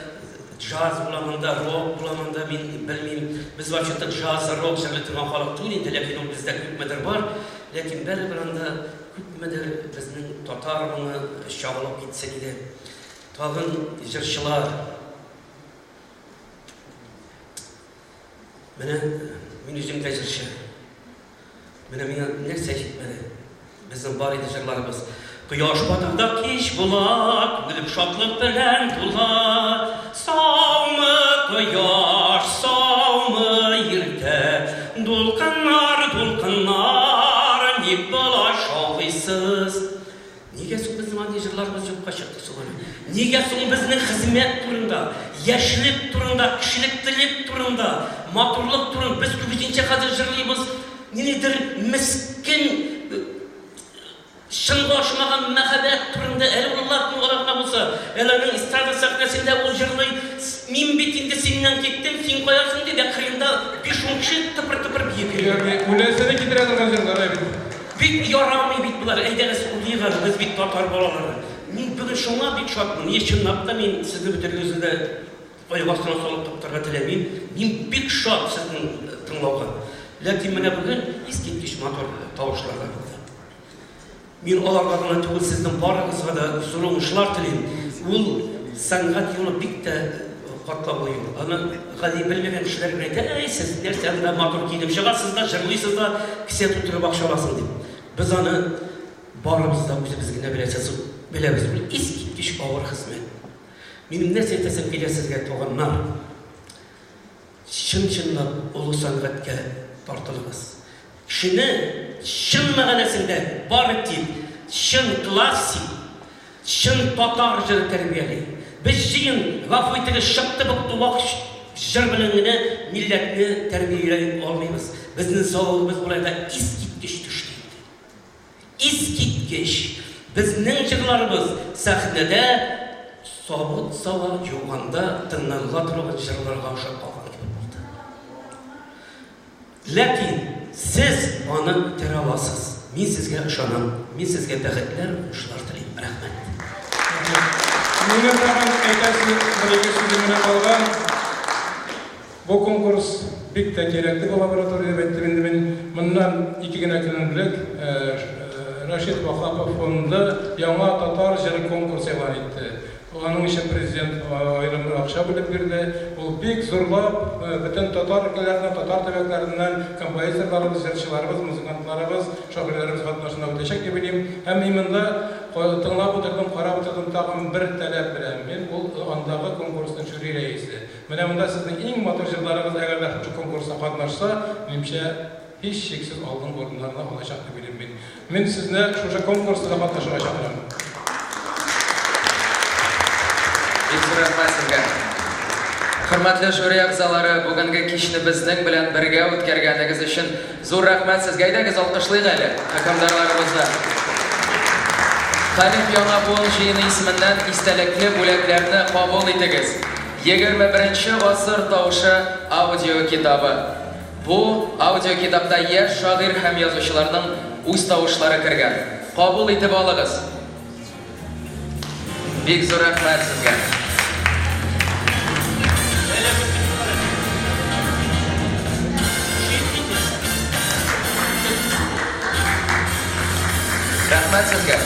джаз була монда, рок була монда, мин белмим. Без вообще-то джаз, рок җырлый торган халык түгел инде, ләкин ул бездә күпмедер бар. Ләкин бәребер анда күпмедер безнең татар моңы чагылып китсен иде. Тагын җырчылар. Менә мин үзем дә җырчы. Менә миңа нәрсә җитмәде? Безнең бар иде җырларыбыз. Кояш бата да кич була, күңелем шатлык белән тула. Саумы, кояш, саумы, иртә. Дулкыннар, дулкыннар, ник болай шаулыйсыз? Нигә соң безнең андый җырларыбыз юкка чыкты соң әле? Нигә соң безнең хезмәт турында, яшьлек турында, кешелеклелек турында, матурлык турында без күбесенчә хәзер җырлыйбыз ниндидер мескен, чынга ашмаган мәхәббәт турында, әле ул латин ара гына булса, әле аның эстрада сәхнәсендә ул җырлый, мин бит инде синнән киттем, син кая соң ди, дә кырыенда биш-ун кеше тыпыр-тыпыр биеп йөри.
Ягъни үләсене китерә торган җырлар ә бит.
Бик ярамый бит болар, әйдәгез уйлыйк әле, без бит татар балалары. Мин бүген шуңа бик шатмын, и чынлап та мин сезне бөтенегезне дә аяк астына салып таптарга теләмим, мин бик шат сезнең тыңлауга. Ләкин менә бүген искиткеч матур тавышлар да булды. Мин аларга гына түгел, сезнең барыгызга да зур уңышлар телим. Ул сәнгать юлы бик тә катлаулы юл. Аны гади белмәгән кешеләр генә әйтә, әй, сез нәрсә анда матур киенеп чыгасыз да, җырлыйсыз да, кесә тутырып акча аласың дип. Без аны барыбыз да үзебез генә беләсез, беләбез. Ул искиткеч авыр хезмәт. Минем нәрсә әйтәсем килә сезгә, туганнар? Чын-чынлап олы сәнгатькә тартылыгыз. Кешене чын мәгънәсендә бары тик чын классик, чын татар җыры тәрбияли. Без җыен, гафу итегез, чыкты-быкты вак җыр белән генә милләтне тәрбияли алмыйбыз. Безнең зәвыгыбыз болай да искиткеч төште инде. Искиткеч! Безнең җырларыбыз сәхнәдә савыт-саба юганда тыңланыла торган җырларга охшап калган кебек булды. Ләкин сез аны күтәрә аласыз. Мин сезгә ышанам. Мин сезгә бәхетләр, уңышлар телим. Рәхмәт.
Минем тагын әйтәсе бер-ике сүзем генә калган. Бу конкурс бик тә кирәкле бу лаборатория дип әйттем инде мин. Моннан ике генә көн элек Рәшит Ваһапов фонды яңа татар җыры конкурсы игълан итте. Аның өчен президент аерым бер акча бүлеп бирде. Ул бик зурлап бөтен татар өлкәләреннән, татар төбәкләреннән композиторларыбыз, җырчыларыбыз, музыкантларыбыз, шагыйрьләребез катнашында үтәчәк дип уйлыйм. Һәм мин монда тыңлап утырдым, карап утырдым, тагын бер таләп белән мин, ул андагы конкурсның жюри рәисе. Менә монда сезнең иң матур җырларыгыз әгәр дә шушы конкурста катнашса, минемчә, һичшиксез алдынгы урыннарны алачак дип уйлыйм мин. Мин сезне шушы конкурста да катнашырга чакырам.
Бик зур рәхмәт сезгә. Хөрмәтле жюри әгъзалары, бүгенге кичне безнең белән бергә үткәргәнегез өчен зур рәхмәт сезгә. Әйдәгез, алкышлыйк әле хөкемдарларыбызны. Хәлиф Яңа буын җыены исеменнән истәлекле бүләкләрне кабул итегез. 21 нче гасыр тавышы аудиокитабы. Бу аудиокитапта яшь шагыйрь һәм язучыларның үз тавышлары кергән. Кабул итеп алыгыз. Бик зур рәхмәт сезгә. Рәхмәт сезгә.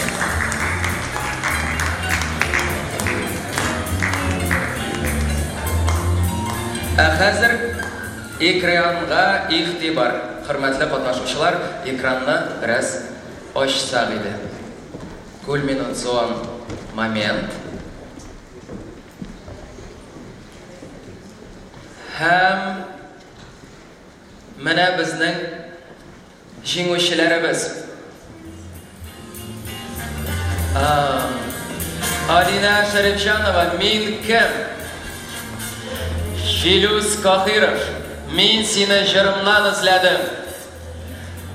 Ә хәзер экранга игътибар. Хөрмәтле катнашучылар, экранны бераз ачсак иде. Кульминацион момент. Һәм менә безнең Җиңүчеләребез. Алинә Шәрипҗанова, Мин кем? Филүс Каһиров, Мин сине җырымнан эзләдем.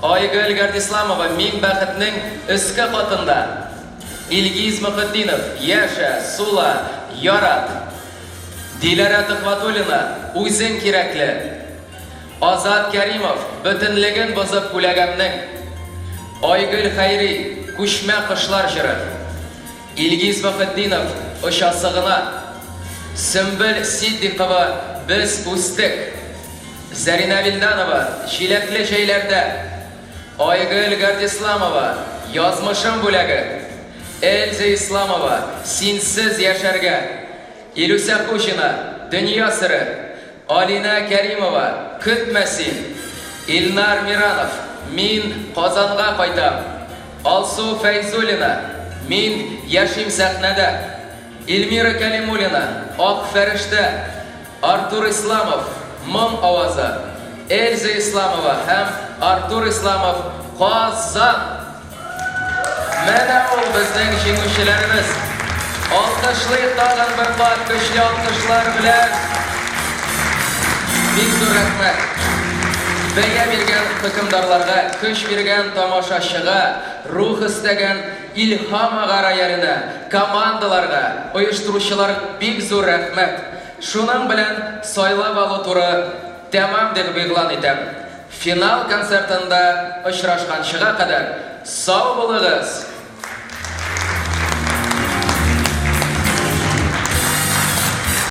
Айгөл Гардисламова, Мин бәхетнең өске катында. Илгиз Мөхетдинов, Яшә, сула, ярат. Диләрә Төхвәтуллина, Үзең кирәкле. Азат Кәримов, Бөтенлеген бозып күләгәмнең. Айгөл Хәйри, Күчмә кошлар җыры. Илгиз Мөхетдинов, Очасы гына. Сөмбел Ситдикова, Без үстек. Зәринә Вилданова, Җиләкле җәйләрдә. Айгөл Гардисламова, Язмышым бүләге. Эльза Исламова, Синсез яшәргә. Илүсә Хуҗина, Дөнья сере. Алинә Кәримова, Көтмә син. Илнар Миранов, Мин Казанга кайтам. Алсу Фәйзуллина, Мин яшим сәхнәдә. Эльмира Кәлимуллина, Ак фәрештә. Артур Исламов, Моң авазы. Эльза Исламова һәм Артур Исламов, Казан! Менә ул безнең җиңүчеләребез. Алкышлыйк тагын бер кат көчле алкышлар белән. Бик зур рәхмәт. Бәя биргән хөкемдарларга, көч биргән тамашачыга, рух өстәгән Илһам ага рояленә, командаларга, оештыручылар бик зур рәхмәт. Шуның белән сайлап алу туры тәмам дип игълан итәм. Финал концертында очрашканчыга кадәр сау булыгыз!